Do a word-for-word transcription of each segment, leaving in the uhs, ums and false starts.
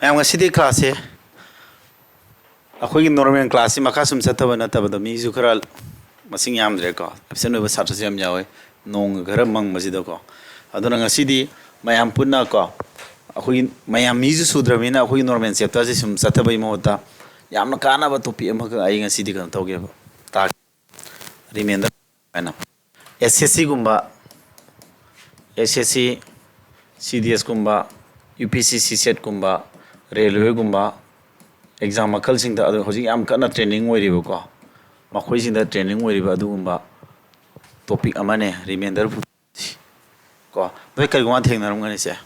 ꯃꯌꯥꯝ, ꯉꯁꯤꯗꯤ classꯁꯦ ꯑꯩꯈꯣꯏꯒꯤ normal classꯁꯤ ꯃꯈꯥ ꯁꯨꯝ ꯆꯠꯊꯕ ꯅꯠꯇꯕꯗ ꯃꯤꯁꯨ ꯈꯔ ꯃꯁꯤꯡ ꯌꯥꯝꯗ꯭ꯔꯦꯀꯣ, absent ꯑꯣꯏꯕ ꯁꯥꯇ꯭ꯔꯁꯨ ꯌꯥꯝ ꯌꯥꯎꯋꯦ, ꯅꯣꯡꯒ ꯈꯔ ꯃꯪꯕꯁꯤꯗꯀꯣ꯫ ꯑꯗꯨꯅ ꯉꯁꯤꯗꯤ ꯃꯌꯥꯝ ꯄꯨꯟꯅ ꯀꯣ, ꯑꯩꯈꯣꯏꯒꯤ ꯃꯌꯥꯝ ꯃꯤꯁꯨ ꯁꯨꯗ꯭ꯔꯕꯅꯤꯅ ꯑꯩꯈꯣꯏꯒꯤ normal chapterꯁꯦ ꯁꯨꯝ ꯆꯠꯊꯕꯒꯤ ꯃꯍꯨꯠꯇ ꯌꯥꯝꯅ ꯀꯥꯟꯅꯕ topic ꯑꯃꯈꯛ ꯑꯩ ꯉꯁꯤꯗꯤ ꯀꯩꯅꯣ ꯇꯧꯒꯦꯕ, ꯇꯥꯛ remainder ꯍꯥꯏꯅ꯫ SSCꯒꯨꯝꯕ, SSC, CDSꯀꯨꯝꯕ, UPSC, CSATꯀꯨꯝꯕ, railwayꯒꯨꯝꯕ exam ꯃꯈꯜꯁꯤꯡꯗ ꯑꯗꯨ ꯍꯧꯖꯤꯛ ꯌꯥꯝ ꯀꯟꯅ trending ꯑꯣꯏꯔꯤꯕꯀꯣ, ꯃꯈꯣꯏꯁꯤꯡꯗ trending ꯑꯣꯏꯔꯤꯕ ꯑꯗꯨꯒꯨꯝꯕ topic ꯑꯃꯅꯦ remainder꯫ ꯀꯣ, ꯅꯣꯏ ꯀꯔꯤꯒꯨꯝꯕ ꯊꯦꯡꯅꯔꯝꯒꯅꯤ ꯁꯦ꯫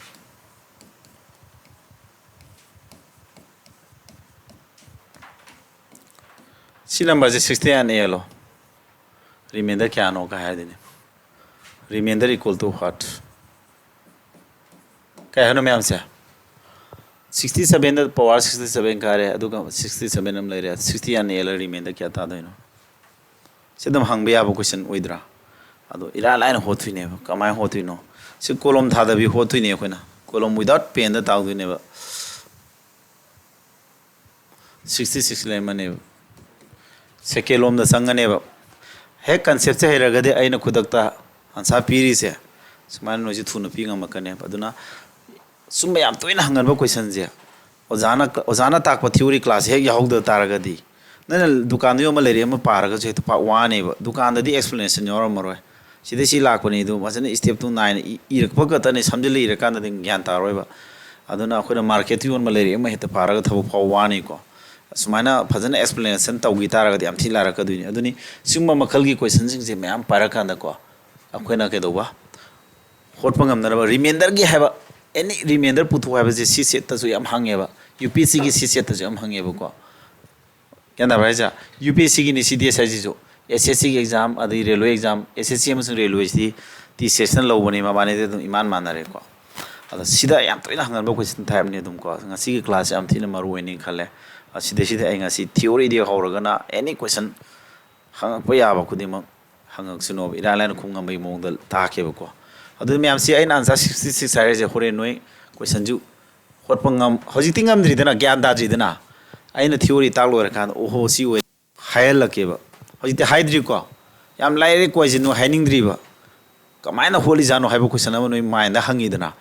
ꯁꯤ numberꯁꯦ sixty ꯑꯅ ꯌꯦꯜꯂꯣ꯫ Remainder ꯀꯌꯥꯅꯣ ꯀꯥꯏ ꯍꯥꯏꯗꯣꯏꯅꯦ꯫ Remainder equal to what? ꯀꯩ ꯍꯥꯏꯅꯣ ꯃꯌꯥꯝꯁꯦ? Sixty sevenꯗ power sixty seven ꯀꯥꯔꯦ, ꯑꯗꯨꯒ sixty seven ꯑꯃ ꯂꯩꯔꯦ, sixty ꯑꯅ ꯌꯦꯜꯂ remainder ꯀꯌꯥ ꯇꯥꯗꯣꯏꯅꯣ? ꯁꯤ ꯑꯗꯨꯝ ꯍꯪꯕ ꯌꯥꯕ question ꯑꯣꯏꯗ꯭ꯔꯥ? ꯑꯗꯣ ꯏꯔꯥꯏ ꯂꯥꯏꯅ ꯍꯣꯠꯇꯣꯏꯅꯦꯕ꯫ ꯀꯃꯥꯏꯅ ꯍꯣꯠꯇꯣꯏꯅꯣ? ꯁꯤ column ꯊꯥꯗꯕꯤ ꯍꯣꯠꯇꯣꯏꯅꯦ ꯑꯩꯈꯣꯏꯅ꯫ Column without penꯗ ꯇꯥꯎꯗꯣꯏꯅꯦꯕ꯫ Sixty six ꯂꯩꯔꯝꯃꯅꯦꯕ꯫ Second ꯂꯣꯝꯗ ꯆꯪꯉꯅꯦꯕ꯫ ꯍꯦꯛ conceptꯁꯦ ꯍꯩꯔꯒꯗꯤ ꯑꯩꯅ ꯈꯨꯗꯛꯇ answer ꯄꯤꯔꯤꯁꯦ ꯁꯨꯃꯥꯏꯅ ꯅꯣꯏꯁꯦ ꯊꯨꯅ ꯄꯤ ꯉꯝꯃꯛꯀꯅꯦꯕ꯫ ꯑꯗꯨꯅ ꯁꯨꯝꯕ ꯌꯥꯝ ꯇꯣꯏꯅ ꯍꯪꯒꯟꯕ questionꯁꯦ ꯑꯣꯖꯥꯅ, ꯑꯣꯖꯥꯅ ꯇꯥꯛꯄ theory class ꯍꯦꯛ ꯌꯥꯎꯍꯧꯗ ꯇꯥꯔꯒꯗꯤ, ꯅꯪꯅ ꯗꯨꯀꯥꯟꯗ ꯌꯣꯟꯕ ꯂꯥꯏꯔꯤꯛ ꯑꯃ ꯄꯥꯔꯒꯁꯨ ꯍꯦꯛꯇ ꯄꯥꯛ ꯋꯥꯅꯦꯕ꯫ ꯗꯨꯀꯥꯟꯗꯗꯤ explanation ꯌꯥꯎꯔꯝꯃꯔꯣꯏ꯫ ꯁꯤꯗꯩ ꯁꯤ ꯂꯥꯛꯄꯅꯤ, ꯑꯗꯨ ꯐꯖꯅ stepꯇꯨ ꯅꯥꯏꯅ ꯏ-, ꯏꯔꯛꯄ ꯈꯛꯇꯅꯤ, ꯁꯝꯖꯤꯜꯂ ꯏꯔꯀꯥꯟꯗꯗꯤ ꯒ꯭ꯌꯥꯟ ꯇꯥꯔꯣꯏꯕ꯫ ꯑꯗꯨꯅ ꯑꯩꯈꯣꯏꯅ marketꯇ ꯌꯣꯟꯕ ꯂꯥꯏꯔꯤꯛ ꯑꯃ ꯍꯦꯛꯇ ꯄꯥꯔꯒ ꯊꯕꯛ ꯐꯥꯎ ꯋꯥꯅꯤꯀꯣ꯫ ꯁꯨꯃꯥꯏꯅ ꯐꯖꯅ explanation ꯇꯧꯈꯤ ꯇꯥꯔꯒꯗꯤ ꯌꯥꯝ ꯊꯤ ꯂꯥꯏꯔꯛꯀꯗꯣꯏꯅꯤ꯫ ꯑꯗꯨꯅꯤ ꯁꯤꯒꯨꯝꯕ ꯃꯈꯜꯒꯤ questionꯁꯤꯡꯁꯦ ꯃꯌꯥꯝ ꯄꯥꯏꯔꯀꯥꯟꯗꯀꯣ, ꯑꯩꯈꯣꯏꯅ ꯀꯩꯗꯧꯕ, ꯍꯣꯠꯄ ꯉꯝꯅꯅꯕ, remainderꯒꯤ ꯍꯥꯏꯕ, any remainderꯒꯤ ꯍꯥꯏꯕꯁꯦ CSATꯇꯁꯨ ꯌꯥꯝ ꯍꯪꯉꯦꯕ, UPSCꯒꯤ CSATꯇꯁꯨ ꯌꯥꯝ ꯍꯪꯉꯦꯕꯀꯣ꯫ ꯒ꯭ꯌꯥꯟ ꯇꯥꯕ꯭ꯔꯥ ꯍꯥꯏꯁꯦ? UPSCꯒꯤꯅꯤ CDS ꯍꯥꯏꯁꯤꯁꯨ, SSCꯒꯤ exam, ꯑꯗꯩ railway exam, SSC ꯑꯃꯁꯨꯡ railwayꯁꯤꯗꯤ TCSꯅ ꯂꯧꯕꯅꯤ, ꯃꯕꯥꯅꯤꯗꯤ ꯑꯗꯨꯝ ꯏꯃꯥꯟ ꯃꯥꯟꯅꯔꯦꯀꯣ꯫ ꯑꯗꯣ ꯁꯤꯗ ꯌꯥꯝ ꯇꯣꯏꯅ ꯍꯪꯒꯟꯕ question typeꯅꯤ ꯑꯗꯨꯝꯀꯣ꯫ ꯉꯁꯤꯒꯤ classꯁꯦ ꯌꯥꯝ ꯊꯤꯅ ꯃꯔꯨ ꯑꯣꯏꯅꯤ ꯈꯜꯂꯦ꯫ ꯑ, ꯁꯤꯗꯩꯁꯤꯗ ꯑꯩ ꯉꯁꯤ theoryꯗꯒꯤ ꯍꯧꯔꯒꯅ any question ꯍꯪꯉꯛꯄ ꯌꯥꯕ ꯈꯨꯗꯤꯡꯃꯛ ꯍꯪꯉꯛꯁꯅꯣꯕ, ꯏꯔꯥꯏ ꯂꯥꯏꯅ ꯈꯨꯝ ꯉꯝꯕꯒꯤ ꯃꯑꯣꯡꯗ ꯇꯥꯛꯀꯦꯕꯀꯣ꯫ ꯑꯗꯨ ꯃꯌꯥꯝꯁꯤ ꯑꯩꯅ answer sixty six ꯍꯥꯏꯔꯤꯁꯦ ꯍꯣꯔꯦꯟ ꯅꯣꯏ questionꯁꯨ ꯍꯣꯠꯄ ꯉꯝ ꯍꯧꯖꯤꯛꯇꯤ ꯉꯝꯗ꯭ꯔꯤꯗꯅ, ꯒ꯭ꯌꯥꯟ ꯇꯥꯗ꯭ꯔꯤꯗꯅ꯫ ꯑꯩꯅ theory ꯇꯥꯛ ꯂꯣꯏꯔꯀꯥꯟꯗ, "ꯑꯣꯍꯣ, ꯁꯤ ꯑꯣꯏ" ꯍꯥꯏꯍꯜꯂꯛꯀꯦꯕ꯫ ꯍꯧꯖꯤꯛꯇꯤ ꯍꯥꯏꯗ꯭ꯔꯤꯀꯣ, ꯌꯥꯝ ꯂꯥꯏꯔꯦ ꯀꯣꯏꯁꯤꯅꯨ ꯍꯥꯏꯅꯤꯡꯗ꯭ꯔꯤꯕ꯫ "ꯀꯃꯥꯏꯅ ꯍꯣꯠꯂꯤꯖꯥꯠꯅꯣ?" ꯍꯥꯏꯕ question ꯑꯃ ꯅꯣꯏ mindꯗ ꯍꯪꯉꯤꯗꯅ꯫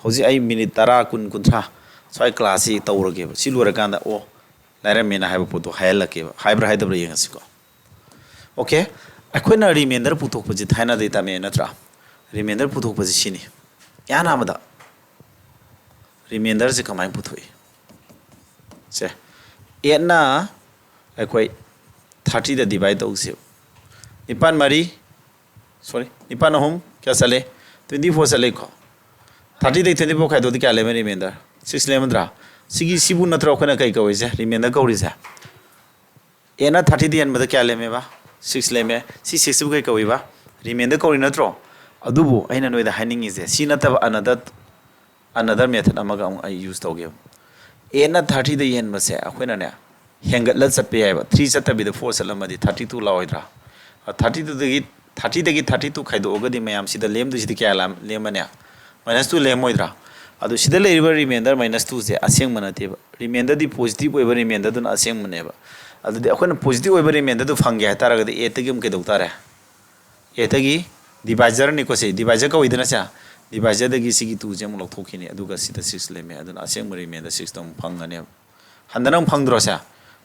ꯍꯧꯖꯤꯛ ꯑꯩ minute ꯇꯔꯥ, ꯀꯨꯟ, ꯀꯨꯟꯊ꯭ꯔꯥ ꯁ꯭ꯋꯥꯏ classꯁꯤ ꯇꯧꯔꯒꯦꯕ꯫ ꯁꯤ ꯂꯣꯏꯔꯀꯥꯟꯗ, "ꯑꯣ, ꯂꯥꯏꯔꯝꯃꯦꯅ" ꯍꯥꯏꯕ ꯄꯣꯠꯇꯣ ꯍꯥꯏꯍꯜꯂꯛꯀꯦꯕ꯫ ꯍꯥꯏꯕ꯭ꯔꯥ ꯍꯥꯏꯗꯕ꯭ꯔꯥ ꯌꯦꯡꯉꯁꯤꯀꯣ꯫ Okay, ꯑꯩꯈꯣꯏꯅ remainder ꯄꯨꯊꯣꯛꯄꯁꯤ ꯊꯥꯏꯅꯗꯒꯤ ꯇꯝꯃꯛꯑꯦ ꯅꯠꯇ꯭ꯔꯥ? Remainder ꯄꯨꯊꯣꯛꯄꯁꯤ ꯁꯤꯅꯤ꯫ ꯏꯍꯥꯟ ꯑꯍꯥꯟꯕꯗ remainderꯁꯦ ꯀꯃꯥꯏꯅ ꯄꯨꯊꯣꯛꯏ? ꯁꯦ, eightꯅ ꯑꯩꯈꯣꯏ thirtyꯗ divide ꯇꯧꯁꯦꯕ꯫ ꯅꯤꯄꯥꯟ ꯃꯔꯤ, sorry, ꯅꯤꯄꯥꯟ ꯑꯍꯨꯝ ꯀꯌꯥ ꯆꯠꯂꯦ? Twenty four ꯆꯠꯂꯦꯀꯣ꯫ Thirtyꯗꯒꯤ twenty four ꯈꯥꯏꯗꯣꯛꯑꯗꯤ ꯀꯌꯥ ꯂꯦꯝꯃꯦ remainder? Six ꯂꯦꯝꯃꯗ꯭ꯔꯥ? ꯁꯤꯒꯤ, ꯁꯤꯕꯨ ꯅꯠꯇ꯭ꯔꯣ ꯑꯩꯈꯣꯏꯅ ꯀꯩ ꯀꯧꯔꯤꯁꯦ? Remainder ꯀꯧꯔꯤꯁꯦ꯫ Eightꯅ thirtyꯗ ꯌꯦꯟꯕꯗ ꯀꯌꯥ ꯂꯦꯝꯃꯦꯕ? Six ꯂꯦꯝꯃꯦ꯫ ꯁꯤ sixꯁꯤꯕꯨ ꯀꯩ ꯀꯧꯏꯕ? Remainder ꯀꯧꯔꯤ ꯅꯠꯇ꯭ꯔꯣ? ꯑꯗꯨꯕꯨ ꯑꯩꯅ ꯅꯣꯏꯗ ꯍꯥꯏꯅꯤꯡꯉꯤꯁꯦ, ꯁꯤ ꯅꯠꯇꯕ another, another method ꯑꯃꯒ ꯑꯃꯨꯛ ꯑꯩ use ꯇꯧꯒꯦꯕ꯫ Eightꯅ thirtyꯗ ꯌꯦꯟꯕꯁꯦ ꯑꯩꯈꯣꯏꯅꯅꯦ, ꯍꯦꯟꯒꯠꯂ ꯆꯠꯄ ꯌꯥꯏꯕ꯫ Three ꯆꯠꯇꯕꯤꯗ four ꯆꯠꯂꯝꯃꯗꯤ thirty two ꯂꯥꯛꯑꯣꯏꯗ꯭ꯔꯥ? ꯑ, thirty twoꯗꯒꯤ, thirtyꯗꯒꯤ thirty two ꯈꯥꯏꯗꯣꯛꯑꯒꯗꯤ ꯃꯌꯥꯝ ꯁꯤꯗ ꯂꯦꯝꯗꯣꯏꯁꯤꯗꯤ ꯀꯌꯥ ꯂꯥꯝ-, ꯂꯦꯝꯃꯅꯤ? Minus two ꯂꯦꯝꯃꯣꯏꯗ꯭ꯔꯥ? ꯑꯗꯨ ꯁꯤꯗ ꯂꯩꯔꯤꯕ remainder minus twoꯁꯦ ꯑꯁꯦꯡꯕ ꯅꯠꯇꯦꯕ꯫ Remainderꯗꯤ positive ꯑꯣꯏꯕ remainderꯗꯨꯅ ꯑꯁꯦꯡꯕꯅꯦꯕ꯫ ꯑꯗꯨꯗꯤ ꯑꯩꯈꯣꯏꯅ positive ꯑꯣꯏꯕ remainderꯗꯨ ꯐꯪꯒꯦ ꯍꯥꯏꯇꯥꯔꯒꯗꯤ eightꯇꯒꯤ ꯑꯃꯨꯛ ꯀꯩꯗꯧ ꯇꯥꯔꯦ? Eightꯇꯒꯤ divisorꯅꯤꯀꯣ ꯁꯤ, divisor ꯀꯧꯏꯗꯅ ꯁꯦ꯫ Divisorꯗꯒꯤ ꯁꯤꯒꯤ twoꯁꯦ ꯑꯃꯨꯛ ꯂꯧꯊꯣꯛꯈꯤꯅꯤ, ꯑꯗꯨꯒ ꯁꯤꯗ six ꯂꯩꯔꯝꯃꯦ꯫ ꯑꯗꯨꯅ ꯑꯁꯦꯡꯕ remainder sixꯇꯣ ꯑꯃꯨꯛ ꯐꯪꯒꯅꯦꯕ꯫ ꯍꯟꯗꯅ ꯑꯃꯨꯛ ꯐꯪꯗ꯭ꯔꯣ ꯁꯦ?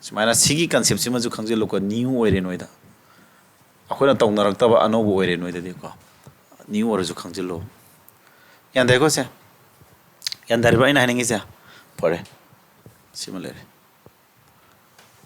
ꯁꯨꯃꯥꯏꯅ ꯁꯤꯒꯤ conceptꯁꯤꯃꯁꯨ ꯈꯪꯖꯤꯜꯂꯨꯀꯣ, new ꯑꯣꯏꯔꯦ ꯅꯣꯏꯗ꯫ ꯑꯩꯈꯣꯏꯅ ꯇꯧꯅꯔꯛꯇꯕ ꯑꯅꯧꯕ ꯑꯣꯏꯔꯦ ꯅꯣꯏꯗꯗꯤꯀꯣ꯫ New ꯑꯣꯏꯔꯁꯨ ꯈꯪꯖꯤꯜꯂꯣ꯫ ꯒ꯭ꯌꯥꯟ ꯇꯥꯏꯀꯣ ꯁꯦ? ꯒ꯭ꯌꯥꯟ ꯇꯥꯔꯤꯕ ꯑꯩꯅ ꯍꯥꯏꯅꯤꯡꯉꯤꯁꯦ? ꯐꯔꯦ꯫ ꯁꯤꯃ ꯂꯩꯔꯦ꯫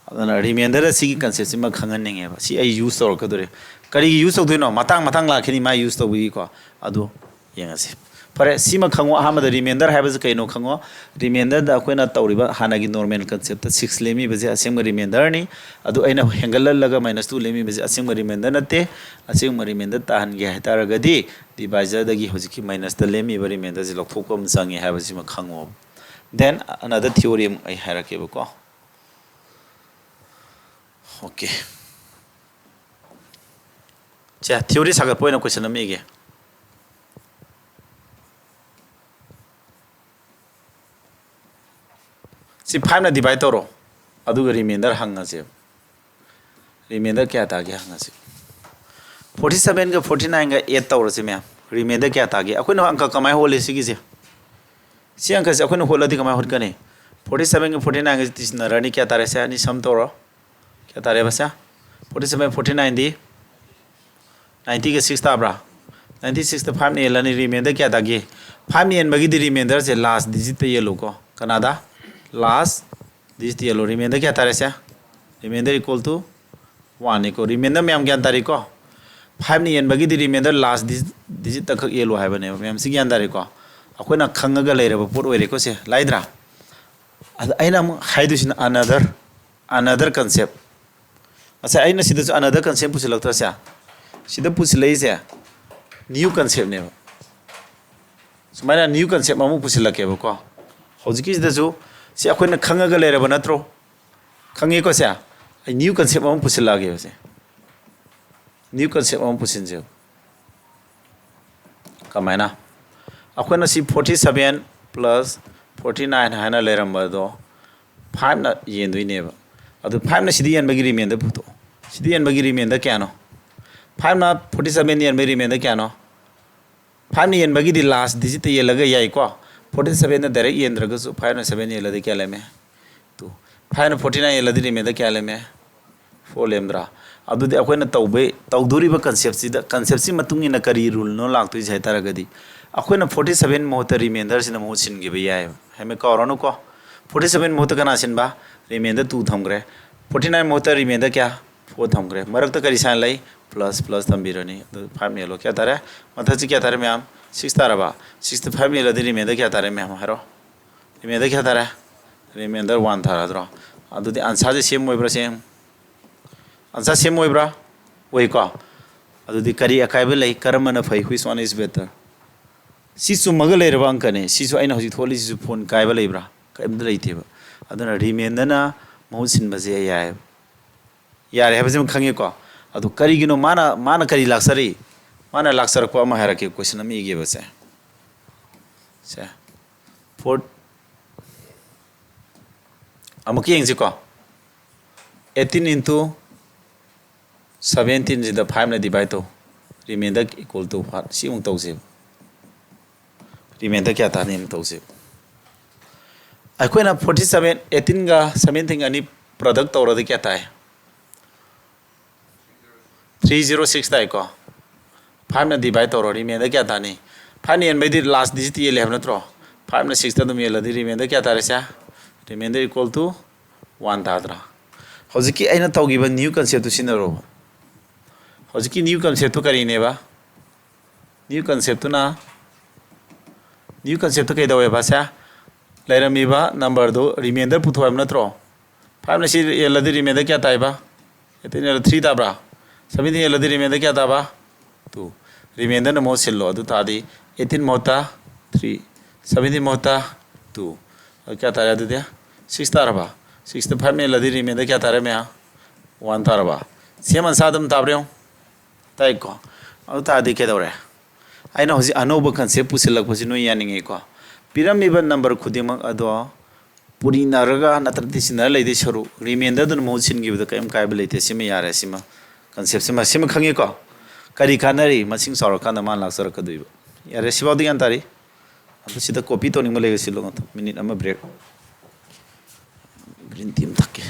ꯑꯗꯨꯅ remainder ꯑꯁꯤꯒꯤ conceptꯁꯤꯃ ꯈꯪꯍꯟꯅꯤꯡꯉꯦꯕ꯫ ꯁꯤ ꯑꯩ use ꯇꯧꯔꯛꯀꯗꯣꯔꯦ꯫ ꯀꯔꯤꯒꯤ use ꯇꯧꯗꯣꯏꯅꯣ? ꯃꯇꯥꯡ ꯃꯇꯥꯡ ꯂꯥꯛꯈꯤꯅꯤ ꯃꯥ use ꯇꯧꯕꯒꯤꯀꯣ꯫ ꯑꯗꯨ ꯌꯦꯡꯉꯁꯤ꯫ ꯐꯔꯦ, ꯁꯤꯃ ꯈꯪꯉꯣ꯫ ꯑꯍꯥꯟꯕꯗ remainder ꯍꯥꯏꯕꯁꯤ ꯀꯩꯅꯣ ꯈꯪꯉꯣ꯫ Remainderꯗ ꯑꯩꯈꯣꯏꯅ ꯇꯧꯔꯤꯕ ꯍꯥꯟꯅꯒꯤ normal conceptꯇ six ꯂꯦꯝꯃꯤꯕꯁꯦ ꯑꯁꯦꯡꯕ remainderꯅꯤ꯫ ꯑꯗꯨ ꯑꯩꯅ ꯍꯦꯟꯒꯠꯍꯜꯂꯒ minus two ꯂꯦꯝꯃꯤꯕꯁꯦ ꯑꯁꯦꯡꯕ remainder ꯅꯠꯇꯦ꯫ ꯑꯁꯦꯡꯕ remainder ꯇꯥꯍꯟꯒꯦ ꯍꯥꯏꯇꯥꯔꯒꯗꯤ divisorꯗꯒꯤ ꯍꯧꯖꯤꯛꯀꯤ minusꯇ ꯂꯦꯝꯃꯤꯕ remainderꯁꯦ ꯂꯧꯊꯣꯛꯄ ꯑꯃ ꯆꯪꯉꯦ ꯍꯥꯏꯕꯁꯤꯃ ꯈꯪꯉꯣ꯫ Then another theory ꯑꯃꯨꯛ ꯑꯩ ꯍꯥꯏꯔꯛꯀꯦꯕꯀꯣ꯫ Okay꯫ ꯁꯦ, theory ꯁꯥꯒꯠꯄ ꯑꯣꯏꯅ question ꯑꯃ ꯏꯒꯦ꯫ ꯁꯤ fiveꯅ divide ꯇꯧꯔꯣ, ꯑꯗꯨꯒ remainder ꯍꯪꯉꯁꯦꯕ꯫ Remainder ꯀꯌꯥ ꯇꯥꯒꯦ ꯍꯪꯉꯁꯤ꯫ Forty sevenꯒ forty nineꯒ add ꯇꯧꯔꯁꯤ ꯃꯌꯥꯝ꯫ Remainder ꯀꯌꯥ ꯇꯥꯒꯦ? ꯑꯩꯈꯣꯏꯅ ꯑꯪꯀ ꯀꯃꯥꯏꯅ ꯍꯣꯠꯂꯤ ꯁꯤꯒꯤꯁꯦ? ꯁꯤ ꯑꯪꯀꯁꯦ ꯑꯩꯈꯣꯏꯅ ꯍꯣꯠꯂꯗꯤ ꯀꯃꯥꯏꯅ ꯍꯣꯠꯀꯅꯤ? Forty sevenꯒ forty nineꯒꯁꯦ ꯇꯤꯁꯤꯟꯅꯔꯅꯤ꯫ ꯀꯌꯥ ꯇꯥꯔꯦ? ꯁꯦ, ꯑꯅꯤ sum ꯇꯧꯔꯣ꯫ ꯀꯌꯥ ꯇꯥꯔꯦꯕ ꯁꯦ? Forty seven, forty nineꯗꯤ ninetyꯒ six ꯇꯥꯕ꯭ꯔꯥ? Ninety sixꯇ fiveꯅ ꯌꯦꯜꯂꯅꯤ, remainder ꯀꯌꯥ ꯇꯥꯒꯦ? Fiveꯅ ꯌꯦꯟꯕꯒꯤꯗꯤ remainderꯁꯦ last digitꯇ ꯌꯦꯜꯂꯨꯀꯣ꯫ ꯀꯅꯥꯗ? Last digitꯇ ꯌꯦꯜꯂꯨ꯫ Remainder ꯀꯌꯥ ꯇꯥꯔꯦ ꯁꯦ? Remainder equal to one ꯅꯤꯀꯣ꯫ Remainder ꯃꯌꯥꯝ ꯒ꯭ꯌꯥꯟ ꯇꯥꯔꯤꯀꯣ? Fiveꯅ ꯌꯦꯟꯕꯒꯤꯗꯤ remainder last digitꯇ ꯈꯛ ꯌꯦꯜꯂꯨ ꯍꯥꯏꯕꯅꯦꯕ꯫ ꯃꯌꯥꯝꯁꯤ ꯒ꯭ꯌꯥꯟ ꯇꯥꯔꯤꯀꯣ? ꯑꯩꯈꯣꯏꯅ ꯈꯪꯉꯒ ꯂꯩꯔꯕ ꯄꯣꯠ ꯑꯣꯏꯔꯦꯀꯣ ꯁꯦ꯫ ꯂꯥꯏꯗ꯭ꯔꯥ? ꯑꯗ ꯑꯩꯅ ꯑꯃꯨꯛ ꯍꯥꯏꯗꯣꯏꯁꯤꯅ another, another concept꯫ ꯉꯁꯥꯏ ꯑꯩꯅ ꯁꯤꯗꯁꯨ another concept ꯄꯨꯁꯤꯜꯂꯛꯇ꯭ꯔꯁꯦ? ꯁꯤꯗ ꯄꯨꯁꯤꯜꯂꯛꯏꯁꯦ new conceptꯅꯦꯕ꯫ ꯁꯨꯃꯥꯏꯅ new concept ꯑꯃꯨꯛ ꯄꯨꯁꯤꯜꯂꯛꯀꯦꯕꯀꯣ꯫ ꯍꯧꯖꯤꯛꯀꯤꯁꯤꯗꯁꯨ ꯁꯤ ꯑꯩꯈꯣꯏꯅ ꯈꯪꯉꯒ ꯂꯩꯔꯕ ꯅꯠꯇ꯭ꯔꯣ? ꯈꯪꯉꯦꯀꯣ ꯁꯦ? ꯑꯩ new concept ꯑꯃ ꯄꯨꯁꯤꯜꯂꯛꯑꯒꯦꯕ ꯁꯦ꯫ New concept ꯑꯃ ꯄꯨꯁꯤꯟꯁꯦꯕ꯫ ꯀꯃꯥꯏꯅ? ꯑꯩꯈꯣꯏꯅ ꯁꯤ forty seven plus forty nine ꯍꯥꯏꯅ ꯂꯩꯔꯝꯕꯗꯣ fiveꯅ ꯌꯦꯟꯗꯣꯏꯅꯦꯕ꯫ ꯑꯗꯨ fiveꯅ ꯁꯤꯗ ꯌꯦꯟꯕꯒꯤ remainder ꯄꯨꯊꯣꯛꯑꯣ꯫ ꯁꯤꯗ ꯌꯦꯟꯕꯒꯤ remainder ꯀꯌꯥꯅꯣ? Fiveꯅ forty seven ꯌꯦꯟꯕꯒꯤ remainder ꯀꯌꯥꯅꯣ? Fiveꯅ ꯌꯦꯟꯕꯒꯤꯗꯤ last digitꯇ ꯌꯦꯜꯂꯒ ꯌꯥꯏꯀꯣ꯫ Forty sevenꯅ direct ꯌꯦꯟꯗ꯭ꯔꯒꯁꯨ fiveꯅ seven ꯌꯦꯜꯂꯗꯤ ꯀꯌꯥ ꯂꯩꯔꯝꯃꯦ? Two꯫ Fiveꯅ forty nine ꯌꯦꯜꯂꯗꯤ remainder ꯀꯌꯥ ꯂꯩꯔꯝꯃꯦ? Four ꯂꯩꯔꯝꯗ꯭ꯔꯥ? ꯑꯗꯨꯗꯤ ꯑꯩꯈꯣꯏꯅ ꯇꯧꯕꯩ, ꯇꯧꯗꯣꯔꯤꯕ conceptꯁꯤꯗ, conceptꯁꯤ ꯃꯇꯨꯡ ꯏꯟꯅ ꯀꯔꯤ ruleꯅꯣ ꯂꯥꯛꯇꯣꯏꯁꯦ ꯍꯥꯏ ꯇꯥꯔꯒꯗꯤ, ꯑꯩꯈꯣꯏꯅ forty seven ꯃꯍꯨꯠꯇ remainderꯁꯤꯅ ꯃꯍꯨꯠ ꯁꯤꯟꯈꯤꯕ ꯌꯥꯏꯑꯕ꯫ ꯍꯥꯏꯃꯦ ꯀꯥꯎꯔꯅꯨꯀꯣ꯫ Forty seven ꯃꯍꯨꯠꯇ ꯀꯅꯥ ꯁꯤꯟꯕ? Remainder two ꯊꯝꯈ꯭ꯔꯦ꯫ Forty nine ꯃꯍꯨꯠꯇ remainder ꯀꯌꯥ? Four ꯊꯝꯈ꯭ꯔꯦ꯫ ꯃꯔꯛꯇ ꯀꯔꯤ sign ꯂꯩ? Plus, plus ꯊꯝꯕꯤꯔꯅꯤ꯫ ꯑꯗꯨ five ꯃꯦꯜꯂꯣ꯫ ꯀꯌꯥ ꯇꯥꯔꯦ? ꯃꯊꯛꯁꯤ ꯀꯌꯥ ꯇꯥꯔꯦ ꯃꯌꯥꯝ? Six ꯇꯥꯔꯕ? Sixꯇ five ꯃꯦꯜꯂꯗꯤ remainder ꯀꯌꯥ ꯇꯥꯔꯦ ꯃꯌꯥꯝ? ꯍꯥꯏꯔꯣ꯫ Remainder ꯀꯌꯥ ꯇꯥꯔꯦ? Remainder one ꯇꯥꯔꯗ꯭ꯔꯣ? ꯑꯗꯨꯗꯤ answerꯁꯦ same ꯑꯣꯏꯕ꯭ꯔꯥ? Same꯫ Answer same ꯑꯣꯏꯕ꯭ꯔꯥ? ꯑꯣꯏꯀꯣ꯫ ꯑꯗꯨꯗꯤ ꯀꯔꯤ ꯑꯀꯥꯏꯕ ꯂꯩ? ꯀꯔꯝꯕꯅ ꯐꯩ? Which one is better? ꯁꯤ ꯆꯨꯝꯃꯒ ꯂꯩꯔꯕ ꯑꯪꯀꯅꯦ꯫ ꯁꯤꯁꯨ ꯑꯩꯅ ꯍꯧꯖꯤꯛ ꯊꯣꯛꯂꯤꯁꯤꯁꯨ ꯐꯣꯟ ꯀꯥꯏꯕ ꯂꯩꯕ꯭ꯔꯥ? ꯀꯔꯤꯝꯇ ꯂꯩꯇꯦꯕ꯫ ꯑꯗꯨꯅ remainderꯅ ꯃꯍꯨꯠ ꯁꯤꯟꯕꯁꯦ ꯌꯥꯏꯑꯕ꯫ ꯌꯥꯔꯦ ꯍꯥꯏꯕꯁꯤꯃ ꯈꯪꯉꯦꯀꯣ꯫ ꯑꯗꯨ ꯀꯔꯤꯒꯤꯅꯣ ꯃꯥꯅ, ꯃꯥꯅ ꯀꯔꯤ ꯂꯥꯛꯆꯔꯤ? ꯃꯥꯅ ꯂꯥꯛꯆꯔꯛꯄ ꯑꯃ ꯍꯥꯏꯔꯛꯀꯦ, question ꯑꯃ ꯏꯒꯦꯕ ꯁꯦ꯫ ꯁꯦ꯫ Four, ꯑꯃꯨꯛꯀ ꯌꯦꯡꯁꯤꯀꯣ꯫ Eighteen into seventeen ꯁꯤꯗ five ꯅ divide ꯇꯧ꯫ Remainder equal to what? ꯁꯤ ꯑꯃꯨꯛ ꯇꯧꯁꯦꯕ꯫ Remainder ꯀꯌꯥ ꯇꯥꯅꯤ ꯑꯃꯨꯛ ꯇꯧꯁꯦꯕ꯫ ꯑꯩꯈꯣꯏꯅ forty seven, eighteen ꯒ seventeen ꯑꯅꯤ product ꯇꯧꯔꯗꯤ ꯀꯌꯥ ꯇꯥꯏ? Three zero six ꯇꯥꯏꯀꯣ꯫ Five ꯅ divide ꯇꯧꯔꯣ, remainder ꯀꯌꯥ ꯇꯥꯅꯤ? Five ꯅ ꯌꯦꯟꯕꯩꯗꯤ last digit ꯌꯦꯜꯂꯦ ꯍꯥꯏꯕ ꯅꯠꯇ꯭ꯔꯣ? Five ꯅ six ꯇ ꯑꯗꯨꯝ ꯌꯦꯜꯂꯗꯤ remainder ꯀꯌꯥ ꯇꯥꯔꯦ ꯁꯦ? Remainder equal to one ꯇꯥꯗ꯭ꯔꯥ? ꯍꯧꯖꯤꯛꯀꯤ ꯑꯩꯅ ꯇꯧꯈꯤꯕ new concept ꯇꯨ ꯁꯤꯖꯤꯟꯅꯔꯣꯕ꯫ ꯍꯧꯖꯤꯛꯀꯤ new concept ꯇꯨ ꯀꯔꯤꯅꯦꯕ? New concept ꯇꯨꯅ, new concept ꯇꯨ ꯀꯩꯗꯧꯋꯦꯕ ꯁꯦ? ꯂꯩꯔꯝꯃꯤꯕ number ꯗꯨ remainder ꯄꯨꯊꯣꯛꯑꯦꯕ ꯅꯠꯇ꯭ꯔꯣ? Five ꯅ six ꯌꯦꯜꯂꯗꯤ remainder ꯀꯌꯥ ꯇꯥꯏꯕ? Eighteen ꯌꯦꯜꯂ three ꯇꯥꯕ꯭ꯔꯥ? Seventeen ꯌꯦꯜꯂꯗꯤ remainder ꯀꯌꯥ ꯇꯥꯕ? Two꯫ Remainder ꯅ ꯃꯍꯨꯠ ꯁꯤꯜꯂꯣ꯫ ꯑꯗꯨ ꯇꯥꯔꯗꯤ eighteen ꯃꯍꯨꯠꯇ three, seventeen ꯃꯍꯨꯠꯇ two꯫ ꯑꯗꯨ ꯀꯌꯥ ꯇꯥꯔꯦ ꯑꯗꯨꯗꯤ? Six ꯇꯥꯔꯕ? Six ꯇ five ꯅ ꯌꯦꯜꯂꯗꯤ remainder ꯀꯌꯥ ꯇꯥꯔꯦ ꯃꯌꯥꯝ? One ꯇꯥꯔꯕ? Same answer ꯑꯗꯨꯝ ꯇꯥꯕ꯭ꯔꯥ ꯌꯦꯡꯉꯨ꯫ ꯇꯥꯏꯀꯣ? ꯑꯗꯨ ꯇꯥꯔꯗꯤ ꯀꯩꯗꯧꯔꯦ? ꯑꯩꯅ ꯍꯧꯖꯤꯛ ꯑꯅꯧꯕ concept ꯄꯨꯁꯤꯜꯂꯛꯄꯁꯤ ꯅꯣꯏ ꯌꯥꯅꯤꯡꯉꯤꯀꯣ? ꯄꯤꯔꯝꯃꯤꯕ number ꯈꯨꯗꯤꯡꯃꯛ ꯑꯗꯣ ꯄꯨꯔꯤꯅꯔꯒ ꯅꯠꯇ꯭ꯔꯒ ꯇꯤꯟꯁꯤꯟꯅꯔ ꯂꯩꯗꯣꯏ ꯁꯔꯨꯛ, remainder ꯗꯨꯅ ꯃꯍꯨꯠ ꯁꯤꯟꯈꯤꯕꯗ ꯀꯔꯤꯝ ꯀꯥꯏꯕ ꯂꯩꯇꯦ꯫ ꯁꯤꯃ ꯌꯥꯔꯦ꯫ ꯁꯤꯃ concept ꯁꯤꯃ, ꯁꯤꯃ ꯈꯪꯉꯦꯀꯣ? ꯀꯔꯤ ꯀꯥꯟꯅꯔꯤ? ꯃꯁꯤꯡ ꯆꯥꯎꯔꯀꯥꯟꯗ ꯃꯥꯅ ꯂꯥꯛꯆꯔꯛꯀꯗꯣꯏꯕ꯫ ꯌꯥꯔꯦ, ꯁꯤꯐꯥꯎꯗꯤ ꯒ꯭ꯌꯥꯟ ꯇꯥꯔꯤ? ꯑꯗꯨ ꯁꯤꯗ copy ꯇꯧꯅꯤꯡꯕ ꯂꯩꯔꯒ ꯁꯤꯜꯂꯣ꯫ ꯉꯥꯛꯇꯪ minute ꯑꯃ break꯫ Green tea ꯑꯃ ꯊꯛꯀꯦ꯫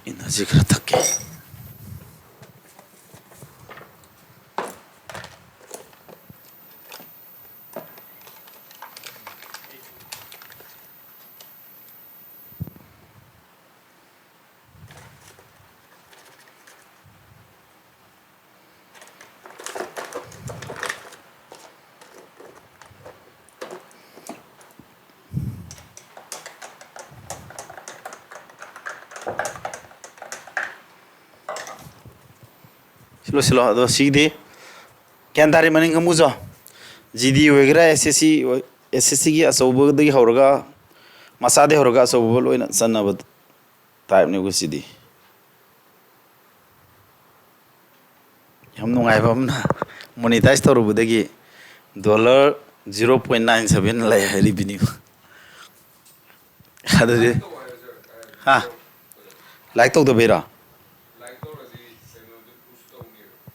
Energy ꯈꯔ ꯊꯛꯀꯦ꯫ ꯁꯤꯂꯣ, ꯁꯤꯂꯣ꯫ ꯑꯗꯣ ꯁꯤꯒꯤꯗꯤ ꯒ꯭ꯌꯥꯟ ꯇꯥꯔꯤ ꯃꯅꯤꯡ ꯀꯥꯡꯕꯨꯁꯨ? ꯖꯤ ꯗꯤ ꯑꯣꯏꯒꯦꯔꯥ, ꯑꯦꯁ ꯑꯦꯁ ꯁꯤ ꯑꯣꯏ-, ꯑꯦꯁ ꯑꯦꯁ ꯁꯤꯒꯤ ꯑꯆꯧꯕꯗꯒꯤ ꯍꯧꯔꯒ ꯃꯆꯥꯗꯒꯤ ꯍꯧꯔꯒ ꯑꯆꯧꯕ ꯂꯣꯏꯅ ꯆꯟꯅꯕ type ꯅꯦꯕ ꯁꯤꯗꯤ꯫ ꯌꯥꯝ ꯅꯨꯡꯉꯥꯏꯕ ꯑꯃꯅ, monetize ꯇꯧꯔꯨꯕꯗꯒꯤ dollar zero point nine seven ꯂꯩ ꯍꯥꯏ revenue꯫ ꯑꯗꯨꯗꯤ, ꯍꯥ? Like ꯇꯧꯗꯕꯩꯔꯣ?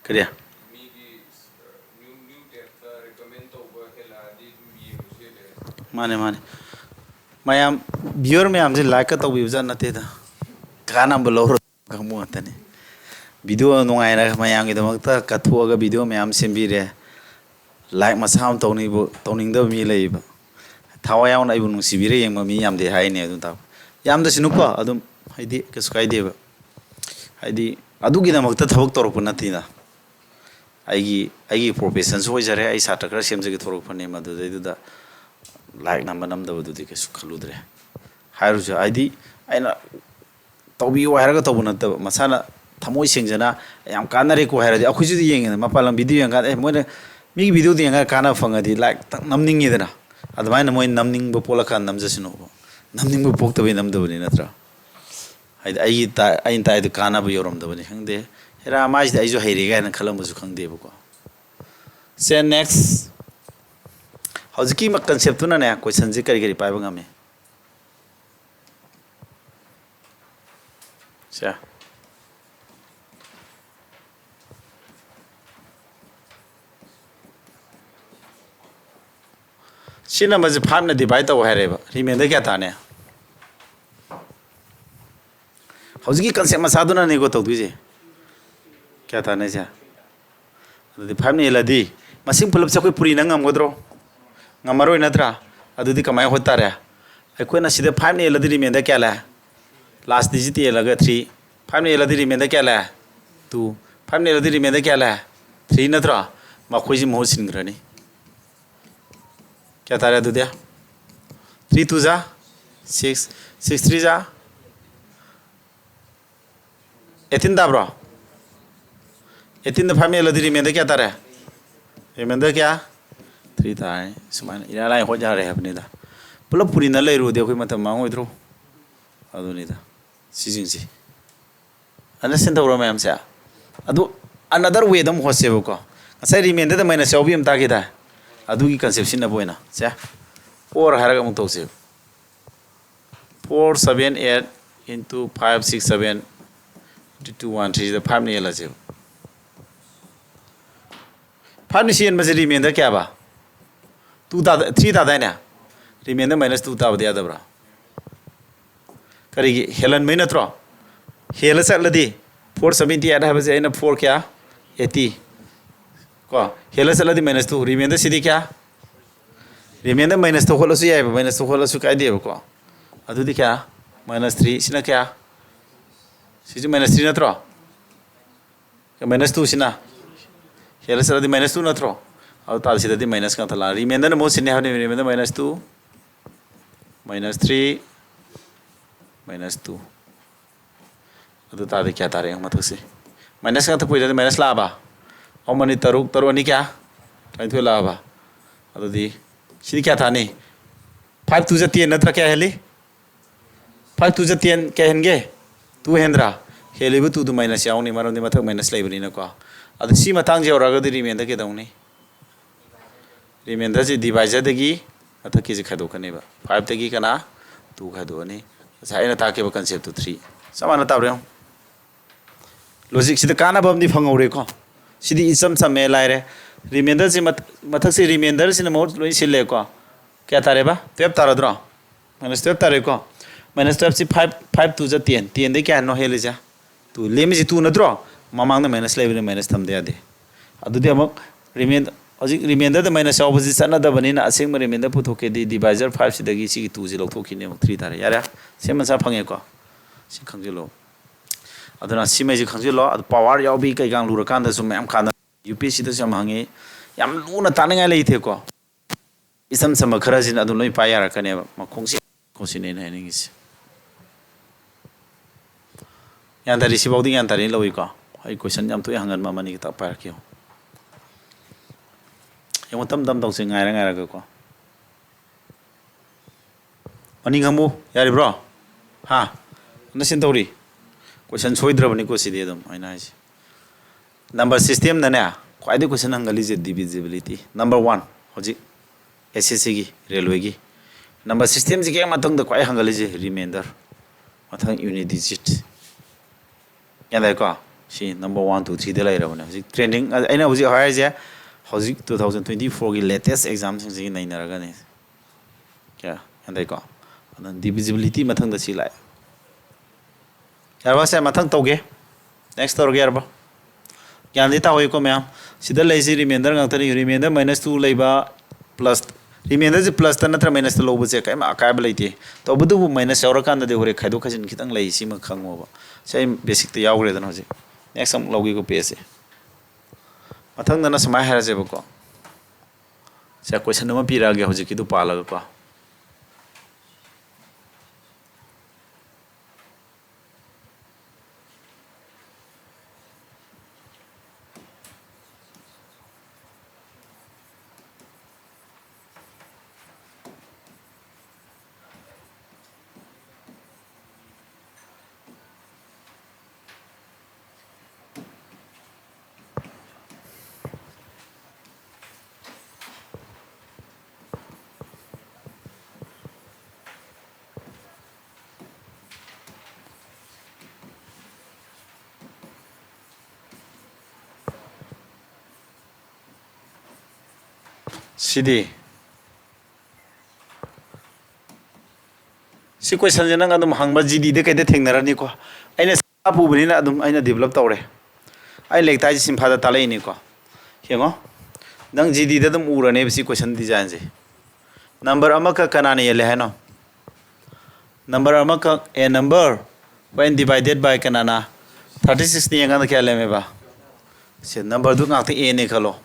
ꯀꯔꯤ? ꯃꯥꯅꯦ, ꯃꯥꯅꯦ꯫ ꯃꯌꯥꯝ, viewer ꯃꯌꯥꯝꯁꯦ like ꯀ ꯇꯧꯕꯤꯕꯖꯥꯠ ꯅꯠꯇꯦꯗ꯫ ꯀꯥꯟꯅꯕ ꯂꯧꯔ ꯈꯪꯕ ꯉꯥꯛꯇꯅꯤ꯫ Video ꯅꯨꯡꯉꯥꯏꯅ ꯃꯌꯥꯝꯒꯤꯗꯃꯛꯇ ꯀꯠꯊꯣꯛꯑꯒ video ꯃꯌꯥꯝ ꯁꯦꯝꯕꯤꯔꯦ꯫ Like ꯃꯆꯥ ꯑꯃ ꯇꯧꯅꯤꯡꯕ, ꯇꯧꯅꯤꯡꯗꯕ ꯃꯤ ꯂꯩꯌꯦꯕ꯫ ꯊꯋꯥꯏ ꯌꯥꯎꯅ ꯑꯩꯕꯨ ꯅꯨꯡꯁꯤꯕꯤꯔ ꯌꯦꯡꯕ ꯃꯤ ꯌꯥꯝꯗꯤ ꯍꯥꯏꯅꯦ ꯑꯗꯨꯝ ꯇꯥꯕ꯫ ꯌꯥꯝꯗꯁꯅꯨꯀꯣ, ꯑꯗꯨꯝ ꯍꯥꯏꯗꯤ ꯀꯩꯁꯨ ꯀꯥꯏꯗꯦꯕ꯫ ꯍꯥꯏꯗꯤ ꯑꯗꯨꯒꯤꯗꯃꯛꯇ ꯊꯕꯛ ꯇꯧꯔꯛꯄ ꯅꯠꯇꯦꯗ꯫ ꯑꯩꯒꯤ, ꯑꯩꯒꯤ profession ꯁꯨ ꯑꯣꯏꯖꯔꯦ, ꯑꯩ ꯁꯥꯇ꯭ꯔ ꯈꯔ ꯁꯦꯝꯖꯒꯦ ꯊꯣꯛꯂꯛꯄꯅꯦ, ꯃꯗꯨꯗꯩꯗꯨꯗ like ꯅꯝꯕ ꯅꯝꯗꯕꯗꯨꯗꯤ ꯀꯩꯁꯨ ꯈꯜꯂꯨꯗ꯭ꯔꯦ꯫ ꯍꯥꯏꯔꯨꯁꯨ ꯍꯥꯏꯗꯤ ꯑꯩꯅ ꯇꯧꯕꯤꯌꯨ ꯍꯥꯏꯔꯒ ꯇꯧꯕ ꯅꯠꯇꯕ, ꯃꯁꯥꯅ ꯊꯃꯣꯏ ꯁꯦꯡꯖꯅ ꯌꯥꯝ ꯀꯥꯟꯅꯔꯦꯀꯣ ꯍꯥꯏꯔꯗꯤ ꯑꯩꯈꯣꯏꯁꯨ ꯌꯦꯡꯉꯦꯗꯅ, ꯃꯄꯥꯟ ꯂꯝ video ꯌꯦꯡꯉꯀꯥꯟꯗ ꯑꯦ ꯃꯣꯏꯅ ꯃꯤꯒꯤ video ꯗ ꯌꯦꯡꯉꯒ ꯀꯥꯟꯅꯕ ꯐꯪꯉꯗꯤ like ꯇꯛ ꯅꯝꯅꯤꯡꯉꯤꯗꯅ꯫ ꯑꯗꯨꯃꯥꯏꯅ ꯃꯣꯏ ꯅꯝꯅꯤꯡꯕ ꯄꯣꯛꯂꯀꯥꯟꯗ ꯅꯝꯖꯁꯅꯨꯕ꯫ ꯅꯝꯅꯤꯡꯕ ꯄꯣꯛꯇꯕꯩ ꯅꯝꯗꯕꯅꯤ ꯅꯠꯇ꯭ꯔꯥ? ꯍꯥꯏꯗꯤ ꯑꯩꯒꯤ ꯇꯥ-, ꯑꯩꯅ ꯇꯥꯏꯗꯣ ꯀꯥꯟꯅꯕ ꯌꯧꯔꯝꯗꯕꯅꯤ ꯈꯪꯗꯦ, ꯍꯦꯔꯥ ꯃꯥꯏꯁꯤꯗꯤ ꯑꯩꯁꯨ ꯍꯩꯔꯦ ꯀꯥꯏꯅ ꯈꯜꯂꯝꯕꯁꯨ ꯈꯪꯗꯦꯕꯀꯣ꯫ ꯁꯦ, next꯫ ꯍꯧꯖꯤꯛꯀꯤ ꯃ-, concept ꯇꯨꯅꯅꯦ question ꯁꯦ ꯀꯔꯤ ꯀꯔꯤ ꯄꯥꯏꯕ ꯉꯝꯃꯤ? ꯁꯦ꯫ ꯁꯤ number ꯁꯦ five ꯅ divide ꯇꯧ ꯍꯥꯏꯔꯦꯕ꯫ Remainder ꯀꯌꯥ ꯇꯥꯅꯤ? ꯍꯧꯖꯤꯛꯀꯤ concept ꯃꯆꯥꯗꯨꯅꯅꯦꯀꯣ ꯇꯧꯗꯣꯏꯁꯦ꯫ ꯀꯌꯥ ꯇꯥꯅꯤ ꯁꯦ? ꯑꯗꯨꯗꯤ five ꯅ ꯍꯦꯜꯂꯗꯤ ꯃꯁꯤꯡ ꯄꯨꯂꯞꯁꯦ ꯑꯩꯈꯣꯏ ꯄꯨꯔꯤꯅ ꯉꯝꯒꯗ꯭ꯔꯣ? ꯉꯝꯃꯔꯣꯏ ꯅꯠꯇ꯭ꯔꯥ? ꯑꯗꯨꯗꯤ ꯀꯃꯥꯏꯅ ꯍꯣꯠ ꯇꯥꯔꯦ? ꯑꯩꯈꯣꯏꯅ ꯁꯤꯗ five ꯅ ꯍꯦꯜꯂꯗꯤ remainder ꯀꯌꯥ ꯂꯩ? Last digit ꯍꯦꯜꯂꯒ three꯫ Five ꯅ ꯍꯦꯜꯂꯗꯤ remainder ꯀꯌꯥ ꯂꯩ? Two꯫ Five ꯅ ꯍꯦꯜꯂꯗꯤ remainder ꯀꯌꯥ ꯂꯩ? Three ꯅꯠꯇ꯭ꯔꯣ? ꯃꯈꯣꯏꯁꯤ ꯃꯍꯨꯠ ꯁꯤꯟꯈ꯭ꯔꯅꯤ꯫ ꯀꯌꯥ ꯇꯥꯔꯦ ꯑꯗꯨꯗꯤ? Three two ꯖꯥ six, six three ꯖꯥ eighteen ꯇꯥꯕ꯭ꯔꯣ? Eighteen ꯗ five ꯅ ꯍꯦꯜꯂꯗꯤ remainder ꯀꯌꯥ ꯇꯥꯔꯦ? Remainder ꯀꯌꯥ? Three ꯇꯥꯔꯦ꯫ ꯁꯨꯃꯥꯏꯅ ꯏꯔꯥꯏ ꯂꯥꯏ ꯍꯣꯠ ꯌꯥꯔꯦ ꯍꯥꯏꯕꯅꯤꯗ꯫ ꯄꯨꯂꯞ ꯄꯨꯔꯤꯅ ꯂꯩꯔꯨꯔꯗꯤ ꯑꯩꯈꯣꯏ ꯃꯇꯝ ꯃꯥꯡꯉꯣꯏꯗ꯭ꯔꯣ? ꯑꯗꯨꯅꯤꯗ ꯁꯤꯁꯤꯡꯁꯦ꯫ Understand ꯇꯧꯔꯣ ꯃꯌꯥꯝꯁꯦ? ꯑꯗꯨ another way ꯗ ꯑꯃꯨꯛ ꯍꯣꯠꯁꯦꯕꯀꯣ꯫ ꯉꯁꯥꯏ remainder ꯗ minus ꯌꯥꯎꯕꯤ ꯑꯃ ꯇꯥꯈꯤꯗꯥꯏ? ꯑꯗꯨꯒꯤ concept ꯁꯤꯖꯤꯟꯅꯕ ꯑꯣꯏꯅ ꯁꯦ, or ꯍꯥꯏꯔꯒ ꯑꯃꯨꯛ ꯇꯧꯁꯦꯕ꯫ Four seven eight into five six seven into two one three ꯁꯤꯗ five ꯅ ꯌꯦꯜꯂꯁꯦꯕ꯫ Five ꯅ ꯁꯤ ꯌꯦꯟꯕꯁꯦ remainder ꯀꯌꯥꯕ? Two ꯇꯥꯗ-, three ꯇꯥꯗꯥꯏꯅꯦ? Remainder minus two ꯇꯥꯕꯗꯤ ꯌꯥꯗꯕ꯭ꯔꯥ? ꯀꯔꯤꯒꯤ? ꯍꯦꯜꯍꯟꯕꯩ ꯅꯠꯇ꯭ꯔꯣ? ꯍꯦꯜꯂ ꯆꯠꯂꯗꯤ four seventy eight ꯍꯥꯏꯕꯁꯦ ꯑꯩꯅ four ꯀꯌꯥ? Eighty꯫ ꯀꯣ, ꯍꯦꯜꯂ ꯆꯠꯂꯗꯤ minus two꯫ Remainder ꯁꯤꯗꯤ ꯀꯌꯥ? Remainder minus two ꯍꯣꯠꯂꯁꯨ ꯌꯥꯏꯑꯕ, minus two ꯍꯣꯠꯂꯁꯨ ꯀꯥꯏꯗꯦꯕꯀꯣ꯫ ꯑꯗꯨꯗꯤ ꯀꯌꯥ? Minus three꯫ ꯁꯤꯅ ꯀꯌꯥ? ꯁꯤꯁꯨ minus three ꯅꯠꯇ꯭ꯔꯣ? Minus two ꯁꯤꯅ ꯍꯦꯜꯂ ꯆꯠꯂꯗꯤ minus two ꯅꯠꯇ꯭ꯔꯣ? ꯑꯗꯨ ꯇꯥꯔꯗꯤ ꯁꯤꯗꯗꯤ minus ꯉꯥꯛꯇ ꯂꯥꯛꯑꯦ꯫ Remainder ꯅ ꯃꯍꯨꯠ ꯁꯤꯟꯅꯤ ꯍꯥꯏꯕꯅꯤ, remainder minus two, minus three, minus two꯫ ꯑꯗꯨ ꯇꯥꯔꯗꯤ ꯀꯌꯥ ꯇꯥꯔꯦ ꯌꯦꯡꯉꯨ ꯃꯊꯛꯁꯦ? Minus ꯉꯥꯛꯇ ꯄꯨꯏꯗꯗꯤ minus ꯂꯥꯛꯑꯕ? ꯑꯍꯨꯝ ꯑꯅꯤ ꯇꯔꯨꯛ, ꯇꯔꯨꯛ ꯑꯅꯤ ꯀꯌꯥ? ꯇꯔꯥꯅꯤꯊꯣꯏ ꯂꯥꯛꯑꯕ? ꯑꯗꯨꯗꯤ ꯁꯤꯗꯤ ꯀꯌꯥ ꯇꯥꯅꯤ? Five two ꯖ ten ꯅꯠꯇ꯭ꯔꯥ? ꯀꯌꯥ ꯍꯦꯜꯂꯤ? Five two ꯖ ten ꯀꯌꯥ ꯍꯦꯟꯒꯦ? Two ꯍꯦꯟꯗ꯭ꯔꯥ? ꯍꯦꯜꯂꯤꯕ two ꯗꯨ minus ꯌꯥꯎꯅꯤ, ꯃꯔꯝꯗꯤ ꯃꯊꯛ minus ꯂꯩꯕꯅꯤꯅꯀꯣ꯫ ꯑꯗꯨ ꯁꯤ ꯃꯇꯥꯡꯁꯦ ꯌꯧꯔꯛꯑꯒꯗꯤ remainder ꯀꯩꯗꯧꯅꯤ? Remainder ꯁꯤ divisor ꯗꯒꯤ ꯃꯊꯛꯀꯤꯁꯦ ꯈꯥꯏꯗꯣꯛꯀꯅꯦꯕ꯫ Five ꯇꯒꯤ ꯀꯅꯥ? Two ꯈꯥꯏꯗꯣꯛꯑꯅꯤ꯫ ꯉꯁꯥꯏ ꯑꯩꯅ ꯇꯥꯛꯈꯤꯕ concept ꯇꯨ three꯫ ꯆꯞ ꯃꯥꯟꯅ ꯇꯥꯕ꯭ꯔꯥ ꯌꯦꯡꯉꯨ꯫ Logic ꯁꯤꯗ ꯀꯥꯟꯅꯕ ꯑꯃꯗꯤ ꯐꯪꯍꯧꯔꯦꯀꯣ꯫ ꯁꯤꯗꯤ ꯏꯆꯝ ꯆꯝꯃꯦ, ꯂꯥꯏꯔꯦ꯫ Remainder ꯁꯤ ꯃꯊ-, ꯃꯊꯛꯁꯤ remainder ꯁꯤꯅ ꯃꯍꯨꯠ ꯂꯣꯏ ꯁꯤꯜꯂꯦꯀꯣ꯫ ꯀꯌꯥ ꯇꯥꯔꯦꯕ? Twelve ꯇꯥꯔꯗ꯭ꯔꯣ? Minus twelve ꯇꯥꯔꯦꯀꯣ꯫ Minus twelve ꯁꯤ five, five two ꯖ ten꯫ Ten ꯗꯩ ꯀꯌꯥꯅꯣ ꯍꯦꯜꯂꯤꯁꯦ? Two꯫ ꯂꯦꯝꯃꯤꯁꯤ two ꯅꯠꯇ꯭ꯔꯣ? ꯃꯃꯥꯡꯗ minus ꯂꯩꯕꯅꯤꯅ minus ꯊꯝꯗ ꯌꯥꯗꯦ꯫ ꯑꯗꯨꯗꯤ ꯑꯃꯨꯛ remain-, ꯍꯧꯖꯤꯛ remainder ꯗ minus ꯌꯥꯎꯕꯁꯤ ꯆꯠꯅꯗꯕꯅꯤꯅ ꯑꯁꯦꯡꯕ remainder ꯄꯨꯊꯣꯛꯀꯦꯗꯤ divisor five ꯁꯤꯗꯒꯤ ꯁꯤꯒꯤ two ꯁꯤ ꯂꯧꯊꯣꯛꯈꯤꯅꯦ, ꯑꯃꯨꯛ three ꯇꯥꯔꯦ꯫ ꯌꯥꯔꯦ? Same answer ꯐꯪꯉꯦꯀꯣ꯫ ꯁꯤ ꯈꯪꯖꯤꯜꯂꯣ꯫ ꯑꯗꯨꯅ ꯁꯤꯃꯩꯁꯤ ꯈꯪꯖꯤꯜꯂꯣ꯫ ꯑꯗꯨ power ꯌꯥꯎꯕꯤ ꯀꯩꯀꯥ ꯂꯨꯔꯀꯥꯟꯗꯁꯨ ꯃꯌꯥꯝ ꯀꯥꯟꯅ-, U P S C ꯗꯁꯨ ꯌꯥꯝ ꯍꯪꯉꯤ꯫ ꯌꯥꯝ ꯂꯨꯅ ꯇꯥꯅꯤꯡꯉꯥꯏ ꯂꯩꯇꯦꯀꯣ꯫ ꯏꯆꯝ ꯆꯝꯕ ꯈꯔꯁꯤꯅ ꯑꯗꯨꯝ ꯂꯣꯏ ꯄꯥꯏ ꯌꯥꯔꯛꯀꯅꯦꯕ꯫ ꯃꯈꯣꯡꯁꯤ ꯈꯣꯡꯁꯤꯅꯦ ꯑꯩꯅ ꯍꯥꯏꯅꯤꯡꯉꯤꯁꯦ꯫ ꯒ꯭ꯌꯥꯟ ꯇꯥꯔꯤ? ꯁꯤꯐꯥꯎꯗꯤ ꯒ꯭ꯌꯥꯟ ꯇꯥꯔꯤ ꯂꯧꯏꯀꯣ꯫ ꯑꯩ question ꯌꯥꯝ ꯊꯣꯛꯑꯦ ꯍꯪꯒꯟꯕ ꯑꯃꯅꯤ ꯈꯤꯇꯪ ꯄꯥꯏꯔꯛꯀꯦ ꯌꯦꯡꯉꯣ꯫ ꯌꯦꯡꯉꯣ, ꯇꯞ ꯇꯞ ꯇꯧꯁꯦ, ꯉꯥꯏꯔ ꯉꯥꯏꯔꯒꯀꯣ꯫ ꯃꯅꯤꯡ ꯍꯟꯕꯨ ꯌꯥꯔꯤꯕ꯭ꯔꯣ? ꯍꯥ? ꯑꯝꯇ ꯁꯤꯟ ꯇꯧꯔꯤ꯫ Question ꯁꯣꯏꯗ꯭ꯔꯕꯅꯤꯀꯣ ꯁꯤꯗꯤ ꯑꯗꯨꯝ ꯑꯩꯅ ꯍꯥꯏꯁꯦ꯫ Number systemꯗꯅꯦ ꯈ꯭ꯋꯥꯏꯗꯒꯤ question ꯍꯪꯒꯜꯂꯤꯁꯦ divisibility꯫ Number one ꯍꯧꯖꯤꯛ S S C ꯒꯤ, railwayꯒꯤ꯫ Number systemꯁꯤꯒꯤ ꯍꯦꯛ ꯃꯊꯪꯗ ꯈ꯭ꯋꯥꯏ ꯍꯪꯒꯜꯂꯤꯁꯦ remainder꯫ ꯃꯊꯪ unit digit꯫ ꯒ꯭ꯌꯥꯟ ꯇꯥꯏꯀꯣ? ꯁꯤ number one, two, threeꯗ ꯂꯩꯔꯕꯅꯦ꯫ ꯍꯧꯖꯤꯛ trending, ꯑꯩꯅ ꯍꯧꯖꯤꯛ ꯍꯥꯏꯔꯤꯁꯦ ꯍꯧꯖꯤꯛ two thousand twenty fourꯒꯤ latest examꯁꯤꯡꯁꯤꯒꯤ ꯅꯩꯅꯔꯒꯅꯤ꯫ ꯀꯌꯥ? ꯒ꯭ꯌꯥꯟ ꯇꯥꯏꯀꯣ? ꯑꯗꯨꯅ divisibility ꯃꯊꯪꯗ ꯁꯤ ꯂꯥꯛꯑꯦ꯫ ꯌꯥꯔꯕ? ꯁꯦ ꯃꯊꯪ ꯇꯧꯒꯦ꯫ Next ꯇꯧꯔꯒꯦ, ꯌꯥꯔꯕ? ꯒ꯭ꯌꯥꯟꯗꯤ ꯇꯥꯍꯧꯏꯀꯣ ꯃꯌꯥꯝ? ꯁꯤꯗ ꯂꯩꯔꯤꯁꯤ remainder ꯉꯥꯛꯇꯅꯤ꯫ Remainder minus two ꯂꯩꯕ plus, remainderꯁꯦ plusꯇ ꯅꯠꯇ꯭ꯔ minusꯇ ꯂꯧꯕꯁꯦ ꯀꯔꯤꯝ ꯑꯀꯥꯏꯕ ꯂꯩꯇꯦ꯫ ꯇꯧꯕꯇꯕꯨ minus ꯌꯥꯎꯔꯀꯥꯟꯗꯗꯤ ꯍꯣꯔꯦꯟ ꯈꯥꯏꯗꯣꯛ ꯈꯥꯏꯖꯤꯟ ꯈꯤꯇꯪ ꯂꯩ, ꯁꯤꯃ ꯈꯪꯉꯣꯕ꯫ ꯁꯤ ꯑꯩ basicꯇ ꯌꯥꯎꯈ꯭ꯔꯦꯗꯅ ꯍꯧꯖꯤꯛ꯫ Next ꯑꯃꯨꯛ ꯂꯧꯒꯦꯀꯣ pageꯁꯦ꯫ ꯃꯊꯪꯗꯅ ꯁꯨꯃꯥꯏꯅ ꯍꯥꯏꯔꯁꯦꯕꯀꯣ꯫ ꯁꯦ question ꯑꯃ ꯄꯤꯔꯛꯑꯒꯦ ꯍꯧꯖꯤꯛꯀꯤꯗꯨ ꯄꯥꯜꯂꯒꯀꯣ꯫ ꯁꯤꯗꯤ, ꯁꯤ questionꯁꯦ ꯅꯪ ꯑꯗꯨꯝ ꯍꯪꯕ GDꯗ ꯀꯩꯗ ꯊꯦꯡꯅꯔꯅꯤꯀꯣ꯫ ꯑꯩꯅ ꯁꯥ ꯄꯨꯕꯅꯤꯅ ꯑꯗꯨꯝ ꯑꯩꯅ develop ꯇꯧꯔꯦ꯫ ꯑꯩ ꯂꯩꯇꯥꯏꯁꯦ ꯁꯤꯟꯐꯥꯗ ꯇꯥꯛꯂꯛꯏꯅꯤꯀꯣ꯫ ꯌꯦꯡꯉꯣ, ꯅꯪ GDꯗ ꯑꯗꯨꯝ ꯎꯔꯅꯦꯕ ꯁꯤ question designꯁꯦ꯫ Number ꯑꯃꯈꯛ ꯀꯅꯥꯅ ꯍꯦꯜꯂꯦ ꯍꯥꯏꯅꯣ? Number ꯑꯃꯈꯛ, a number when divided by ꯀꯅꯥꯅ? Thirty sixꯅ ꯌꯦꯡꯀꯥꯟꯗ ꯀꯌꯥ ꯂꯩꯔꯝꯃꯦꯕ? ꯁꯦ numberꯗꯨ ꯉꯥꯛꯇ aꯅꯦ ꯈꯜꯂꯣ꯫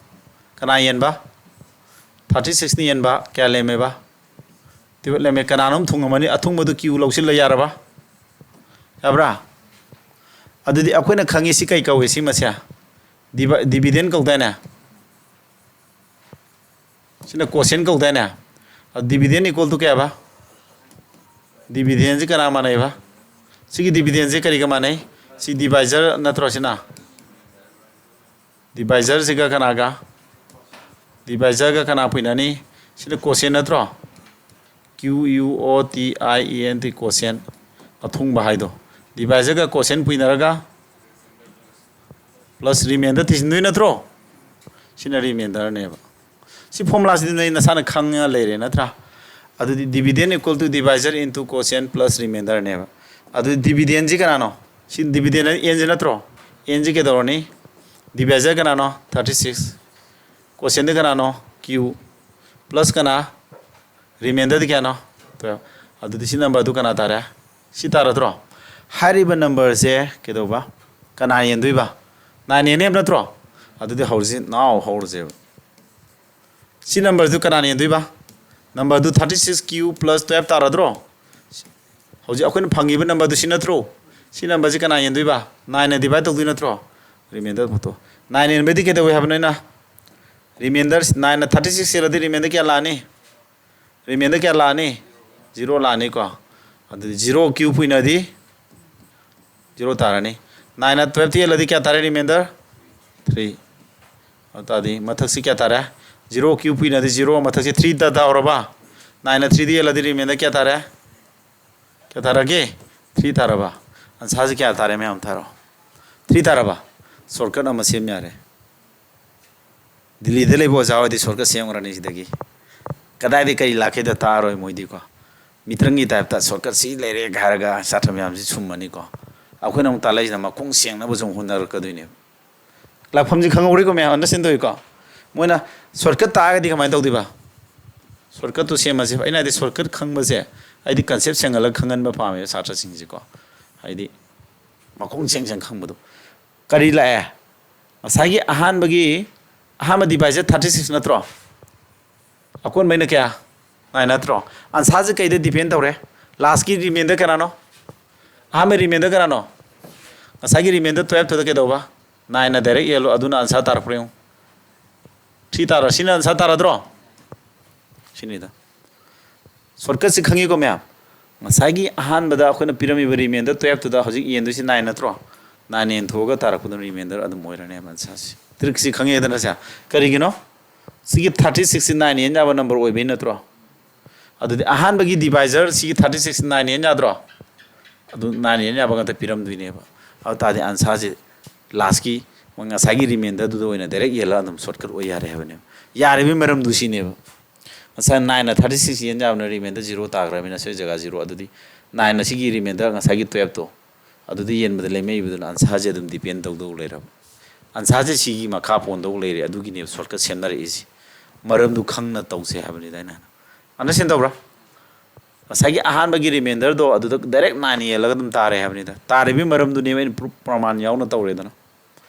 ꯀꯅꯥ ꯌꯦꯟꯕ? Thirty sixꯅ ꯌꯦꯟꯕ꯫ ꯀꯌꯥ ꯂꯩꯔꯝꯃꯦꯕ? Twelve ꯂꯩꯔꯝꯃꯦ꯫ ꯀꯅꯥꯅꯣꯝ ꯊꯨꯡꯉꯝꯃꯅꯤ, ꯑꯊꯨꯡꯕꯗꯨ Q ꯂꯧꯁꯤꯜꯂ ꯌꯥꯔꯕ? ꯌꯥꯕ꯭ꯔꯥ? ꯑꯗꯨꯗꯤ ꯑꯩꯈꯣꯏꯅ ꯈꯪꯉꯤ ꯁꯤ ꯀꯩ ꯀꯧꯏ ꯁꯤꯃꯁꯦ? Divi-, dividend ꯀꯧꯗꯥꯏꯅꯦ? ꯁꯤꯅ quotient ꯀꯧꯗꯥꯏꯅꯦ? ꯑꯗꯨ dividend equal to ꯀꯌꯥꯕ? Dividendꯁꯤ ꯀꯅꯥ ꯃꯥꯟꯅꯩꯕ? ꯁꯤꯒꯤ dividendꯁꯦ ꯀꯔꯤꯒ ꯃꯥꯟꯅꯩ? ꯁꯤ divisor ꯅꯠꯇ꯭ꯔꯣ ꯁꯤꯅ? Divisorꯁꯤꯒ ꯀꯅꯥꯒ? Divisorꯒ ꯀꯅꯥ ꯄꯨꯏꯅꯅꯤ? ꯁꯤꯅ quotient ꯅꯠꯇ꯭ꯔꯣ? Q U O T I E N T, quotient, ꯑꯊꯨꯡꯕ ꯍꯥꯏꯗꯣ꯫ Divisorꯒ quotient ꯄꯨꯏꯅꯔꯒ plus remainder ꯊꯤꯖꯤꯟꯗꯣꯏ ꯅꯠꯇ꯭ꯔꯣ? ꯁꯤꯅ remainderꯅꯦꯕ꯫ ꯁꯤ formulaꯁꯤꯗꯤ ꯅꯣꯏ ꯅꯁꯥꯅ ꯈꯪꯉ ꯂꯩꯔꯦ ꯅꯠꯇ꯭ꯔꯥ? ꯑꯗꯨꯗꯤ dividend equal to divisor into quotient plus remainderꯅꯦꯕ꯫ ꯑꯗꯨꯗꯤ dividendꯁꯤ ꯀꯅꯥꯅꯣ? ꯁꯤ dividend Nꯁꯤ ꯅꯠꯇ꯭ꯔꯣ? Nꯁꯤ ꯀꯩꯗꯧꯔꯅꯤ? Divisor ꯀꯅꯥꯅꯣ? Thirty six꯫ Quotientꯗꯤ ꯀꯅꯥꯅꯣ? Q꯫ Plus ꯀꯅꯥ? Remainderꯗꯤ ꯀꯌꯥꯅꯣ? Twelve꯫ ꯑꯗꯨꯗꯤ ꯁꯤ numberꯗꯨ ꯀꯅꯥ ꯇꯥꯔꯦ? ꯁꯤ ꯇꯥꯔꯗ꯭ꯔꯣ? ꯍꯥꯏꯔꯤꯕ numberꯁꯦ ꯀꯩꯗꯧꯕ? ꯀꯅꯥ ꯌꯦꯟꯗꯣꯏꯕ? Nine ꯌꯦꯟꯅꯦꯕ ꯅꯠꯇ꯭ꯔꯣ? ꯑꯗꯨꯗꯤ ꯍꯧꯔꯁꯤ, now ꯍꯧꯔꯁꯦꯕ꯫ ꯁꯤ numberꯗꯨ ꯀꯅꯥꯅ ꯌꯦꯟꯗꯣꯏꯕ? Numberꯗꯨ thirty six Q plus twelve ꯇꯥꯔꯗ꯭ꯔꯣ? ꯍꯧꯖꯤꯛ ꯑꯩꯈꯣꯏꯅ ꯐꯪꯉꯤꯕ numberꯗꯨ ꯁꯤ ꯅꯠꯇ꯭ꯔꯣ? ꯁꯤ numberꯁꯤ ꯀꯅꯥ ꯌꯦꯟꯗꯣꯏꯕ? Nineꯅ divide ꯇꯧꯗꯣꯏ ꯅꯠꯇ꯭ꯔꯣ? Remainder ꯄꯨꯊꯣꯛ꯫ Nine ꯌꯦꯟꯕꯗꯤ ꯀꯩꯗꯧꯋꯤ ꯍꯥꯏꯕꯅꯣ ꯑꯩꯅ? Remainder, nineꯅ thirty six ꯌꯦꯜꯂꯗꯤ remainder ꯀꯌꯥ ꯂꯥꯛꯑꯅꯤ? Remainder ꯀꯌꯥ ꯂꯥꯛꯑꯅꯤ? Zero ꯂꯥꯛꯑꯅꯤꯀꯣ꯫ ꯑꯗꯨꯗꯤ zero Q ꯄꯨꯏꯅꯗꯤ zero ꯇꯥꯔꯅꯤ꯫ Nineꯅ twelveꯇ ꯌꯦꯜꯂꯗꯤ ꯀꯌꯥ ꯇꯥꯔꯦ remainder? Three꯫ ꯑꯗꯨ ꯇꯥꯔꯗꯤ ꯃꯊꯛꯁꯤ ꯀꯌꯥ ꯇꯥꯔꯦ? Zero Q ꯄꯨꯏꯅꯗꯤ zero, ꯃꯊꯛꯁꯤ three ꯇꯥ ꯇꯥꯍꯧꯔꯕ? Nineꯅ threeꯗ ꯌꯦꯜꯂꯗꯤ remainder ꯀꯌꯥ ꯇꯥꯔꯦ? ꯀꯌꯥ ꯇꯥꯔꯒꯦ? Three ꯇꯥꯔꯕ? Answerꯁꯤ ꯀꯌꯥ ꯇꯥꯔꯦ ꯃꯌꯥꯝ ꯊꯥꯔꯣ꯫ Three ꯇꯥꯔꯕ? Shortcut ꯑꯃ ꯁꯦꯝ ꯌꯥꯔꯦ꯫ ꯗꯤꯜꯂꯤꯗ ꯂꯩꯕ ꯑꯣꯖꯥ ꯍꯣꯏꯗꯤ shortcut ꯁꯦꯝꯈ꯭ꯔꯅꯤ ꯁꯤꯗꯒꯤ꯫ ꯀꯗꯥꯏꯗꯒꯤ ꯀꯔꯤ ꯂꯥꯛꯀꯦꯗ ꯇꯥꯔꯣꯏ ꯃꯣꯏꯗꯤꯀꯣ꯫ ꯃꯤꯇ꯭ꯔꯪꯒꯤ typeꯇ shortcut ꯁꯤ ꯂꯩꯔꯦ ꯍꯥꯏꯔꯒ ꯁꯥꯇ꯭ꯔ ꯃꯌꯥꯝꯁꯤ ꯁꯨꯝꯃꯅꯤꯀꯣ꯫ ꯑꯩꯈꯣꯏꯅ ꯑꯃꯨꯛ ꯇꯥꯜꯂꯛꯏꯁꯤꯅ ꯃꯈꯣꯡ ꯁꯦꯡꯅꯕꯁꯨ ꯑꯃꯨꯛ ꯍꯣꯠꯅꯔꯛꯀꯗꯣꯏꯅꯦꯕ꯫ ꯂꯥꯛꯐꯝꯁꯤ ꯈꯪꯍꯧꯔꯤꯀꯣ ꯃꯌꯥꯝ, understand ꯇꯧꯏꯀꯣ? ꯃꯣꯏꯅ shortcut ꯇꯥꯔꯒꯗꯤ ꯀꯃꯥꯏꯅ ꯇꯧꯗꯣꯏꯕ? Shorcutꯇꯨ ꯁꯦꯝꯃꯁꯦ꯫ ꯑꯩꯅ ꯍꯥꯏꯗꯤ shortcut ꯈꯪꯕꯁꯦ, ꯑꯩꯗꯤ concept ꯁꯦꯡꯍꯜꯂꯒ ꯈꯪꯍꯟꯕ ꯄꯥꯝꯃꯦꯕ ꯁꯥꯇ꯭ꯔꯁꯤꯡꯁꯤꯀꯣ꯫ ꯍꯥꯏꯗꯤ ꯃꯈꯣꯡ ꯁꯦꯡ ꯁꯦꯡ ꯈꯪꯕꯗꯣ꯫ ꯀꯔꯤ ꯂꯥꯛꯑꯦ? ꯉꯁꯥꯏꯒꯤ ꯑꯍꯥꯟꯕꯒꯤ, ꯑꯍꯥꯟꯕ divisor thirty six ꯅꯠꯇ꯭ꯔꯣ? ꯑꯀꯣꯟꯕꯩꯅ ꯀꯌꯥ? Nine ꯅꯠꯇ꯭ꯔꯣ? Answerꯁꯦ ꯀꯩꯗ depend ꯇꯧꯔꯦ? Lastꯀꯤ remainder ꯀꯅꯥꯅꯣ? ꯑꯍꯥꯟꯕ remainder ꯀꯅꯥꯅꯣ? ꯉꯁꯥꯏꯒꯤ remainder twelveꯇꯨꯗ ꯀꯩꯗꯧꯕ? Nineꯅ direct ꯌꯦꯜꯂꯣ, ꯑꯗꯨꯅ answer ꯇꯥꯔꯛꯄ꯭ꯔꯥ ꯌꯦꯡꯉꯨ꯫ Three ꯇꯥꯔꯣ? ꯁꯤꯅ answer ꯇꯥꯔꯗ꯭ꯔꯣ? ꯁꯤꯅꯤꯗ꯫ Shortcutꯁꯤ ꯈꯪꯉꯤꯀꯣ ꯃꯌꯥꯝ? ꯉꯁꯥꯏꯒꯤ ꯑꯍꯥꯟꯕꯗ ꯑꯩꯈꯣꯏꯅ ꯄꯤꯔꯝꯃꯤꯕ ꯔꯤꯃꯦꯟꯗꯔ ꯇꯨꯌꯦꯜꯞꯇꯨꯗ ꯍꯧꯖꯤꯛ ꯌꯦꯟꯗꯣꯏꯁꯤ ꯅꯥꯏꯟ ꯅꯠꯇ꯭ꯔꯣ? ꯅꯥꯏꯟ ꯌꯦꯟꯊꯣꯛꯑꯒ ꯇꯥꯔꯛꯄꯗꯨꯅ ꯔꯤꯃꯦꯟꯗꯔ ꯑꯗꯨꯝ ꯑꯣꯏꯔꯅꯦꯕ ꯑꯟꯁꯥꯔꯁꯦ꯫ ꯇ꯭ꯔꯤꯛꯁꯤ ꯈꯪꯉꯦꯗꯅ ꯁꯦ? ꯀꯔꯤꯒꯤꯅꯣ? ꯁꯤꯒꯤ ꯊꯥꯔꯇꯤ ꯁꯤꯛꯁꯁꯤ ꯅꯥꯏꯟ ꯌꯦꯟ ꯌꯥꯕ ꯅꯝꯕꯔ ꯑꯣꯏꯕꯩ ꯅꯠꯇ꯭ꯔꯣ? ꯑꯗꯨꯗꯤ ꯑꯍꯥꯟꯕꯒꯤ ꯗꯤꯚꯥꯏꯖꯔ ꯁꯤꯒꯤ ꯊꯥꯔꯇꯤ ꯁꯤꯛꯁ ꯅꯥꯏꯟ ꯌꯦꯟ ꯌꯥꯗ꯭ꯔꯣ? ꯑꯗꯨ ꯅꯥꯏꯟ ꯌꯦꯟ ꯌꯥꯕ ꯉꯥꯛꯇ ꯄꯤꯔꯝꯗꯣꯏꯅꯦꯕ꯫ ꯑꯗꯨ ꯇꯥꯔꯗꯤ ꯑꯟꯁꯥꯔꯁꯦ ꯂꯥꯁꯀꯤ ꯉꯁꯥꯏꯒꯤ ꯔꯤꯃꯦꯟꯗꯔꯗꯨꯗ ꯑꯣꯏꯅ ꯗꯥꯏꯔꯦꯛ ꯌꯦꯜꯂꯒ ꯑꯗꯨꯝ ꯁꯣꯔꯠꯀꯠ ꯑꯣꯏ ꯌꯥꯔꯦ ꯍꯥꯏꯕꯅꯦꯕ꯫ ꯌꯥꯔꯤꯕꯒꯤ ꯃꯔꯝꯗꯨ ꯁꯤꯅꯦꯕ꯫ ꯉꯁꯥꯏ ꯅꯥꯏꯟꯅ ꯊꯥꯔꯇꯤ ꯁꯤꯛꯁ ꯌꯦꯟ ꯌꯥꯕꯅ ꯔꯤꯃꯦꯟꯗꯔ ꯖꯤꯔꯣ ꯇꯥꯈ꯭ꯔꯕꯅꯤꯅ ꯁꯣꯏ ꯖꯒꯥ ꯖꯤꯔꯣ꯫ ꯑꯗꯨꯗꯤ ꯅꯥꯏꯟ ꯑꯁꯤꯒꯤ ꯔꯤꯃꯦꯟꯗꯔ ꯉꯁꯥꯏꯒꯤ ꯇꯨꯌꯦꯜꯞꯇꯣ ꯑꯗꯨꯗ ꯌꯦꯟꯕꯗ ꯂꯦꯝꯃꯛꯏꯕꯗꯨꯅ ꯑꯟꯁꯥꯔꯁꯦ ꯑꯗꯨꯝ ꯗꯤꯄꯦꯟ ꯇꯧꯗꯧ ꯂꯩꯔꯕ꯫ ꯑꯟꯁꯥꯔꯁꯦ ꯁꯤꯒꯤ ꯃꯈꯥ ꯄꯣꯟꯗꯧ ꯂꯩꯔꯦ꯫ ꯑꯗꯨꯒꯤꯅꯦꯕ ꯁꯣꯔꯠꯀꯠ ꯁꯦꯝꯅꯔꯛꯏꯁꯤ꯫ ꯃꯔꯝꯗꯨ ꯈꯪꯅ ꯇꯧꯁꯦ ꯍꯥꯏꯕꯅꯤꯗ ꯑꯩꯅ ꯍꯥꯏꯅ꯫ ꯑꯟꯗꯔꯁꯇꯦꯟ ꯇꯧꯕ꯭ꯔꯥ? ꯉꯁꯥꯏꯒꯤ ꯑꯍꯥꯟꯕꯒꯤ ꯔꯤꯃꯦꯟꯗꯔꯗꯣ ꯑꯗꯨꯗ ꯗꯥꯏꯔꯦꯛ ꯅꯥꯏꯟ ꯌꯦꯜꯂꯒ ꯑꯗꯨꯝ ꯇꯥꯔꯦ ꯍꯥꯏꯕꯅꯤꯗ꯫ ꯇꯥꯔꯤꯕꯒꯤ ꯃꯔꯝꯗꯨꯅꯦꯕ ꯑꯩꯅ ꯄ꯭ꯔꯨꯞ ꯄ꯭ꯔꯃꯥꯟ ꯌꯥꯎꯅ ꯇꯧꯔꯦꯗꯅ꯫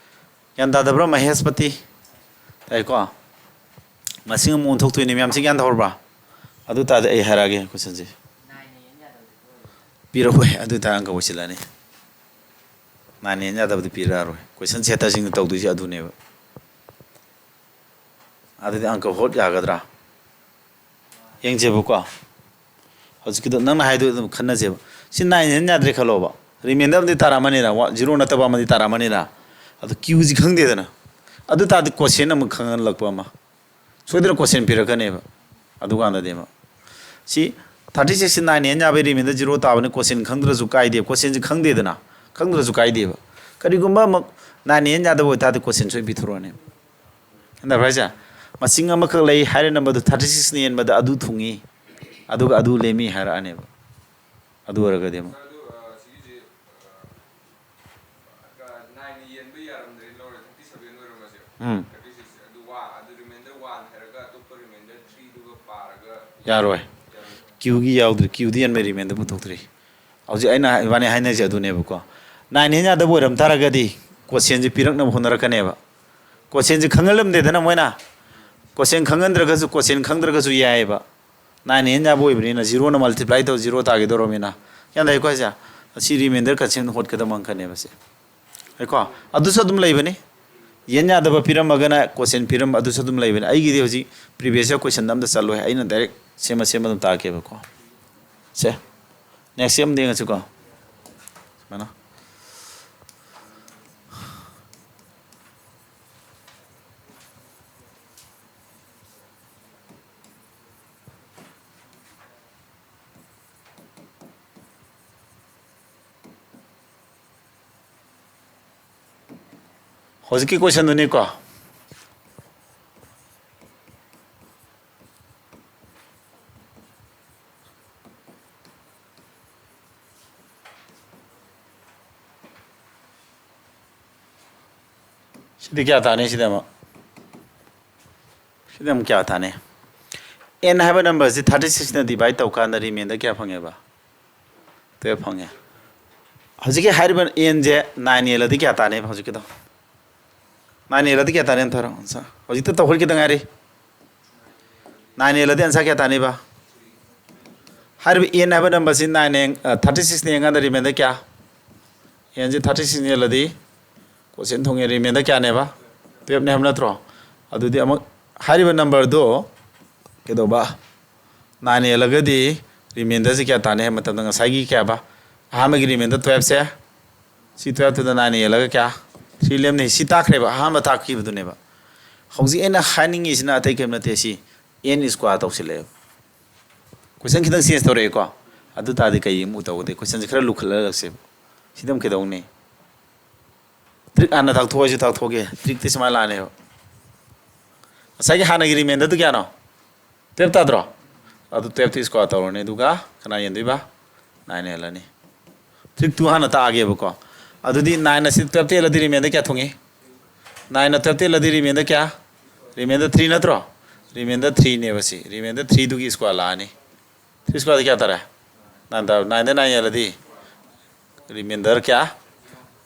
ꯒ꯭ꯌꯥꯟ ꯇꯥꯗꯕ꯭ꯔꯥ ꯃꯍꯦꯁꯄꯇꯤ? ꯇꯥꯏꯀꯣ? ꯃꯁꯤꯡ ꯑꯃꯨꯛ ꯑꯣꯟꯊꯣꯛꯇꯣꯏꯅꯦ ꯃꯌꯥꯝꯁꯤ, ꯒ꯭ꯌꯥꯟ ꯇꯥꯍꯧꯔꯕ꯭ꯔꯥ? ꯑꯗꯨ ꯇꯥꯔꯗꯤ ꯑꯩ ꯍꯥꯏꯔꯛꯑꯒꯦ ꯀꯣꯏꯁꯟꯁꯦ꯫ ꯄꯤꯔꯛꯑꯣꯏ꯫ ꯑꯗꯨ ꯑꯣꯏꯇꯥꯔꯗꯤ ꯑꯪꯀ ꯑꯣꯏꯁꯤꯜꯂꯅꯤ꯫ ꯅꯥꯏꯟ ꯌꯦꯟ ꯌꯥꯗꯕꯗꯤ ꯄꯤꯔꯛꯑꯔꯣꯏ꯫ ꯀꯣꯏꯁꯟ ꯁꯦꯠꯇꯔꯁꯤꯡꯅ ꯇꯧꯗꯣꯏꯁꯦ ꯑꯗꯨꯅꯦꯕ꯫ ꯑꯗꯨꯗꯤ ꯑꯪꯀ ꯍꯣꯠ ꯌꯥꯒꯗ꯭ꯔꯥ? ꯌꯦꯡꯁꯦꯕꯀꯣ꯫ ꯍꯧꯖꯤꯛꯀꯤꯗꯣ ꯅꯪꯅ ꯍꯥꯏꯗꯣ ꯑꯗꯨꯝ ꯈꯟꯅꯁꯦꯕ꯫ ꯁꯤ ꯅꯥꯏꯟ ꯌꯦꯟ ꯌꯥꯗ꯭ꯔꯦ ꯈꯜꯂꯣꯕ꯫ ꯔꯤꯃꯦꯟꯗꯔ ꯑꯃꯗꯤ ꯇꯥꯔꯛꯑꯃꯅꯤꯅ, ꯋꯥ-, ꯖꯤꯔꯣ ꯅꯠꯇꯕ ꯑꯃꯗꯤ ꯇꯥꯔꯛꯑꯃꯅꯤꯅ꯫ ꯑꯗꯣ ꯀ꯭ꯌꯨꯁꯤ ꯈꯪꯗꯦꯗꯅ꯫ ꯑꯗꯨ ꯇꯥꯔꯗꯤ ꯀꯣꯁꯦꯟ ꯑꯃꯨꯛ ꯈꯪꯍꯜꯂꯛꯄ ꯑꯃ꯫ ꯁꯣꯏꯗꯅ ꯀꯣꯁꯦꯟ ꯄꯤꯔꯛꯀꯅꯦꯕ꯫ ꯑꯗꯨꯀꯥꯟꯗꯗꯤ ꯑꯃ꯫ ꯁꯤ ꯊꯥꯔꯇꯤ ꯁꯤꯛꯁꯁꯤ ꯅꯥꯏꯟ ꯌꯦꯟ ꯌꯥꯕꯩ ꯔꯤꯃꯦꯟꯗꯔ ꯖꯤꯔꯣ ꯇꯥꯕꯅꯤ, ꯀꯣꯁꯦꯟ ꯈꯪꯗ꯭ꯔꯁꯨ ꯀꯥꯏꯗꯦ, ꯀꯣꯁꯦꯟꯁꯤ ꯈꯪꯗꯦꯗꯅ꯫ ꯈꯪꯗ꯭ꯔꯁꯨ ꯀꯥꯏꯗꯦꯕ꯫ ꯀꯔꯤꯒꯨꯝꯕ ꯑꯃꯨꯛ ꯅꯥꯏꯟ ꯌꯦꯟ ꯌꯥꯗꯕ ꯑꯣꯏꯇꯥꯔꯗꯤ ꯀꯣꯁꯦꯟ ꯁꯣꯏ ꯄꯤꯊꯣꯔꯛꯑꯅꯦꯕ꯫ ꯒ꯭ꯌꯥꯟ ꯇꯥꯕ꯭ꯔꯥ ꯍꯥꯏꯁꯦ? ꯃꯁꯤꯡ ꯑꯃꯈꯛ ꯂꯩ ꯍꯥꯏꯔꯦ, ꯅꯝꯕꯔꯗꯨ ꯊꯥꯔꯇꯤ ꯁꯤꯛꯁꯅ ꯌꯦꯟꯕꯗ ꯑꯗꯨ ꯊꯨꯡꯉꯤ, ꯑꯗꯨꯒ ꯑꯗꯨ ꯂꯦꯝꯃꯤ ꯍꯥꯏꯔꯛꯑꯅꯦꯕ꯫ ꯑꯗꯨ ꯑꯣꯏꯔꯒꯗꯤ ꯑꯃꯨꯛ꯫ ꯎꯝ꯫ ꯌꯥꯔꯣꯏ꯫ ꯀ꯭ꯌꯨꯒꯤ ꯌꯥꯎꯗ꯭ꯔꯤ꯫ ꯀ꯭ꯌꯨꯗꯤ ꯌꯦꯟꯕꯩ ꯔꯤꯃꯦꯟꯗꯔ ꯄꯨꯊꯣꯛꯇ꯭ꯔꯤ꯫ ꯍꯧꯖꯤꯛ ꯑꯩꯅ, ꯏꯕꯥꯅꯤ ꯍꯥꯏꯅꯔꯤꯁꯦ ꯑꯗꯨꯅꯦꯕꯀꯣ꯫ ꯅꯥꯏꯟ ꯌꯦꯟ ꯌꯥꯗꯕ ꯑꯣꯏꯔꯝ ꯇꯥꯔꯒꯗꯤ ꯀꯣꯁꯦꯟꯁꯦ ꯄꯤꯔꯛꯅꯕ ꯍꯣꯠꯅꯔꯛꯀꯅꯦꯕ꯫ ꯀꯣꯁꯦꯟꯁꯦ ꯈꯪꯍꯜꯂꯝꯗꯦꯗꯅ ꯃꯣꯏꯅ꯫ ꯀꯣꯁꯦꯟ ꯈꯪꯍꯟꯗ꯭ꯔꯒꯁꯨ, ꯀꯣꯁꯦꯟ ꯈꯪꯗ꯭ꯔꯒꯁꯨ ꯌꯥꯏꯑꯕ꯫ ꯅꯥꯏꯟ ꯌꯦꯟ ꯌꯥꯕ ꯑꯣꯏꯕꯅꯤꯅ ꯖꯤꯔꯣꯅ ꯃꯜꯇꯤꯄ꯭ꯂꯥꯏ ꯇꯧ ꯖꯤꯔꯣ ꯇꯥꯈꯤꯗꯧꯔꯕꯅꯤꯅ꯫ ꯒ꯭ꯌꯥꯟ ꯇꯥꯏꯀꯣ ꯍꯥꯏꯁꯦ? ꯑꯁꯤ ꯔꯤꯃꯦꯟꯗꯔ ꯀꯟꯁꯦꯞ ꯍꯣꯠꯀꯗꯕ ꯑꯃꯈꯛꯅꯦꯕ ꯁꯦ꯫ ꯍꯥꯏꯀꯣ? ꯑꯗꯨꯁꯨ ꯑꯗꯨꯝ ꯂꯩꯕꯅꯤ꯫ ꯌꯦꯟ ꯌꯥꯗꯕ ꯄꯤꯔꯝꯃꯒꯅ ꯀꯣꯁꯦꯟ ꯄꯤꯔꯝꯕ ꯑꯗꯨꯁꯨ ꯑꯗꯨꯝ ꯂꯩꯕꯅꯤ꯫ ꯑꯩꯒꯤꯗꯤ ꯍꯧꯖꯤꯛ ꯄ꯭ꯔꯤꯚꯤꯌꯁ ꯌꯔ ꯀꯣꯏꯁꯟꯗ ꯑꯝꯇ ꯆꯠꯂꯣꯏ꯫ ꯑꯩꯅ ꯗꯥꯏꯔꯦꯛ ꯁꯦꯝꯃ ꯁꯦꯝꯃ ꯑꯗꯨꯝ ꯇꯥꯛꯀꯦꯕꯀꯣ꯫ ꯁꯦ꯫ Next ꯑꯃꯗ ꯌꯦꯡꯉꯁꯤꯀꯣ꯫ ꯁꯨꯃꯥꯏꯅ꯫ ꯍꯧꯖꯤꯛꯀꯤ questionꯗꯨꯅꯤꯀꯣ꯫ ꯁꯤꯗꯤ ꯀꯌꯥ ꯇꯥꯅꯤ? ꯁꯤꯗꯤ ꯑꯃꯨꯛ, ꯁꯤꯗꯤ ꯑꯃꯨꯛ ꯀꯌꯥ ꯇꯥꯅꯤ? N ꯍꯥꯏꯕ numberꯁꯤ thirty sixꯅ divide ꯇꯧꯀꯥꯟꯗ remainder ꯀꯌꯥ ꯐꯪꯉꯦꯕ? Twelve ꯐꯪꯉꯦ꯫ ꯍꯧꯖꯤꯛꯀꯤ ꯍꯥꯏꯔꯤꯕ Nꯁꯦ nine ꯍꯦꯜꯂꯗꯤ ꯀꯌꯥ ꯇꯥꯅꯦꯕ ꯍꯧꯖꯤꯛꯀꯤꯗꯣ? Nine ꯍꯦꯜꯂꯗꯤ ꯀꯌꯥ ꯇꯥꯅꯤ ꯑꯝꯇ ꯍꯥꯏꯔꯣ answer꯫ ꯍꯧꯖꯤꯛꯇ ꯇꯧꯈꯠꯈꯤꯗ ꯉꯥꯏꯔꯤ꯫ Nine ꯍꯦꯜꯂꯗꯤ answer ꯀꯌꯥ ꯇꯥꯅꯤꯕ? ꯍꯥꯏꯔꯤꯕ N ꯍꯥꯏꯕ numberꯁꯤ nine ꯍꯦꯟ-, ꯑ, thirty sixꯅ ꯌꯦꯡꯀꯥꯟꯗ remainder ꯀꯌꯥ? Nꯁꯤ thirty six ꯍꯦꯜꯂꯗꯤ quotient ꯊꯣꯡꯉꯦ, remainder ꯀꯌꯥꯅꯦꯕ? Twelveꯅꯦ ꯍꯥꯏꯕ ꯅꯠꯇ꯭ꯔꯣ? ꯑꯗꯨꯗꯤ ꯑꯃꯨꯛ ꯍꯥꯏꯔꯤꯕ numberꯗꯣ ꯀꯩꯗꯧꯕ? Nine ꯍꯦꯜꯂꯒꯗꯤ remainderꯁꯤ ꯀꯌꯥ ꯇꯥꯅꯤ ꯍꯥꯏꯕ ꯃꯇꯝꯗ ꯉꯁꯥꯏꯒꯤ ꯀꯌꯥꯕ? ꯑꯍꯥꯟꯕꯒꯤ remainder twelveꯁꯦ, ꯁꯤ twelveꯇꯨꯗ nine ꯍꯦꯜꯂꯒ ꯀꯌꯥ? Three ꯂꯦꯝꯅꯤ꯫ ꯁꯤ ꯇꯥꯛꯈ꯭ꯔꯦꯕ, ꯑꯍꯥꯟꯕ ꯇꯥꯛꯈꯤꯕꯗꯨꯅꯦꯕ꯫ ꯍꯧꯖꯤꯛ ꯑꯩꯅ ꯍꯥꯏꯅꯤꯡꯉꯤꯁꯤꯅ ꯑꯇꯩ ꯀꯔꯤꯝ ꯅꯠꯇꯦ, ꯁꯤ N square ꯇꯧꯁꯤꯜꯂꯛꯑꯦꯕ꯫ Question ꯈꯤꯇꯪ change ꯇꯧꯔꯛꯑꯦꯀꯣ? ꯑꯗꯨ ꯇꯥꯔꯗꯤ ꯀꯩ ꯑꯃꯨꯛ ꯇꯧꯒꯗꯦ? Questionꯁꯦ ꯈꯔ ꯂꯨꯈꯠꯍꯜꯂꯛꯁꯦꯕ꯫ ꯁꯤꯗ ꯑꯃꯨꯛ ꯀꯩꯗꯧꯅꯤ? Trick ꯍꯥꯟꯅ ꯇꯥꯛꯊꯣꯛꯑꯁꯨ ꯇꯥꯛꯊꯣꯛꯀꯦ꯫ Trickꯇꯤ ꯁꯨꯃꯥꯏꯅ ꯂꯥꯛꯑꯅꯦꯕ꯫ ꯉꯁꯥꯏꯒꯤ ꯍꯥꯟꯅꯒꯤ remainderꯗꯨ ꯀꯌꯥꯅꯣ? Twelve ꯇꯥꯗ꯭ꯔꯣ? ꯑꯗꯨ twelveꯇꯨ square ꯇꯧꯔꯅꯤ, ꯑꯗꯨꯒ ꯀꯅꯥ ꯌꯦꯟꯗꯣꯏꯕ? Nine ꯌꯦꯜꯂꯅꯤ꯫ Trickꯇꯨ ꯍꯥꯟꯅ ꯇꯥꯛꯑꯒꯦꯕꯀꯣ꯫ ꯑꯗꯨꯗꯤ nine ꯑꯁꯤ twelveꯇ ꯌꯦꯜꯂꯗꯤ remainder ꯀꯌꯥ ꯊꯨꯡꯉꯤ? Nineꯅ twelveꯇ ꯌꯦꯜꯂꯗꯤ remainder ꯀꯌꯥ? Remainder three ꯅꯠꯇ꯭ꯔꯣ? Remainder threeꯅꯦꯕ ꯁꯤ꯫ Remainder threeꯗꯨꯒꯤ square ꯂꯥꯛꯑꯅꯤ꯫ Three squareꯗ ꯀꯌꯥ ꯇꯥꯔꯦ? Nine ꯇꯥꯔꯦ꯫ Nineꯗ nine ꯌꯦꯜꯂꯗꯤ remainder ꯀꯌꯥ?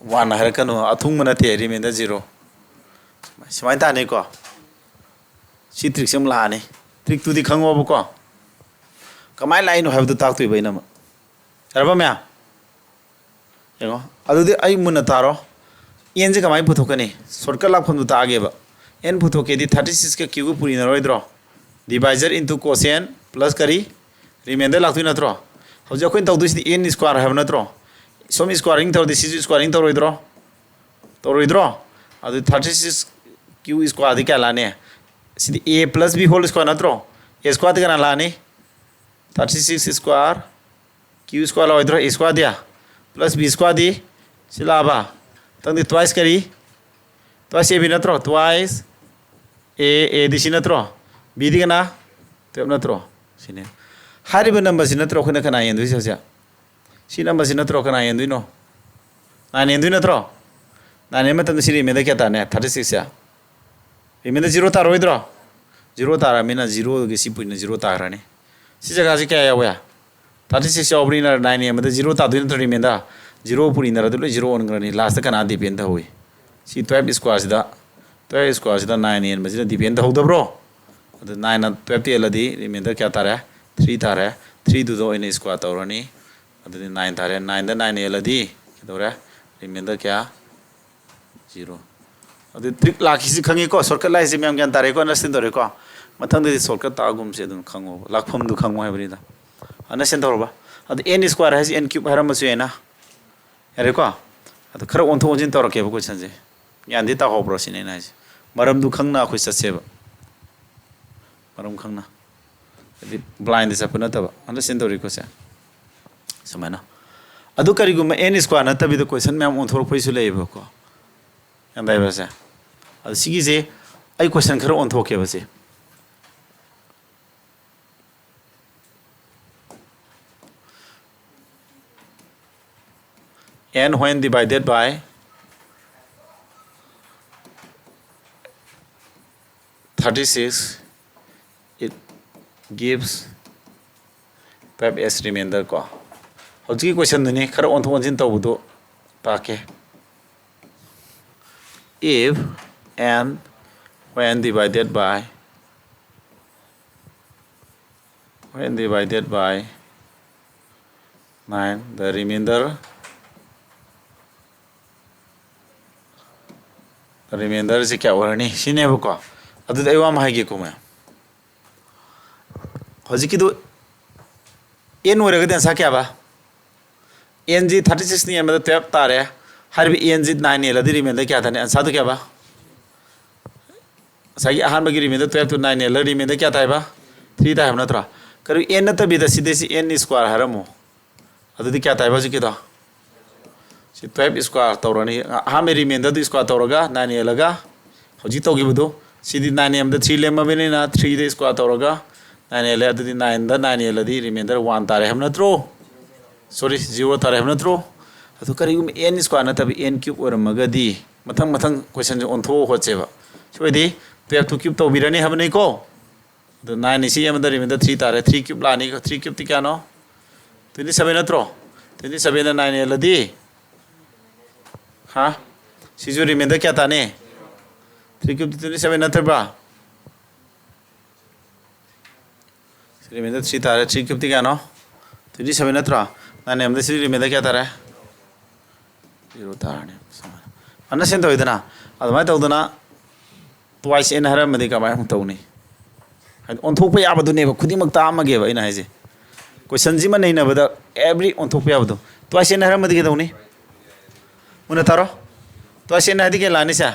One ꯍꯥꯏꯔꯛꯀꯅꯨ, ꯑꯊꯨꯡꯕ ꯅꯠꯇꯦ, remainder zero꯫ ꯁꯨꯃꯥꯏꯅ ꯇꯥꯅꯤꯀꯣ꯫ ꯁꯤ trickꯁꯦ ꯑꯃꯨꯛ ꯂꯥꯛꯑꯅꯤ꯫ Trickꯇꯨꯗꯤ ꯈꯪꯉꯣꯕꯀꯣ꯫ ꯀꯃꯥꯏꯅ ꯂꯥꯛꯏꯅꯣ ꯍꯥꯏꯕꯗꯨ ꯇꯥꯛꯇꯣꯏꯕ ꯑꯩꯅ ꯑꯃꯨꯛ꯫ ꯌꯥꯔꯕ ꯃꯌꯥꯝ? ꯌꯦꯡꯉꯣ꯫ ꯑꯗꯨꯗꯤ ꯑꯩ ꯃꯨꯟꯅ ꯇꯥꯔꯣ꯫ Nꯁꯦ ꯀꯃꯥꯏꯅ ꯄꯨꯊꯣꯛꯀꯅꯤ? Shortcut ꯂꯥꯛꯐꯝꯗꯨ ꯇꯥꯛꯑꯒꯦꯕ꯫ N ꯄꯨꯊꯣꯛꯀꯦꯗꯤ thirty sixꯀ Qꯒ ꯄꯨꯔꯤꯅꯔꯣꯏꯗ꯭ꯔꯣ? Divisor into quotient plus ꯀꯔꯤ? Remainder ꯂꯥꯛꯇꯣꯏ ꯅꯠꯇ꯭ꯔꯣ? ꯍꯧꯖꯤꯛ ꯑꯩꯈꯣꯏꯅ ꯇꯧꯗꯣꯏꯁꯤꯗꯤ n square ꯍꯥꯏꯕ ꯅꯠꯇ꯭ꯔꯣ? ꯁꯣꯝ squaring ꯇꯧꯔꯗꯤ ꯁꯤꯁꯨ squaring ꯇꯧꯔꯣꯏꯗ꯭ꯔꯣ? ꯇꯧꯔꯣꯏꯗ꯭ꯔꯣ? ꯑꯗꯨ thirty six q square ꯗꯤ ꯀꯌꯥ ꯂꯥꯛꯅꯤ? ꯁꯤꯗꯤ a plus b whole square ꯅꯠꯇ꯭ꯔꯣ? A square ꯗꯤ ꯀꯅꯥ ꯂꯥꯛꯅꯤ? Thirty six square, q square ꯂꯥꯛꯑꯣꯏꯗ꯭ꯔꯣ? A square D plus b square ꯗꯤ ꯁꯤ ꯂꯥꯛꯑꯕ? ꯃꯊꯪꯗꯤ twice ꯀꯔꯤ? Twice a b ꯅꯠꯇ꯭ꯔꯣ? Twice a a ꯗꯤ ꯁꯤ ꯅꯠꯇ꯭ꯔꯣ? B ꯗꯤ ꯀꯅꯥ? Twelve ꯅꯠꯇ꯭ꯔꯣ? ꯁꯤꯅꯦ꯫ ꯍꯥꯏꯔꯤꯕ number ꯁꯤ ꯅꯠꯇ꯭ꯔꯣ ꯑꯩꯈꯣꯏꯅ ꯀꯅꯥ ꯌꯦꯟꯗꯣꯏꯁꯦ ꯍꯧꯖꯤꯛ? ꯁꯤ number ꯁꯤ ꯅꯠꯇ꯭ꯔꯣ ꯀꯅꯥ ꯌꯦꯟꯗꯣꯏꯅꯣ? Nine ꯌꯦꯟꯗꯣꯏ ꯅꯠꯇ꯭ꯔꯣ? Nine ꯌꯦꯟ ꯃꯇꯝꯗ ꯁꯤ remainder ꯀꯌꯥ ꯇꯥꯔꯅꯤ? Thirty six ꯁꯦ remainder zero ꯇꯥꯔꯣꯏꯗ꯭ꯔꯣ? Zero ꯇꯥꯔꯃꯤꯅ zero ꯒꯤ ꯁꯤ ꯄꯨꯔꯤꯅ zero ꯇꯥꯈ꯭ꯔꯅꯤ꯫ ꯁꯤ ꯖꯒꯥꯁꯤ ꯀꯌꯥ ꯌꯥꯎꯋꯦ? Thirty six ꯌꯥꯎꯕꯅꯤꯅ nine ꯌꯦꯟꯕꯗ zero ꯇꯥꯗꯣꯏ ꯅꯠꯇ꯭ꯔꯣ remainder? Zero ꯄꯨꯔꯤꯅꯔ ꯑꯗꯨ ꯂꯣꯏ zero ꯑꯣꯟꯈ꯭ꯔꯅꯤ꯫ Last ꯇ ꯀꯅꯥ depend ꯇꯧꯍꯧꯏ? ꯁꯤ twelve square ꯁꯤꯗ, twelve square ꯁꯤꯗ nine ꯌꯦꯟꯕꯁꯤꯗ depend ꯇꯧꯍꯧꯗꯕ꯭ꯔꯣ? ꯑꯗꯨ nine ꯅ twelve ꯇ ꯌꯦꯜꯂꯗꯤ remainder ꯀꯌꯥ ꯇꯥꯔꯦ? Three ꯇꯥꯔꯦ꯫ Three ꯗꯨꯗ ꯑꯣꯏꯅ square ꯇꯧꯔꯅꯤ꯫ ꯑꯗꯨꯗꯤ nine ꯇꯥꯔꯦ꯫ Nine ꯗ nine ꯌꯦꯜꯂꯗꯤ ꯀꯩꯗꯧꯔꯦ? Remainder ꯀꯌꯥ? Zero꯫ ꯑꯗꯨ trick ꯂꯥꯛꯈꯤꯁꯤ ꯈꯪꯉꯤꯀꯣ? Shortcut ꯂꯥꯛꯏꯁꯤ ꯃꯌꯥꯝ ꯒ꯭ꯌꯥꯟ ꯇꯥꯔꯦꯀꯣ? Understand ꯇꯧꯔꯦꯀꯣ? ꯃꯊꯪꯗꯗꯤ shortcut ꯇꯥꯛꯑꯒꯨꯝꯁꯦ, ꯑꯗꯨꯝ ꯈꯪꯉꯣꯕ, ꯂꯥꯛꯐꯝꯗꯨ ꯈꯪꯉꯣ ꯍꯥꯏꯕꯅꯤꯗ꯫ Understand ꯇꯧꯔꯕ? ꯑꯗꯨ n square ꯍꯥꯏꯁꯤ n cube ꯍꯥꯏꯔꯝꯕꯁꯨ ꯌꯥꯏꯅ꯫ ꯌꯥꯔꯦꯀꯣ? ꯑꯗꯨ ꯈꯔ ꯑꯣꯟꯊꯣꯛ ꯑꯣꯟꯁꯤꯟ ꯇꯧꯔꯛꯀꯦꯕ question ꯁꯦ꯫ ꯒ꯭ꯌꯥꯟꯗꯤ ꯇꯥꯍꯧꯕ꯭ꯔꯣ ꯁꯤꯅꯤ ꯑꯩꯅ ꯍꯥꯏꯁꯦ꯫ ꯃꯔꯝꯗꯨ ꯈꯪꯅ ꯑꯩꯈꯣꯏ ꯆꯠꯁꯦꯕ꯫ ꯃꯔꯝ ꯈꯪꯅ꯫ ꯍꯥꯏꯗꯤ blind ꯗ ꯆꯠꯄ ꯅꯠꯇꯕ꯫ Understand ꯇꯧꯔꯤꯀꯣ ꯁꯦ? ꯁꯨꯃꯥꯏꯅ꯫ ꯑꯗꯨ ꯀꯔꯤꯒꯨꯝꯕ n square ꯅꯠꯇꯕꯤꯗ question ꯃꯌꯥꯝ ꯑꯣꯟꯊꯣꯔꯛꯄꯒꯤꯁꯨ ꯂꯩꯌꯦꯕꯀꯣ꯫ ꯒ꯭ꯌꯥꯟ ꯇꯥꯏꯕ ꯁꯦ? ꯑꯗꯨ ꯁꯤꯒꯤꯁꯦ ꯑꯩ question ꯈꯔ ꯑꯣꯟꯊꯣꯛꯀꯦꯕ ꯁꯦ꯫ N when divided by thirty six, it gives twelve as remainder ꯀꯣ꯫ ꯍꯧꯖꯤꯛꯀꯤ question ꯗꯨꯅꯤ ꯈꯔ ꯑꯣꯟꯊꯣꯛ ꯑꯣꯟꯁꯤꯟ ꯇꯧꯕꯗꯣ ꯇꯥꯛꯀꯦ꯫ If n when divided by, when divided by nine, the remainder, the remainder ꯁꯤ ꯀꯌꯥ ꯑꯣꯏꯔꯅꯤ? ꯁꯤꯅꯦꯕꯀꯣ꯫ ꯑꯗꯨꯗꯤ ꯑꯩ ꯋꯥ ꯑꯃ ꯍꯥꯏꯒꯦꯀꯣ ꯃꯌꯥꯝ꯫ ꯍꯧꯖꯤꯛꯀꯤꯗꯨ N ꯑꯣꯏꯔꯒꯗꯤ answer ꯀꯌꯥꯕ? N ꯁꯤ thirty six ꯅ ꯌꯦꯟꯕꯗ twelve ꯇꯥꯔꯦ꯫ ꯍꯥꯏꯔꯤꯕ N ꯁꯤ nine ꯌꯦꯜꯂꯗꯤ remainder ꯀꯌꯥ ꯇꯥꯅꯤ? Answer ꯗꯨ ꯀꯌꯥꯕ? ꯉꯁꯥꯏꯒꯤ ꯑꯍꯥꯟꯕꯒꯤ remainder twelve two nine ꯌꯦꯜꯂꯒ remainder ꯀꯌꯥ ꯇꯥꯏꯕ? Three ꯇꯥꯏ ꯍꯥꯏꯕ ꯅꯠꯇ꯭ꯔꯣ? ꯀꯔꯤ, N ꯅꯠꯇꯕꯤꯗ ꯁꯤꯗꯩꯁꯤ N square ꯍꯥꯏꯔꯝꯃꯣ꯫ ꯑꯗꯨꯗꯤ ꯀꯌꯥ ꯇꯥꯏꯕ ꯍꯧꯖꯤꯛꯀꯤꯗꯣ? ꯁꯤ twelve square ꯇꯧꯔꯅꯤ꯫ ꯑꯍꯥꯟꯕ remainder ꯗꯨ square ꯇꯧꯔꯒ nine ꯌꯦꯜꯂꯒ ꯍꯧꯖꯤꯛ ꯇꯧꯈꯤꯕꯗꯨ, ꯁꯤꯗꯤ nine ꯌꯦꯟꯕꯗ three ꯂꯦꯝꯃꯕꯅꯤꯅ three ꯗ square ꯇꯧꯔꯒ nine ꯌꯦꯜꯂꯦ꯫ ꯑꯗꯨꯗꯤ nine ꯗ nine ꯌꯦꯜꯂꯗꯤ remainder one ꯇꯥꯔꯦ ꯍꯥꯏꯕ ꯅꯠꯇ꯭ꯔꯣ? Sorry, zero ꯇꯥꯔꯦ ꯍꯥꯏꯕ ꯅꯠꯇ꯭ꯔꯣ? ꯑꯗꯨ ꯀꯔꯤꯒꯨꯝꯕ N square ꯅꯠꯇꯕ N cube ꯑꯣꯏꯔꯝꯃꯒꯗꯤ, ꯃꯊꯪ ꯃꯊꯪ question ꯁꯦ ꯑꯣꯟꯊꯣꯛꯑ ꯍꯣꯠꯁꯦꯕ꯫ ꯁꯤ ꯑꯣꯏꯗꯤ twelve ꯇꯨ cube ꯇꯧꯕꯤꯔꯅꯤ ꯍꯥꯏꯕꯅꯤꯀꯣ꯫ ꯑꯗꯨ nine ꯁꯤ ꯑꯃꯗ remainder three ꯇꯥꯔꯦ꯫ Three cube ꯂꯥꯛꯑꯅꯤ꯫ Three cube ꯇꯤ ꯀꯌꯥꯅꯣ? Twenty seven ꯅꯠꯇ꯭ꯔꯣ? Twenty seven ꯗ nine ꯌꯦꯜꯂꯗꯤ, ꯍꯥ? ꯁꯤꯁꯨ remainder ꯀꯌꯥ ꯇꯥꯅꯤ? Three cube T twenty seven ꯅꯠꯇ꯭ꯔꯕ꯭ꯔꯥ? Remainder three ꯇꯥꯔꯦ꯫ Three cube ꯇꯤ ꯀꯌꯥꯅꯣ? Twenty seven ꯅꯠꯇ꯭ꯔꯣ? Nine ꯑꯃꯗ ꯁꯤ remainder ꯀꯌꯥ ꯇꯥꯔꯦ? Zero ꯇꯥꯔꯅꯤ꯫ ꯁꯨꯃꯥꯏꯅ ꯁꯦꯟ ꯇꯧꯋꯤꯗꯅ, ꯑꯗꯨꯃꯥꯏꯅ ꯇꯧꯗꯅ twice n ꯍꯥꯏꯔꯝꯃꯗꯤ ꯀꯃꯥꯏꯅ ꯑꯃꯨꯛ ꯇꯧꯅꯤ? ꯍꯥꯏꯗꯤ ꯑꯣꯟꯊꯣꯛꯄ ꯌꯥꯕꯗꯨꯅꯦꯕ, ꯈꯨꯗꯤꯡꯃꯛ ꯇꯥꯛꯑꯝꯃꯒꯦꯕ ꯑꯩꯅ ꯍꯥꯏꯁꯦ꯫ Question ꯁꯤꯃ ꯅꯩꯅꯕꯗ every ꯑꯣꯟꯊꯣꯛꯄ ꯌꯥꯕꯗꯣ꯫ Twice n ꯍꯥꯏꯔꯝꯃꯗꯤ ꯀꯩꯗꯧꯅꯤ? ꯃꯨꯟꯅ ꯇꯥꯔꯣ꯫ Twice n ꯍꯥꯏꯗꯤ ꯀꯩ ꯂꯥꯛꯅꯤ ꯁꯦ?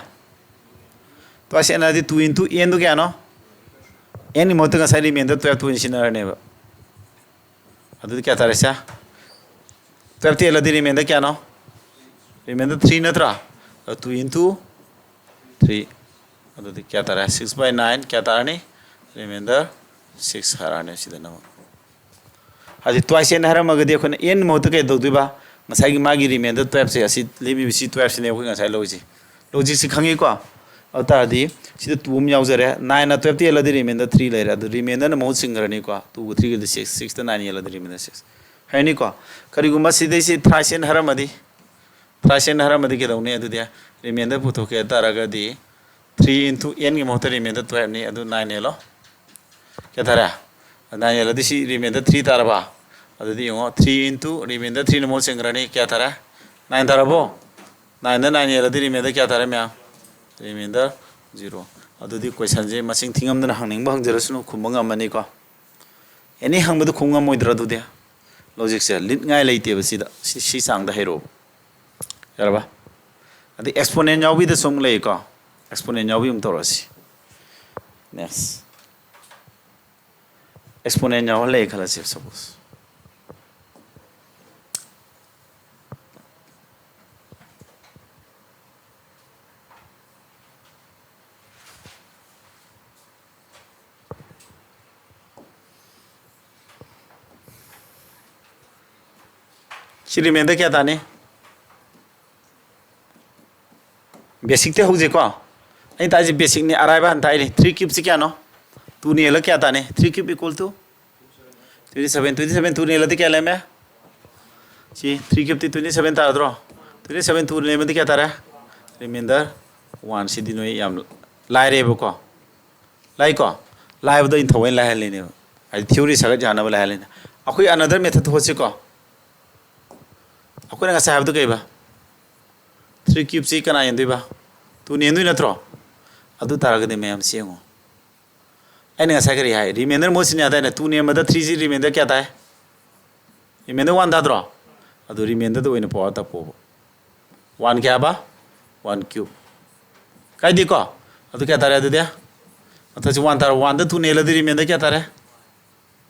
Twice n ꯍꯥꯏꯗꯤ two into n ꯗꯨ ꯀꯌꯥꯅꯣ? N ꯒꯤ ꯃꯍꯨꯠꯇ ꯉꯁꯥꯏ remainder twelve ꯇꯨ ꯑꯣꯏꯅ ꯁꯤꯖꯤꯟꯅꯔꯅꯦꯕ꯫ ꯑꯗꯨꯗꯤ ꯀꯌꯥ ꯇꯥꯔꯦ ꯁꯦ? Twelve ꯇꯨ ꯌꯦꯜꯂꯗꯤ remainder ꯀꯌꯥꯅꯣ? Remainder three ꯅꯠꯇ꯭ꯔꯥ? Two into three꯫ ꯑꯗꯨꯗꯤ ꯀꯌꯥ ꯇꯥꯔꯦ? Six by nine ꯀꯌꯥ ꯇꯥꯔꯅꯤ? Remainder six ꯍꯥꯏꯔꯛꯑꯅꯤ ꯁꯤꯗꯅ ꯑꯃꯨꯛ꯫ ꯍꯥꯏꯗꯤ twice n ꯍꯥꯏꯔꯝꯃꯒꯗꯤ ꯑꯩꯈꯣꯏꯅ n ꯃꯍꯨꯠꯇ ꯀꯩ ꯇꯧꯗꯣꯏꯕ? ꯉꯁꯥꯏꯒꯤ ꯃꯥꯒꯤ remainder twelve ꯁꯦ, ꯑꯁꯤ ꯂꯦꯝꯃꯤꯕ ꯁꯤ twelve ꯁꯤꯅꯦ ꯑꯩꯈꯣꯏ ꯉꯁꯥꯏ ꯂꯧꯔꯤꯁꯦ꯫ Logic ꯁꯤ ꯈꯪꯉꯤꯀꯣ? ꯑꯗꯨ ꯇꯥꯔꯗꯤ ꯁꯤꯗ two ꯑꯃ ꯌꯥꯎꯖꯔꯦ꯫ Nine ꯅ twelve ꯇ ꯌꯦꯜꯂꯗꯤ remainder three ꯂꯩꯔꯦ꯫ ꯑꯗꯨ remainder ꯅ ꯃꯍꯨꯠ ꯁꯤꯟꯈ꯭ꯔꯅꯤꯀꯣ꯫ Two ꯒ three ꯒꯗꯤ six, six ꯇ nine ꯌꯦꯜꯂꯗꯤ remainder six꯫ ꯍꯥꯏꯅꯤꯀꯣ? ꯀꯔꯤꯒꯨꯝꯕ ꯁꯤꯗꯩꯁꯤ twice n ꯍꯥꯏꯔꯝꯃꯗꯤ, twice n ꯍꯥꯏꯔꯝꯃꯗꯤ ꯀꯩꯗꯧꯅꯤ? ꯑꯗꯨꯗꯤ remainder ꯄꯨꯊꯣꯛꯀꯦ ꯍꯥꯏ ꯇꯥꯔꯒꯗꯤ three into n ꯒꯤ ꯃꯍꯨꯠꯇ remainder twelve ꯅꯤ꯫ ꯑꯗꯨ nine ꯌꯦꯜꯂꯣ꯫ ꯀꯌꯥ ꯇꯥꯔꯦ? Nine ꯌꯦꯜꯂꯗꯤ ꯁꯤ remainder three ꯇꯥꯔꯕ? ꯑꯗꯨꯗꯤ ꯌꯦꯡꯉꯣ, three into remainder three ꯅ ꯃꯍꯨꯠ ꯁꯤꯟꯈ꯭ꯔꯅꯤ꯫ ꯀꯌꯥ ꯇꯥꯔꯦ? Nine ꯇꯥꯔꯕꯣ? Nine ꯗ nine ꯌꯦꯜꯂꯗꯤ remainder ꯀꯌꯥ ꯇꯥꯔꯦ ꯃꯌꯥꯝ? Remainder zero꯫ ꯑꯗꯨꯗꯤ question ꯁꯦ ꯃꯁꯤꯡ ꯊꯤꯉꯝꯗꯅ ꯍꯪꯅꯤꯡꯕ ꯍꯪꯖꯔꯁꯅꯨ, ꯈꯨꯝꯕ ꯉꯝꯃꯅꯤꯀꯣ? Any ꯍꯪꯕꯗ ꯈꯨꯝ ꯉꯝꯃꯣꯏꯗ꯭ꯔꯥ ꯑꯗꯨꯗꯤ? ꯂꯣꯖꯤꯛꯁꯦ ꯂꯤꯠꯉꯥꯏ ꯂꯩꯇꯦꯕ ꯁꯤꯗ꯫ ꯁꯤ, ꯁꯤ ꯆꯥꯡꯗ ꯍꯩꯔꯛꯑꯣꯕ꯫ ꯌꯥꯔꯕ? ꯑꯗꯩ ꯑꯦꯛꯁꯄꯣꯅꯦꯟ ꯌꯥꯎꯕꯤꯗ ꯁꯨꯝ ꯂꯩꯀꯣ꯫ ꯑꯦꯛꯁꯄꯣꯅꯦꯟ ꯌꯥꯎꯕꯤ ꯑꯃꯨꯛ ꯇꯧꯔꯛꯑꯁꯤ꯫ ꯅꯦꯛꯁ꯫ ꯑꯦꯛꯁꯄꯣꯅꯦꯟ ꯌꯥꯎꯍꯜꯂꯛꯑꯦ ꯈꯜꯂꯁꯦ, ꯁꯄꯣꯁ꯫ ꯁꯤ ꯔꯤꯃꯦꯟꯗꯔ ꯀꯌꯥ ꯇꯥꯅꯤ? ꯕꯦꯁꯤꯛꯇꯩ ꯍꯧꯖꯩꯀꯣ꯫ ꯑꯩꯅ ꯇꯥꯛꯏꯁꯦ ꯕꯦꯁꯤꯛꯅꯤ, ꯑꯔꯥꯏꯕ ꯍꯥꯟꯅ ꯇꯥꯛꯏꯅꯤ꯫ ꯊ꯭ꯔꯤ ꯀ꯭ꯌꯨꯕꯁꯤ ꯀꯌꯥꯅꯣ? ꯇꯨꯅꯤ ꯍꯦꯜꯂ ꯀꯌꯥ ꯇꯥꯅꯤ? Three cube equal to twenty seven꯫ Twenty seven ꯇꯨꯅꯤ ꯍꯦꯜꯂꯗꯤ ꯀꯌꯥ ꯂꯩꯔꯝꯃꯦ? ꯁꯤ ꯊ꯭ꯔꯤ ꯀ꯭ꯌꯨꯕꯇꯤ twenty seven ꯇꯥꯔꯗ꯭ꯔꯣ? Twenty seven ꯇꯨꯅꯤ ꯍꯦꯜꯂꯗꯤ ꯀꯌꯥ ꯇꯥꯔꯦ? Reminder one. ꯁꯤꯗꯤ ꯅꯣꯏ ꯌꯥꯝ ꯂꯥꯏꯔꯦꯕꯀꯣ꯫ ꯂꯥꯏꯀꯣ? ꯂꯥꯏꯕꯗꯣ ꯑꯩꯅ ꯊꯑꯣꯏꯅ ꯂꯥꯏꯍꯜꯂꯤꯅꯦꯕ꯫ ꯍꯥꯏꯗꯤ ꯊꯤꯑꯣꯔꯤ ꯁꯥꯒꯠ ꯌꯥꯅꯕ ꯂꯥꯏꯍꯜꯂꯤꯅꯦ꯫ ꯑꯩꯈꯣꯏ another method ꯍꯣꯠꯁꯤꯀꯣ꯫ ꯑꯩꯈꯣꯏꯅ ꯉꯁꯥꯏ ꯍꯥꯏꯕꯗꯨ ꯀꯩꯕ? ꯊ꯭ꯔꯤ ꯀ꯭ꯌꯨꯕꯁꯤ ꯀꯅꯥ ꯌꯦꯟꯗꯣꯏꯕ? ꯇꯨꯅ ꯌꯦꯟꯗꯣꯏ ꯅꯠꯇ꯭ꯔꯣ? ꯑꯗꯨ ꯇꯥꯔꯒꯗꯤ ꯃꯌꯥꯝ ꯁꯤ ꯌꯦꯡꯉꯣ꯫ ꯑꯩꯅ ꯉꯁꯥꯏ ꯀꯔꯤ ꯍꯥꯏ? ꯔꯤꯃꯦꯟꯗꯔ ꯃꯍꯨꯠ ꯁꯤꯟ ꯌꯥꯗꯥꯏꯅꯦ? ꯇꯨꯅ ꯌꯦꯟꯕꯗ ꯊ꯭ꯔꯤꯁꯤ ꯔꯤꯃꯦꯟꯗꯔ ꯀꯌꯥ ꯇꯥꯏ? ꯔꯤꯃꯦꯟꯗꯔ ꯋꯥꯟ ꯇꯥꯗ꯭ꯔꯣ? ꯑꯗꯨ ꯔꯤꯃꯦꯟꯗꯔꯗ ꯑꯣꯏꯅ ꯄꯋꯥꯔ ꯇꯞꯄꯣꯕ꯫ ꯋꯥꯟ ꯀꯌꯥꯕ? One cube. ꯀꯥꯏꯗꯦꯀꯣ? ꯑꯗꯨ ꯀꯌꯥ ꯇꯥꯔꯦ ꯑꯗꯨꯗꯤ? ꯃꯊꯛꯁꯤ ꯋꯥꯟ ꯇꯥꯔꯦ꯫ ꯋꯥꯟꯗ ꯇꯨꯅ ꯌꯦꯜꯂꯗꯤ ꯔꯤꯃꯦꯟꯗꯔ ꯀꯌꯥ ꯇꯥꯔꯦ?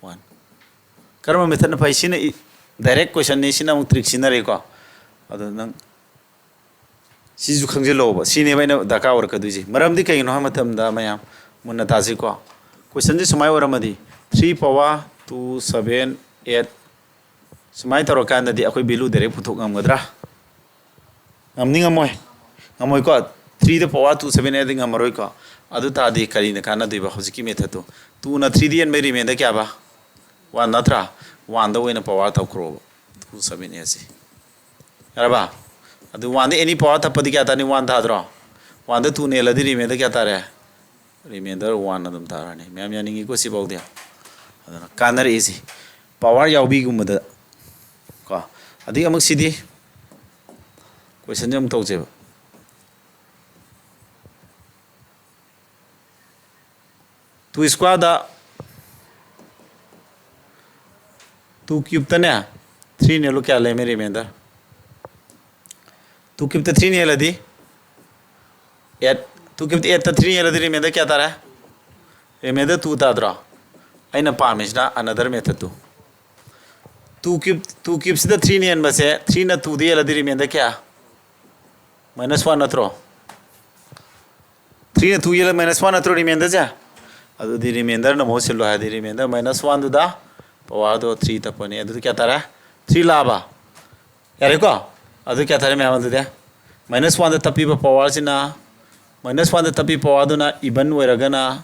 ꯋꯥꯟ꯫ ꯀꯔꯝꯕ ꯃꯦꯊꯠꯅ ꯐꯩ? ꯁꯤꯅ ꯗꯥꯏꯔꯦꯛ ꯀꯣꯏꯁꯟꯅꯤ, ꯁꯤꯅ ꯑꯃꯨꯛ ꯇ꯭ꯔꯤꯛ ꯁꯤꯖꯤꯟꯅꯔꯦꯀꯣ꯫ ꯑꯗꯣ ꯅꯪ ꯁꯤꯁꯨ ꯈꯪꯖꯤꯜꯂꯣꯕ꯫ ꯁꯤꯅꯦꯕ ꯑꯩꯅ ꯗꯔꯀꯥꯔ ꯑꯣꯏꯔꯛꯀꯗꯣꯏꯁꯦ꯫ ꯃꯔꯝꯗꯤ ꯀꯩꯒꯤꯅꯣ ꯍꯥꯏꯕ ꯃꯇꯝꯗ, ꯃꯌꯥꯝ ꯃꯨꯟꯅ ꯇꯥꯁꯤꯀꯣ꯫ ꯀꯣꯏꯁꯟꯁꯦ ꯁꯨꯃꯥꯏꯅ ꯑꯣꯏꯔꯝꯃꯗꯤ, three power two seven eight ꯁꯨꯃꯥꯏꯅ ꯇꯧꯔꯀꯥꯟꯗꯗꯤ ꯑꯩꯈꯣꯏ ꯚꯦꯂꯨ ꯗꯥꯏꯔꯦꯛ ꯄꯨꯊꯣꯛ ꯉꯝꯒꯗ꯭ꯔꯥ? ꯉꯝꯅꯤ ꯉꯝꯃꯣꯏ? ꯉꯝꯃꯣꯏꯀꯣ꯫ ꯊ꯭ꯔꯤꯗ power two seven eight ꯗꯤ ꯉꯝꯃꯔꯣꯏꯀꯣ꯫ ꯑꯗꯨ ꯇꯥꯔꯗꯤ ꯀꯔꯤꯅ ꯀꯥꯟꯅꯗꯣꯏꯕ ꯍꯧꯖꯤꯛꯀꯤ ꯃꯦꯊꯠꯇꯨ? ꯇꯨꯅ ꯊ꯭ꯔꯤꯗ ꯌꯦꯟꯕꯩ ꯔꯤꯃꯦꯟꯗꯔ ꯀꯌꯥꯕ? ꯋꯥꯟ ꯅꯠꯇ꯭ꯔꯥ? ꯋꯥꯟꯗ ꯑꯣꯏꯅ ꯄꯋꯥꯔ ꯇꯧꯈ꯭ꯔꯣꯕ꯫ Two seven eight ꯁꯤ꯫ ꯌꯥꯔꯕ? ꯑꯗꯨ ꯋꯥꯟꯗ ꯑꯦꯅꯤ ꯄꯋꯥꯔ ꯊꯞꯄꯗꯤ ꯀꯌꯥ ꯇꯥꯅꯤ? ꯋꯥꯟ ꯇꯥꯗ꯭ꯔꯣ? ꯋꯥꯟꯗ ꯇꯨꯅ ꯌꯦꯜꯂꯗꯤ ꯔꯤꯃꯦꯟꯗꯔ ꯀꯌꯥ ꯇꯥꯔꯦ? ꯔꯤꯃꯦꯟꯗꯔ ꯋꯥꯟ ꯑꯗꯨꯝ ꯇꯥꯔꯅꯤ꯫ ꯃꯌꯥꯝ ꯌꯥꯅꯤꯡꯉꯤꯀꯣ ꯁꯤꯐꯥꯎꯗꯤ? ꯑꯗꯨꯅ ꯀꯥꯟꯅꯔꯛꯏꯁꯤ ꯄꯋꯥꯔ ꯌꯥꯎꯕꯤꯒꯨꯝꯕꯗ ꯀꯣ꯫ ꯑꯗꯒꯤ ꯑꯃꯨꯛ ꯁꯤꯗꯤ ꯀꯣꯏꯁꯟꯁꯦ ꯑꯃꯨꯛ ꯇꯧꯁꯦꯕ꯫ Two square ꯗ Two cubeꯇꯅꯦ, threeꯅꯦ ꯂꯨ, ꯀꯌꯥ ꯂꯩꯔꯝꯃꯤ remainder? Two cubeꯇ threeꯅ ꯍꯦꯜꯂꯗꯤ eight, two cubeꯇ eightꯇ three ꯍꯦꯜꯂꯗꯤ remainder ꯀꯌꯥ ꯇꯥꯔꯦ? Remainder two ꯇꯥꯗ꯭ꯔꯣ? ꯑꯩꯅ ꯄꯥꯝꯃꯤꯁꯤꯅ another method two. Two cube, two cubeꯁꯤꯗ threeꯅ ꯍꯦꯟꯕꯁꯦ, threeꯅ twoꯗ ꯍꯦꯜꯂꯗꯤ remainder ꯀꯌꯥ? Minus one ꯅꯠꯇ꯭ꯔꯣ? Threeꯅ two ꯍꯦꯜꯂ minus one ꯅꯠꯇ꯭ꯔꯣ remainderꯁꯦ? ꯑꯗꯨꯗꯤ remainderꯅ ꯃꯍꯨꯠ ꯁꯤꯜꯂꯣ ꯍꯥꯏꯔꯗꯤ remainder minus oneꯗꯨꯗ powerꯗꯣ three ꯇꯞꯄꯅꯤ꯫ ꯑꯗꯨꯗꯤ ꯀꯌꯥ ꯇꯥꯔꯦ? Three ꯂꯥꯛꯑꯕ? ꯌꯥꯔꯦꯀꯣ? ꯑꯗꯨ ꯀꯌꯥ ꯇꯥꯔꯦ ꯃꯌꯥꯝ? ꯑꯗꯨꯗꯤ minus oneꯗ ꯇꯞꯄꯤꯕ powerꯁꯤꯅ, minus oneꯗ ꯇꯞꯄꯤꯕ powerꯗꯨꯅ even ꯑꯣꯏꯔꯒꯅ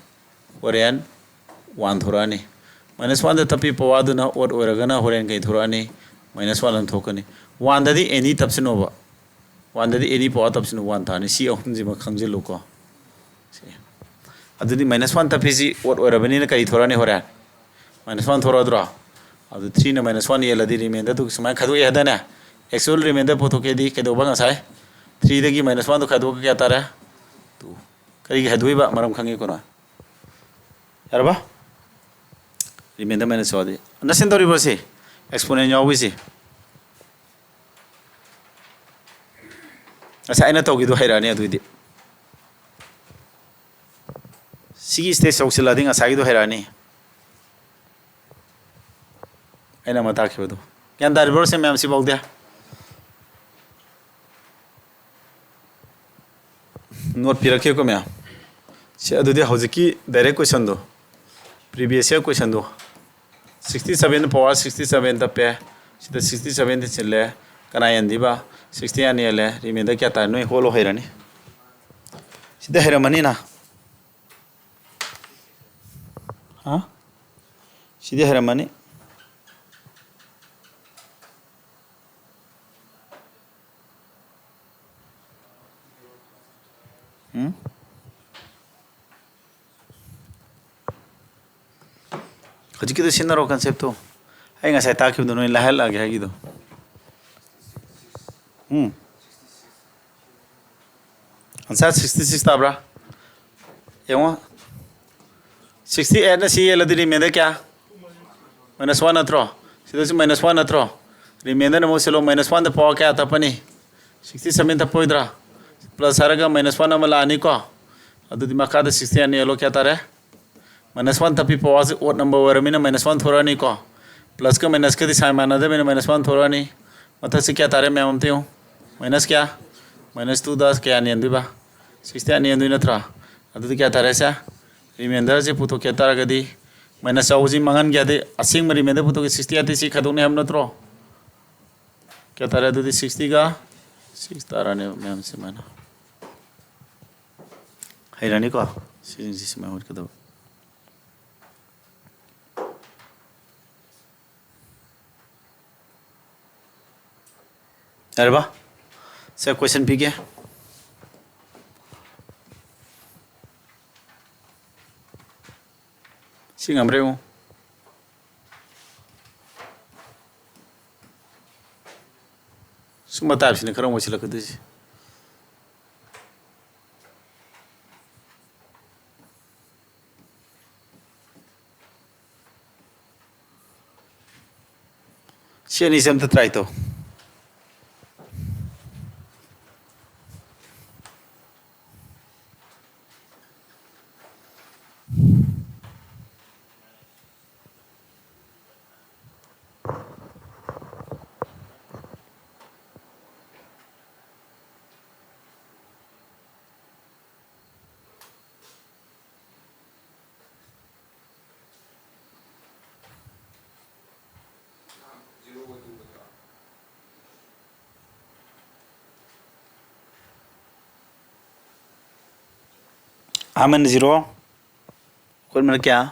ꯍꯣꯔꯦꯟ one ꯊꯣꯔꯛꯑꯅꯤ꯫ Minus oneꯗ ꯇꯞꯄꯤꯕ powerꯗꯨꯅ odd ꯑꯣꯏꯔꯒꯅ ꯍꯣꯔꯦꯟ ꯀꯩ ꯊꯣꯔꯛꯑꯅꯤ? Minus one ꯑꯃ ꯊꯣꯛꯀꯅꯤ꯫ Oneꯗꯗꯤ any ꯇꯞꯁꯤꯟꯅꯣꯕ꯫ Oneꯗꯗꯤ any power ꯇꯞꯁꯤꯟꯅꯣ, one ꯇꯥꯔꯅꯤ꯫ ꯁꯤ ꯑꯍꯨꯝꯁꯤꯃ ꯈꯪꯖꯤꯜꯂꯨꯀꯣ꯫ ꯁꯤ꯫ ꯑꯗꯨꯗꯤ minus one ꯇꯞꯄꯤꯁꯤ odd ꯑꯣꯏꯔꯕꯅꯤꯅ ꯀꯔꯤ ꯊꯣꯔꯛꯑꯅꯤ ꯍꯣꯔꯦꯟ? Minus one ꯊꯣꯔꯛꯑꯗ꯭ꯔꯣ? ꯑꯗꯨ threeꯅ minus one ꯌꯦꯜꯂꯗꯤ remainderꯗꯨ ꯁꯨꯃꯥꯏꯅ ꯈꯥꯏꯗꯣꯛꯑꯦ ꯍꯥꯏꯗꯥꯏꯅꯦ? Actual remainderꯗ ꯄꯨꯊꯣꯛꯀꯦꯗꯤ ꯀꯩꯗꯧꯕ ꯉꯁꯥꯏ? Threeꯗꯒꯤ minus oneꯗꯨ ꯈꯥꯏꯗꯣꯛꯑꯒ ꯀꯌꯥ ꯇꯥꯔꯦ? Two꯫ ꯀꯔꯤꯒꯤ ꯈꯥꯏꯗꯣꯛꯏꯕ? ꯃꯔꯝ ꯈꯪꯉꯦꯀꯣ ꯅꯣꯏ? ꯌꯥꯔꯕ? Remainder minus one ꯗꯤ꯫ Understand ꯇꯧꯔꯤꯕ꯭ꯔꯣ ꯁꯤ? Exponent ꯌꯥꯎꯕꯤꯁꯤ꯫ ꯉꯁꯥꯏ ꯑꯩꯅ ꯇꯧꯈꯤꯗꯣ ꯍꯩꯔꯛꯑꯅꯤ ꯑꯗꯨꯏꯗꯤ꯫ ꯁꯤꯒꯤ stage ꯌꯧꯁꯤꯜꯂꯛꯑꯗꯤ ꯉꯁꯥꯏꯒꯤꯗꯣ ꯍꯩꯔꯛꯑꯅꯤ꯫ ꯑꯩꯅ ꯑꯃ ꯇꯥꯛꯈꯤꯕꯗꯣ꯫ ꯒ꯭ꯌꯥꯟ ꯇꯥꯔꯤꯕ꯭ꯔꯣ ꯁꯤ ꯃꯌꯥꯝ ꯁꯤꯐꯥꯎꯗꯤ? Note ꯄꯤꯔꯛꯀꯦꯀꯣ ꯃꯌꯥꯝ꯫ ꯁꯤ ꯑꯗꯨꯗꯤ ꯍꯧꯖꯤꯛꯀꯤ direct questionꯗꯣ, previous year questionꯗꯣ, sixty seven power sixty seven ꯇꯞꯄꯦ, ꯁꯤꯗ sixty seven ꯊꯤꯟꯆꯤꯜꯂꯦ, ꯀꯅꯥ ꯌꯦꯟꯗꯤꯕ? Sixty ꯑꯅꯤ ꯌꯦꯜꯂꯦ, remainder ꯀꯌꯥ ꯇꯥꯔꯦ? ꯅꯣꯏ ꯍꯣꯠꯂꯣ ꯍꯩꯔꯅꯤ꯫ ꯁꯤꯗꯤ ꯍꯩꯔꯝꯃꯅꯤꯅ꯫ ꯍꯥ? ꯁꯤꯗꯤ ꯍꯩꯔꯝꯃꯅꯤ꯫ ꯎꯝ? ꯍꯧꯖꯤꯛꯀꯤꯗꯣ ꯁꯤꯖꯤꯟꯅꯔꯣ, conceptꯇꯣ꯫ ꯑꯩ ꯉꯁꯥꯏ ꯇꯥꯛꯈꯤꯕꯗꯣ ꯅꯣꯏ ꯂꯥꯏꯍꯜꯂꯛꯑꯒꯦ ꯍꯥꯏꯒꯤꯗꯣ꯫ ꯎꯝ꯫ Answer sixty six ꯇꯥꯕ꯭ꯔꯥ? ꯌꯦꯡꯉꯣ꯫ Sixty eightꯅ ꯁꯤ ꯌꯦꯜꯂꯗꯤ remainder ꯀꯌꯥ? Minus one ꯅꯠꯇ꯭ꯔꯣ? ꯁꯤꯗꯁꯨ minus one ꯅꯠꯇ꯭ꯔꯣ? Remainder ꯑꯃꯨꯛ ꯁꯤꯜꯂꯣ, minus one ꯗ power ꯀꯌꯥ ꯇꯞꯄꯅꯤ? Sixty seven ꯇꯞꯄꯣꯏꯗ꯭ꯔꯥ? Plus ꯍꯥꯏꯔꯒ minus one ꯑꯃ ꯂꯥꯛꯑꯅꯤꯀꯣ꯫ ꯑꯗꯨꯗꯤ ꯃꯈꯥꯗ sixty ꯑꯅꯤ ꯌꯦꯜꯂꯣ, ꯀꯌꯥ ꯇꯥꯔꯦ? Minus one ꯇꯞꯄꯤ power ꯁꯦ odd number ꯑꯣꯏꯔꯃꯤꯅ minus one ꯊꯣꯔꯛꯑꯅꯤꯀꯣ꯫ Plus ꯀ minus ꯀꯗꯤ sign ꯃꯥꯟꯅꯗꯕꯅꯤꯅ minus one ꯊꯣꯔꯛꯑꯅꯤ꯫ ꯃꯊꯛꯁꯤ ꯀꯌꯥ ꯇꯥꯔꯦ ꯃꯌꯥꯝ ꯑꯝꯇ ꯌꯦꯡꯉꯨ꯫ Minus ꯀꯌꯥ? Minus two ꯗ ꯀꯌꯥ ꯅꯦꯟꯗꯣꯏꯕ? Sixty ꯑꯅꯤ ꯅꯦꯟꯗꯣꯏ ꯅꯠꯇ꯭ꯔꯥ? ꯑꯗꯨꯗꯤ ꯀꯌꯥ ꯇꯥꯔꯦ ꯁꯦ? Remainder ꯁꯦ ꯄꯨꯊꯣꯛꯀꯦ ꯍꯥꯏ ꯇꯥꯔꯒꯗꯤ minus ꯆꯥꯎꯕꯁꯤ ꯃꯥꯡꯍꯟꯒꯦ ꯍꯥꯏꯗꯤ ꯑꯁꯦꯡꯕ remainder ꯄꯨꯊꯣꯛꯀꯦ, sixty ꯑꯅꯤ ꯁꯤ ꯈꯥꯏꯗꯣꯛꯅꯤ ꯍꯥꯏꯕ ꯅꯠꯇ꯭ꯔꯣ? ꯀꯌꯥ ꯇꯥꯔꯦ ꯑꯗꯨꯗꯤ? Sixty ꯒ six ꯇꯥꯔꯅꯦꯕ ꯃꯌꯥꯝ ꯁꯨꯃꯥꯏꯅ꯫ ꯍꯩꯔꯅꯤꯀꯣ? ꯁꯤꯁꯤꯡꯁꯤ ꯁꯨꯃꯥꯏꯅ ꯍꯣꯠꯀꯗꯕ꯫ ꯌꯥꯔꯕ? ꯁꯦ, question ꯄꯤꯒꯦ꯫ ꯁꯤ ꯉꯝꯕ꯭ꯔꯥ ꯌꯦꯡꯉꯨ꯫ ꯁꯨꯝꯕ type ꯁꯤꯅ ꯈꯔ ꯑꯃꯨꯛ ꯁꯤꯜꯂꯛꯀꯗꯣꯏꯁꯦ꯫ ꯁꯤ ꯑꯅꯤꯁꯦ ꯑꯝꯇ try ꯇꯧ꯫ ꯑꯍꯥꯟꯕꯅ zero, ꯑꯀꯣꯟꯕꯅ ꯀꯌꯥ?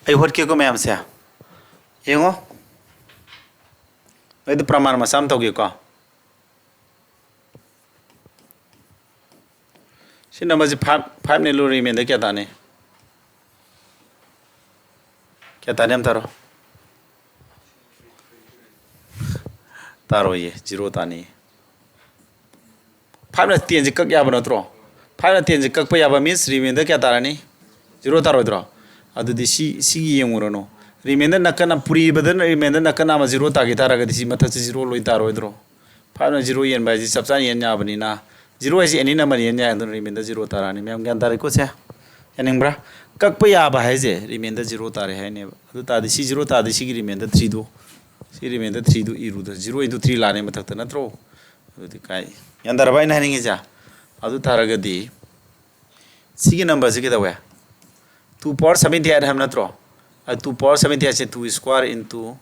ꯑꯩ ꯍꯣꯠꯀꯦꯀꯣ ꯃꯌꯥꯝꯁꯦ꯫ ꯌꯦꯡꯉꯣ꯫ ꯑꯩꯗꯤ ꯄ꯭ꯔꯃꯥꯟ ꯃꯆꯥ ꯑꯃ ꯇꯧꯒꯦꯀꯣ꯫ ꯁꯤ ꯅꯝꯕꯔꯁꯤ ꯐꯥꯏꯚ ꯐꯥꯏꯚꯅꯦ ꯂꯨ ꯔꯤꯃꯦꯟꯗꯔ ꯀꯌꯥ ꯇꯥꯅꯤ? ꯀꯌꯥ ꯇꯥꯅꯤ ꯑꯝ ꯇꯥꯔꯣ꯫ ꯇꯥꯔꯣꯏꯌꯦ, ꯖꯤꯔꯣ ꯇꯥꯅꯤ꯫ ꯐꯥꯏꯚꯅ ꯇꯦꯟꯁꯦ ꯀꯛ ꯌꯥꯕ ꯅꯠꯇ꯭ꯔꯣ? ꯐꯥꯏꯚꯅ ꯇꯦꯟꯁꯦ ꯀꯛꯄ ꯌꯥꯕ ꯃꯤꯟꯁ ꯔꯤꯃꯦꯟꯗꯔ ꯀꯌꯥ ꯇꯥꯔꯅꯤ? ꯖꯤꯔꯣ ꯇꯥꯔꯣꯏꯗ꯭ꯔꯣ? ꯑꯗꯨꯗꯤ ꯁꯤ ꯁꯤꯒꯤ ꯌꯦꯡꯉꯨꯔꯅꯨ꯫ ꯔꯤꯃꯦꯟꯗꯔ ꯅꯥꯀꯟ ꯄꯨꯔꯤꯕꯗꯅ ꯔꯤꯃꯦꯟꯗꯔ ꯅꯥꯀꯟ ꯑꯃ ꯖꯤꯔꯣ ꯇꯥꯈꯤ ꯇꯥꯔꯒꯗꯤ ꯁꯤ ꯃꯊꯛꯁꯤ ꯖꯤꯔꯣ ꯂꯣꯏ ꯇꯥꯔꯣꯏꯗ꯭ꯔꯣ? ꯐꯥꯏꯚꯅ ꯖꯤꯔꯣ ꯌꯦꯟꯕ ꯍꯥꯏꯁꯤ ꯆꯞ ꯆꯥꯅ ꯌꯦꯟ ꯌꯥꯕꯅꯤꯅ, ꯖꯤꯔꯣ ꯍꯥꯏꯁꯤ ꯑꯦꯅꯤ ꯅꯝꯕꯔ ꯌꯦꯟ ꯌꯥꯏ, ꯑꯗꯨꯅ ꯔꯤꯃꯦꯟꯗꯔ ꯖꯤꯔꯣ ꯇꯥꯔꯛꯑꯅꯤ꯫ ꯃꯌꯥꯝ ꯒ꯭ꯌꯥꯟ ꯇꯥꯔꯦꯀꯣ ꯁꯦ? ꯌꯥꯅꯤꯡꯕ꯭ꯔꯥ? ꯀꯛꯄ ꯌꯥꯕ ꯍꯥꯏꯁꯦ ꯔꯤꯃꯦꯟꯗꯔ ꯖꯤꯔꯣ ꯇꯥꯔꯦ ꯍꯥꯏꯅꯦꯕ꯫ ꯑꯗꯨ ꯇꯥꯔꯗꯤ ꯁꯤ ꯖꯤꯔꯣ ꯇꯥꯔꯗꯤ ꯁꯤꯒꯤ ꯔꯤꯃꯦꯟꯗꯔ ꯊ꯭ꯔꯤꯗꯣ, ꯁꯤ ꯔꯤꯃꯦꯟꯗꯔ ꯊ꯭ꯔꯤꯗꯣ ꯏꯔꯨꯗ, ꯖꯤꯔꯣ ꯏꯟꯇꯨ ꯊ꯭ꯔꯤ ꯂꯥꯛꯑꯅꯤ ꯃꯊꯛꯇ, ꯅꯠꯇ꯭ꯔꯣ? ꯑꯗꯨꯗꯤ ꯀꯥꯏ? ꯒ꯭ꯌꯥꯟ ꯇꯥꯔꯕ ꯑꯩꯅ ꯍꯥꯏꯅꯤꯡꯉꯤꯁꯦ? ꯑꯗꯨ ꯇꯥꯔꯒꯗꯤ ꯁꯤꯒꯤ ꯅꯝꯕꯔꯁꯤ ꯀꯩꯗꯧꯋꯦ? Two power seventy eight ꯍꯥꯏꯕ ꯅꯠꯇ꯭ꯔꯣ? ꯑꯗꯨ two power seventy eight ꯁꯦ two square into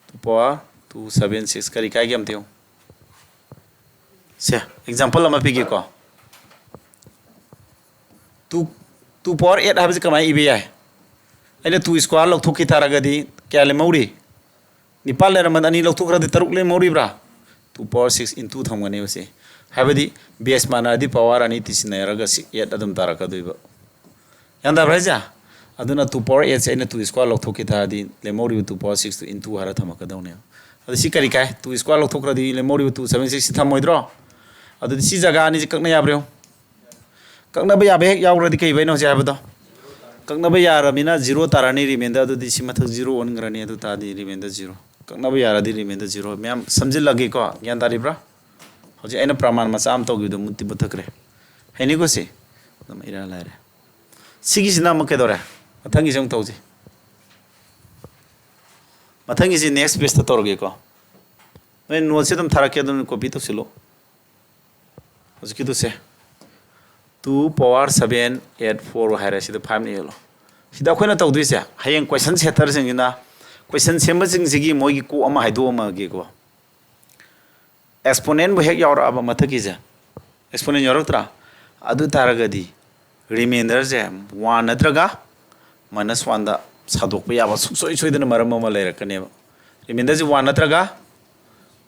two power two seven six ꯀꯔꯤ ꯀꯥꯏꯒꯦ ꯑꯝꯇ ꯌꯦꯡꯉꯨ꯫ ꯁꯦ, ꯑꯦꯛꯖꯥꯝꯄꯜ ꯑꯃ ꯄꯤꯒꯦꯀꯣ꯫ Two, two power eight ꯍꯥꯏꯕꯁꯤ ꯀꯃꯥꯏꯅ ꯏꯕ ꯌꯥꯏ? ꯑꯩꯅ two square ꯂꯧꯊꯣꯛꯈꯤ ꯇꯥꯔꯒꯗꯤ ꯀꯌꯥ ꯂꯦꯝꯍꯧꯔꯤ? ꯅꯤꯄꯥꯜ ꯂꯩꯔꯝꯕꯗ ꯑꯅꯤ ꯂꯧꯊꯣꯛꯈ꯭ꯔꯗꯤ ꯇꯔꯨꯛ ꯂꯦꯝꯍꯧꯔꯤꯕ꯭ꯔꯥ? Two power six into ꯊꯝꯒꯅꯦꯕ ꯁꯤ꯫ ꯍꯥꯏꯕꯗꯤ ꯕꯦꯁ ꯃꯥꯟꯅꯔꯗꯤ ꯄꯋꯥꯔ ꯑꯅꯤ ꯇꯤꯁꯤꯟꯅꯔꯒ ꯁꯤ ꯑꯦꯠ ꯑꯗꯨꯝ ꯇꯥꯔꯛꯀꯗꯣꯏꯕ꯫ ꯒ꯭ꯌꯥꯟ ꯇꯥꯕ꯭ꯔꯥ ꯍꯥꯏꯁꯦ? ꯑꯗꯨꯅ two power eight ꯁꯦ ꯑꯩꯅ two square ꯂꯧꯊꯣꯛꯈꯤ ꯇꯥꯔꯗꯤ ꯂꯦꯝꯍꯧꯔꯤꯕ two power six two into ꯍꯥꯏꯔ ꯊꯝꯃꯛꯀꯗꯧꯅꯦꯕ꯫ ꯑꯗꯨ ꯁꯤ ꯀꯔꯤ ꯀꯥꯏ? Two square ꯂꯧꯊꯣꯛꯈ꯭ꯔꯗꯤ ꯂꯦꯝꯍꯧꯔꯤꯕ two seven six ꯁꯤ ꯊꯝꯃꯣꯏꯗ꯭ꯔꯣ? ꯑꯗꯨꯗꯤ ꯁꯤ ꯖꯒꯥ ꯑꯅꯤꯁꯤ ꯀꯛꯅ ꯌꯥꯕ꯭ꯔꯥ ꯌꯦꯡꯉꯨ꯫ ꯀꯛꯅꯕ ꯌꯥꯕ ꯍꯦꯛ ꯌꯥꯎꯈ꯭ꯔꯗꯤ ꯀꯩꯕ ꯑꯩꯅ ꯍꯧꯖꯤꯛ ꯍꯥꯏꯕꯗꯣ? ꯀꯛꯅꯕ ꯌꯥꯔꯕꯅꯤꯅ ꯖꯤꯔꯣ ꯇꯥꯔꯅꯤ ꯔꯤꯃꯦꯟꯗꯔ, ꯑꯗꯨꯗꯤ ꯁꯤ ꯃꯊꯛ ꯖꯤꯔꯣ ꯑꯣꯟꯈ꯭ꯔꯅꯤ, ꯑꯗꯨ ꯇꯥꯔꯗꯤ ꯔꯤꯃꯦꯟꯗꯔ ꯖꯤꯔꯣ꯫ ꯀꯛꯅꯕ ꯌꯥꯔꯗꯤ ꯔꯤꯃꯦꯟꯗꯔ ꯖꯤꯔꯣ꯫ ꯃꯌꯥꯝ ꯁꯝꯖꯤꯜꯂꯒꯦꯀꯣ, ꯒ꯭ꯌꯥꯟ ꯇꯥꯔꯤꯕ꯭ꯔꯥ? ꯍꯧꯖꯤꯛ ꯑꯩꯅ ꯄ꯭ꯔꯃꯥꯟ ꯃꯆꯥ ꯑꯃ ꯇꯧꯈꯤꯕꯗꯣ ꯃꯨꯠꯇꯤ ꯃꯨꯠꯊꯈ꯭ꯔꯦ꯫ ꯍꯩꯅꯤꯀꯣ ꯁꯤ? ꯑꯗꯨꯝ ꯏꯔꯥꯏ ꯂꯥꯏꯔꯦ꯫ ꯁꯤꯒꯤꯁꯤꯅ ꯑꯃꯨꯛ ꯀꯩꯗꯧꯔꯦ? ꯃꯊꯪꯒꯤꯁꯦ ꯑꯃꯨꯛ ꯇꯧꯁꯤ꯫ ꯃꯊꯪꯒꯤꯁꯤ next pageꯇ ꯇꯧꯔꯒꯦꯀꯣ꯫ ꯅꯣꯏ ꯅꯣꯠꯁꯤ ꯑꯗꯨꯝ ꯊꯥꯔꯛꯀꯦ, ꯑꯗꯨꯝ copy ꯇꯧꯁꯤꯜꯂꯨ꯫ ꯍꯧꯖꯤꯛꯀꯤꯗꯨꯁꯦ two power seven eight four ꯍꯥꯏꯔꯦ, ꯁꯤꯗ ꯐꯥꯏꯚꯅ ꯏꯍꯜꯂꯣ꯫ ꯁꯤꯗ ꯑꯩꯈꯣꯏꯅ ꯇꯧꯗꯣꯏꯁꯦ, ꯍꯌꯦꯡ ꯀꯣꯏꯁꯟ ꯁꯦꯠꯇꯔꯁꯤꯡꯁꯤꯅ ꯀꯣꯏꯁꯟ ꯁꯦꯝꯕꯁꯤꯡꯁꯤꯒꯤ ꯃꯣꯏꯒꯤ ꯀꯣꯛ ꯑꯃ ꯍꯥꯏꯗꯣꯛꯑꯝꯃꯒꯦꯀꯣ꯫ ꯑꯦꯛꯁꯄꯣꯅꯦꯟꯕꯨ ꯍꯦꯛ ꯌꯥꯎꯔꯛꯑꯕ ꯃꯊꯛꯀꯤꯁꯦ, ꯑꯦꯛꯁꯄꯣꯅꯦꯟ ꯌꯥꯎꯔꯛꯇ꯭ꯔꯥ? ꯑꯗꯨ ꯇꯥꯔꯒꯗꯤ ꯔꯤꯃꯦꯟꯗꯔꯁꯦ ꯋꯥꯟ ꯅꯠꯇ꯭ꯔꯒ ꯃꯥꯏꯅꯁ ꯋꯥꯟꯗ ꯁꯥꯗꯣꯛꯄ ꯌꯥꯕ ꯁꯨꯡꯁꯣꯏ ꯁꯣꯏꯗꯅ ꯃꯔꯝ ꯑꯃ ꯂꯩꯔꯛꯀꯅꯦꯕ꯫ ꯔꯤꯃꯦꯟꯗꯔꯁꯦ ꯋꯥꯟ ꯅꯠꯇ꯭ꯔꯒ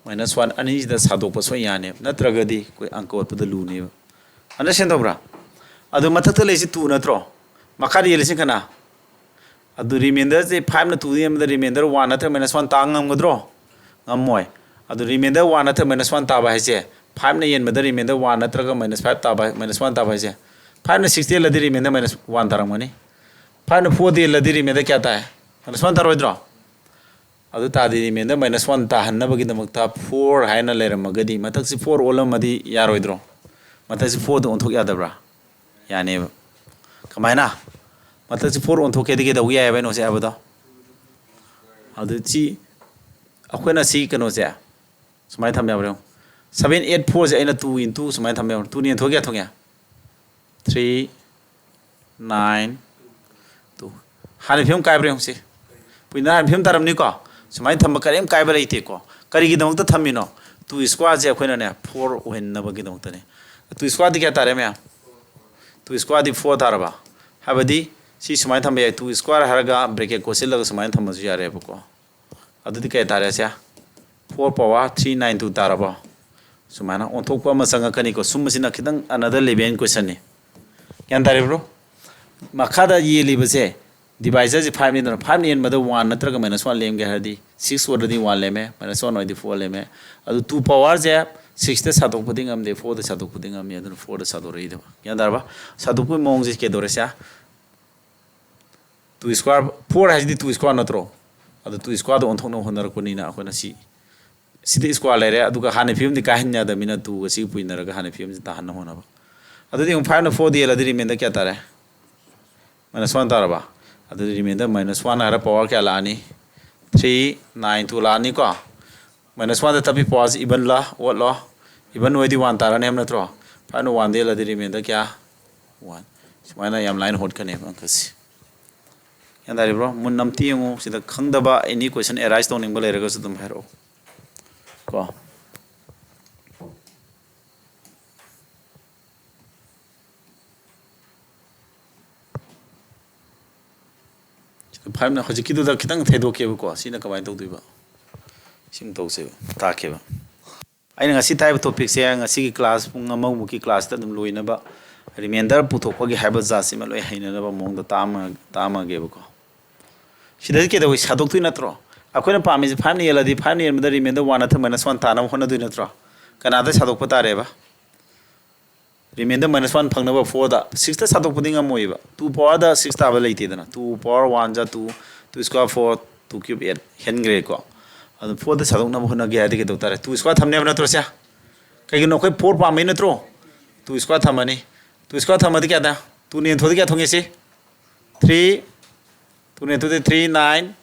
ꯃꯥꯏꯅꯁ ꯋꯥꯟ ꯑꯅꯤꯁꯤꯗ ꯁꯥꯗꯣꯛꯄ ꯁꯣꯏ ꯌꯥꯅꯦꯕ, ꯅꯠꯇ꯭ꯔꯒꯗꯤ ꯑꯩꯈꯣꯏ ꯑꯪꯀ ꯍꯣꯠꯄꯗ ꯂꯨꯅꯦꯕ꯫ ꯑꯟꯗꯔꯁ꯭ꯇꯦꯟ ꯇꯧꯕ꯭ꯔꯥ? ꯑꯗꯨ ꯃꯊꯛꯇ ꯂꯩꯁꯤ two ꯅꯠꯇ꯭ꯔꯣ? ꯃꯈꯥꯗ ꯌꯦꯜꯂꯤꯁꯤ ꯀꯅꯥ? ꯑꯗꯨ ꯔꯤꯃꯦꯟꯗꯔꯁꯦ fiveꯅ twoꯗ ꯌꯦꯟꯕꯗ ꯔꯤꯃꯦꯟꯗꯔ one ꯅꯠꯇ꯭ꯔꯒ minus one ꯇꯥ ꯉꯝꯒꯗ꯭ꯔꯣ? ꯉꯝꯃꯣꯏ꯫ ꯑꯗꯨ ꯔꯤꯃꯦꯟꯗꯔ one ꯅꯠꯇ꯭ꯔꯒ minus one ꯇꯥꯕ ꯍꯥꯏꯁꯦ, fiveꯅ ꯌꯦꯟꯕꯗ ꯔꯤꯃꯦꯟꯗꯔ one ꯅꯠꯇ꯭ꯔꯒ minus five ꯇꯥꯕ, minus one ꯇꯥꯕ ꯍꯥꯏꯁꯦ, fiveꯅ sixꯇ ꯌꯦꯜꯂꯗꯤ ꯔꯤꯃꯦꯟꯗꯔ minus one ꯇꯥꯔꯝꯒꯅꯤ, fiveꯅ fourꯗ ꯌꯦꯜꯂꯗꯤ ꯔꯤꯃꯦꯟꯗꯔ ꯀꯌꯥ ꯇꯥꯏ? Minus one ꯇꯥꯔꯣꯏꯗ꯭ꯔꯣ? ꯑꯗꯨ ꯇꯥꯔꯗꯤ ꯔꯤꯃꯦꯟꯗꯔ minus one ꯇꯥꯍꯟꯅꯕꯒꯤꯗꯃꯛꯇ four ꯍꯥꯏꯅ ꯂꯩꯔꯝꯃꯒꯗꯤ ꯃꯊꯛꯁꯤ four ꯑꯣꯜꯂꯝꯃꯗꯤ ꯌꯥꯔꯣꯏꯗ꯭ꯔꯣ? ꯃꯊꯛꯁꯤ fourꯗ ꯑꯣꯟꯊꯣꯛ ꯌꯥꯗꯕ꯭ꯔꯥ? ꯌꯥꯅꯦꯕ꯫ ꯀꯃꯥꯏꯅ? ꯃꯊꯛꯁꯤ four ꯑꯣꯟꯊꯣꯛꯀꯦꯗꯤ ꯀꯩꯗꯧꯕ ꯌꯥꯏ ꯍꯥꯏꯕ ꯑꯩꯅ ꯍꯧꯖꯤꯛ ꯍꯥꯏꯕꯗꯣ? ꯑꯗꯨ ꯁꯤ ꯑꯩꯈꯣꯏꯅ ꯁꯤ ꯀꯩꯅꯣꯁꯦ ꯁꯨꯃꯥꯏꯅ ꯊꯝꯕ ꯌꯥꯕ꯭ꯔꯥ ꯌꯦꯡꯉꯨ꯫ Seven eight fourꯁꯦ ꯑꯩꯅ two into ꯁꯨꯃꯥꯏꯅ ꯊꯝꯕ ꯌꯥꯕ꯭ꯔꯥ? Twoꯅ ꯌꯦꯟꯊꯣꯛꯑꯒ ꯀꯌꯥ ꯊꯣꯛꯑꯦ? Three, nine, two꯫ ꯍꯥꯟꯅ ꯐꯤꯕꯝ ꯀꯥꯏꯕ꯭ꯔꯥ ꯌꯦꯡꯉꯨꯁꯤ꯫ ꯄꯨꯏꯅ ꯍꯥꯟꯅ ꯐꯤꯕꯝ ꯇꯥꯔꯝꯅꯤꯀꯣ? ꯁꯨꯃꯥꯏꯅ ꯊꯝꯕ ꯀꯔꯤꯝ ꯀꯥꯏꯕ ꯂꯩꯇꯦꯀꯣ꯫ ꯀꯔꯤꯒꯤꯗꯃꯛꯇ ꯊꯝꯃꯤꯅꯣ? Two squareꯁꯦ ꯑꯩꯈꯣꯏꯅꯅꯦ four ꯑꯣꯏꯍꯟꯅꯕꯒꯤꯗꯃꯛꯇꯅꯦ꯫ Two squareꯗꯤ ꯀꯌꯥ ꯇꯥꯔꯦ ꯃꯌꯥꯝ? Two squareꯗꯤ four ꯇꯥꯔꯕ? ꯍꯥꯏꯕꯗꯤ ꯁꯤ ꯁꯨꯃꯥꯏꯅ ꯊꯝꯕ ꯌꯥꯏ, two square ꯍꯥꯏꯔꯒ bracket ꯀꯣꯠꯁꯤꯜꯂꯒ ꯁꯨꯃꯥꯏꯅ ꯊꯝꯕꯁꯨ ꯌꯥꯔꯦꯕꯀꯣ꯫ ꯑꯗꯨꯗꯤ ꯀꯌꯥ ꯇꯥꯔꯦ ꯁꯦ? Four power three nine two ꯇꯥꯔꯕꯣ? ꯁꯨꯃꯥꯏꯅ ꯑꯣꯟꯊꯣꯛꯄ ꯑꯃ ꯆꯪꯉꯛꯀꯅꯤꯀꯣ꯫ ꯁꯨꯝꯕꯁꯤꯅ ꯈꯤꯇꯪ another level questionꯅꯤ꯫ ꯒ꯭ꯌꯥꯟ ꯇꯥꯔꯤꯕ꯭ꯔꯣ? ꯃꯈꯥꯗ ꯌꯦꯜꯂꯤꯕꯁꯦ divisorꯁꯦ fiveꯅꯤꯗꯅ, fiveꯅ ꯌꯦꯟꯕꯗ one ꯅꯠꯇ꯭ꯔꯒ minus one ꯂꯦꯝꯒꯦ ꯍꯥꯏꯔꯗꯤ six ꯑꯣꯏꯔꯗꯤ one ꯂꯦꯝꯃꯦ, minus one ꯑꯣꯏꯔꯗꯤ four ꯂꯦꯝꯃꯦ꯫ ꯑꯗꯨ two powerꯁꯦ sixꯇ ꯁꯥꯗꯣꯛꯄꯗꯤ ꯉꯝꯗꯦ, fourꯗ ꯁꯥꯗꯣꯛꯄꯗꯤ ꯉꯝꯃꯤ, ꯑꯗꯨꯅ fourꯗ ꯁꯥꯗꯣꯔꯛꯏꯗꯕ꯫ ꯒ꯭ꯌꯥꯟ ꯇꯥꯔꯕ? ꯁꯥꯗꯣꯛꯄꯒꯤ ꯃꯑꯣꯡꯁꯦ ꯀꯩꯗꯧꯔꯦ ꯁꯦ? Two square, four ꯍꯥꯏꯁꯤꯗꯤ two square ꯅꯠꯇ꯭ꯔꯣ? ꯑꯗꯨ two squareꯗ ꯑꯣꯟꯊꯣꯛꯅꯕ ꯍꯣꯠꯅꯔꯛꯄꯅꯤꯅ ꯑꯩꯈꯣꯏꯅ ꯁꯤ, ꯁꯤꯗ square ꯂꯩꯔꯦ, ꯑꯗꯨꯒ ꯍꯥꯟꯅ ꯐꯤꯕꯝꯗꯤ ꯀꯥꯏꯍꯟ ꯌꯥꯗꯕꯅꯤꯅ twoꯒ ꯁꯤꯒ ꯄꯨꯏꯅꯔꯒ ꯍꯥꯟꯅ ꯐꯤꯕꯝꯁꯤ ꯇꯥꯍꯟꯅꯕ ꯍꯣꯠꯅꯕ꯫ ꯑꯗꯨꯗꯤ ꯑꯃꯨꯛ fiveꯅ fourꯗ ꯌꯦꯜꯂꯗꯤ remainder ꯀꯌꯥ ꯇꯥꯔꯦ? Minus one ꯇꯥꯔꯕ? ꯑꯗꯨꯗꯤ remainder minus one ꯍꯥꯏꯔ power ꯀꯌꯥ ꯂꯥꯛꯑꯅꯤ? Three nine two ꯂꯥꯛꯑꯅꯤꯀꯣ꯫ Minus oneꯗ ꯇꯞꯄꯤ powerꯁꯤ evenꯂ oddꯂꯣ? Even ꯑꯣꯏꯗꯤ one ꯇꯥꯔꯅꯤ ꯍꯥꯏꯕ ꯅꯠꯇ꯭ꯔꯣ? Fiveꯅ oneꯗ ꯌꯦꯜꯂꯗꯤ remainder ꯀꯌꯥ? One꯫ ꯁꯨꯃꯥꯏꯅ ꯌꯥꯝ ꯂꯥꯏꯅ ꯍꯣꯠꯀꯅꯦꯕ ꯑꯪꯀꯁꯤ꯫ ꯒ꯭ꯌꯥꯟ ꯇꯥꯔꯤꯕ꯭ꯔꯣ? ꯃꯨꯟꯅ ꯑꯝꯇ ꯌꯦꯡꯉꯨ꯫ ꯁꯤꯗ ꯈꯪꯗꯕ any question arise ꯇꯧꯅꯤꯡꯕ ꯂꯩꯔꯒꯁꯨ ꯑꯗꯨꯝ ꯍꯥꯏꯔꯛꯑꯣ ꯀꯣ꯫ ꯁꯤꯗ fiveꯅ ꯍꯧꯖꯤꯛꯀꯤꯗꯨꯗ ꯈꯤꯇꯪ ꯊꯩꯗꯣꯛꯀꯦꯕꯀꯣ꯫ ꯁꯤꯅ ꯀꯃꯥꯏꯅ ꯇꯧꯗꯣꯏꯕ? ꯁꯤꯃ ꯇꯧꯁꯦꯕ, ꯇꯥꯛꯀꯦꯕ꯫ ꯑꯩꯅ ꯉꯁꯤ ꯇꯥꯛꯏꯕ ꯇꯣꯄꯤꯛꯁꯦ ꯉꯁꯤꯒꯤ ꯀ꯭ꯂꯥꯁ ꯄꯨꯡ ꯑꯃꯃꯨꯛꯀꯤ ꯀ꯭ꯂꯥꯁꯇ ꯑꯗꯨꯝ ꯂꯣꯏꯅꯕ, ꯔꯤꯃꯦꯟꯗꯔ ꯄꯨꯊꯣꯛꯄꯒꯤ ꯍꯥꯏꯕ ꯖꯥꯠꯁꯤꯃ ꯂꯣꯏ ꯍꯩꯅꯅꯕ ꯃꯑꯣꯡꯗ ꯇꯥꯛꯑꯝꯃ-, ꯇꯥꯛꯑꯝꯃꯒꯦꯕꯀꯣ꯫ ꯁꯤꯗꯗꯤ ꯀꯩꯗꯧꯋꯤ? ꯁꯥꯗꯣꯛꯇꯣꯏ ꯅꯠꯇ꯭ꯔꯣ? ꯑꯩꯈꯣꯏꯅ ꯄꯥꯝꯃꯤꯁꯦ ꯐꯥꯏꯚꯅ ꯌꯦꯜꯂꯗꯤ ꯐꯥꯏꯚꯅ ꯌꯦꯟꯕꯗ ꯔꯤꯃꯦꯟꯗꯔ ꯋꯥꯟ ꯅꯠꯇ꯭ꯔ ꯃꯥꯏꯅꯁ ꯋꯥꯟ ꯇꯥꯅꯕ ꯍꯣꯠꯅꯗꯣꯏ ꯅꯠꯇ꯭ꯔꯣ? ꯀꯅꯥꯗ ꯁꯥꯗꯣꯛꯄ ꯇꯥꯔꯦꯕ? ꯔꯤꯃꯦꯟꯗꯔ ꯃꯥꯏꯅꯁ ꯋꯥꯟ ꯐꯪꯅꯕ ꯐꯣꯔꯗ, ꯁꯤꯛꯁꯇ ꯁꯥꯗꯣꯛꯄꯗꯤ ꯉꯝꯃꯣꯏꯕ꯫ ꯇꯨ ꯄꯋꯥꯔꯗ ꯁꯤꯛꯁ ꯇꯥꯕ ꯂꯩꯇꯦꯗꯅ꯫ ꯇꯨ ꯄꯋꯥꯔ ꯋꯥꯟ ꯖꯥ two, two square four, two cube eight ꯍꯦꯟꯈ꯭ꯔꯦꯀꯣ꯫ ꯑꯗꯨ ꯐꯣꯔꯗ ꯁꯥꯗꯣꯛꯅꯕ ꯍꯣꯠꯅꯒꯦ ꯍꯥꯏꯔꯗꯤ ꯀꯩꯗꯧ ꯇꯥꯔꯦ? ꯇꯨ ꯁ꯭ꯀ꯭ꯋꯥꯔ ꯊꯝꯅꯦꯕ ꯅꯠꯇ꯭ꯔꯣ ꯁꯦ? ꯀꯩꯒꯤꯅꯣ? ꯑꯩꯈꯣꯏ ꯐꯣꯔ ꯄꯥꯝꯕꯩ ꯅꯠꯇ꯭ꯔꯣ? ꯇꯨ ꯁ꯭ꯀ꯭ꯋꯥꯔ ꯊꯝꯃꯅꯤ꯫ ꯇꯨ ꯁ꯭ꯀ꯭ꯋꯥꯔ ꯊꯝꯃꯗꯤ ꯀꯌꯥꯗ? ꯇꯨꯅ ꯌꯦꯟꯊꯣꯛꯑꯗꯤ ꯀꯌꯥ ꯊꯣꯡꯉꯦ ꯁꯤ? ꯊ꯭ꯔꯤ꯫ ꯇꯨꯅ ꯌꯦꯟꯊꯣꯛꯑꯗꯤ ꯊ꯭ꯔꯤ, ꯅꯥꯏꯟ꯫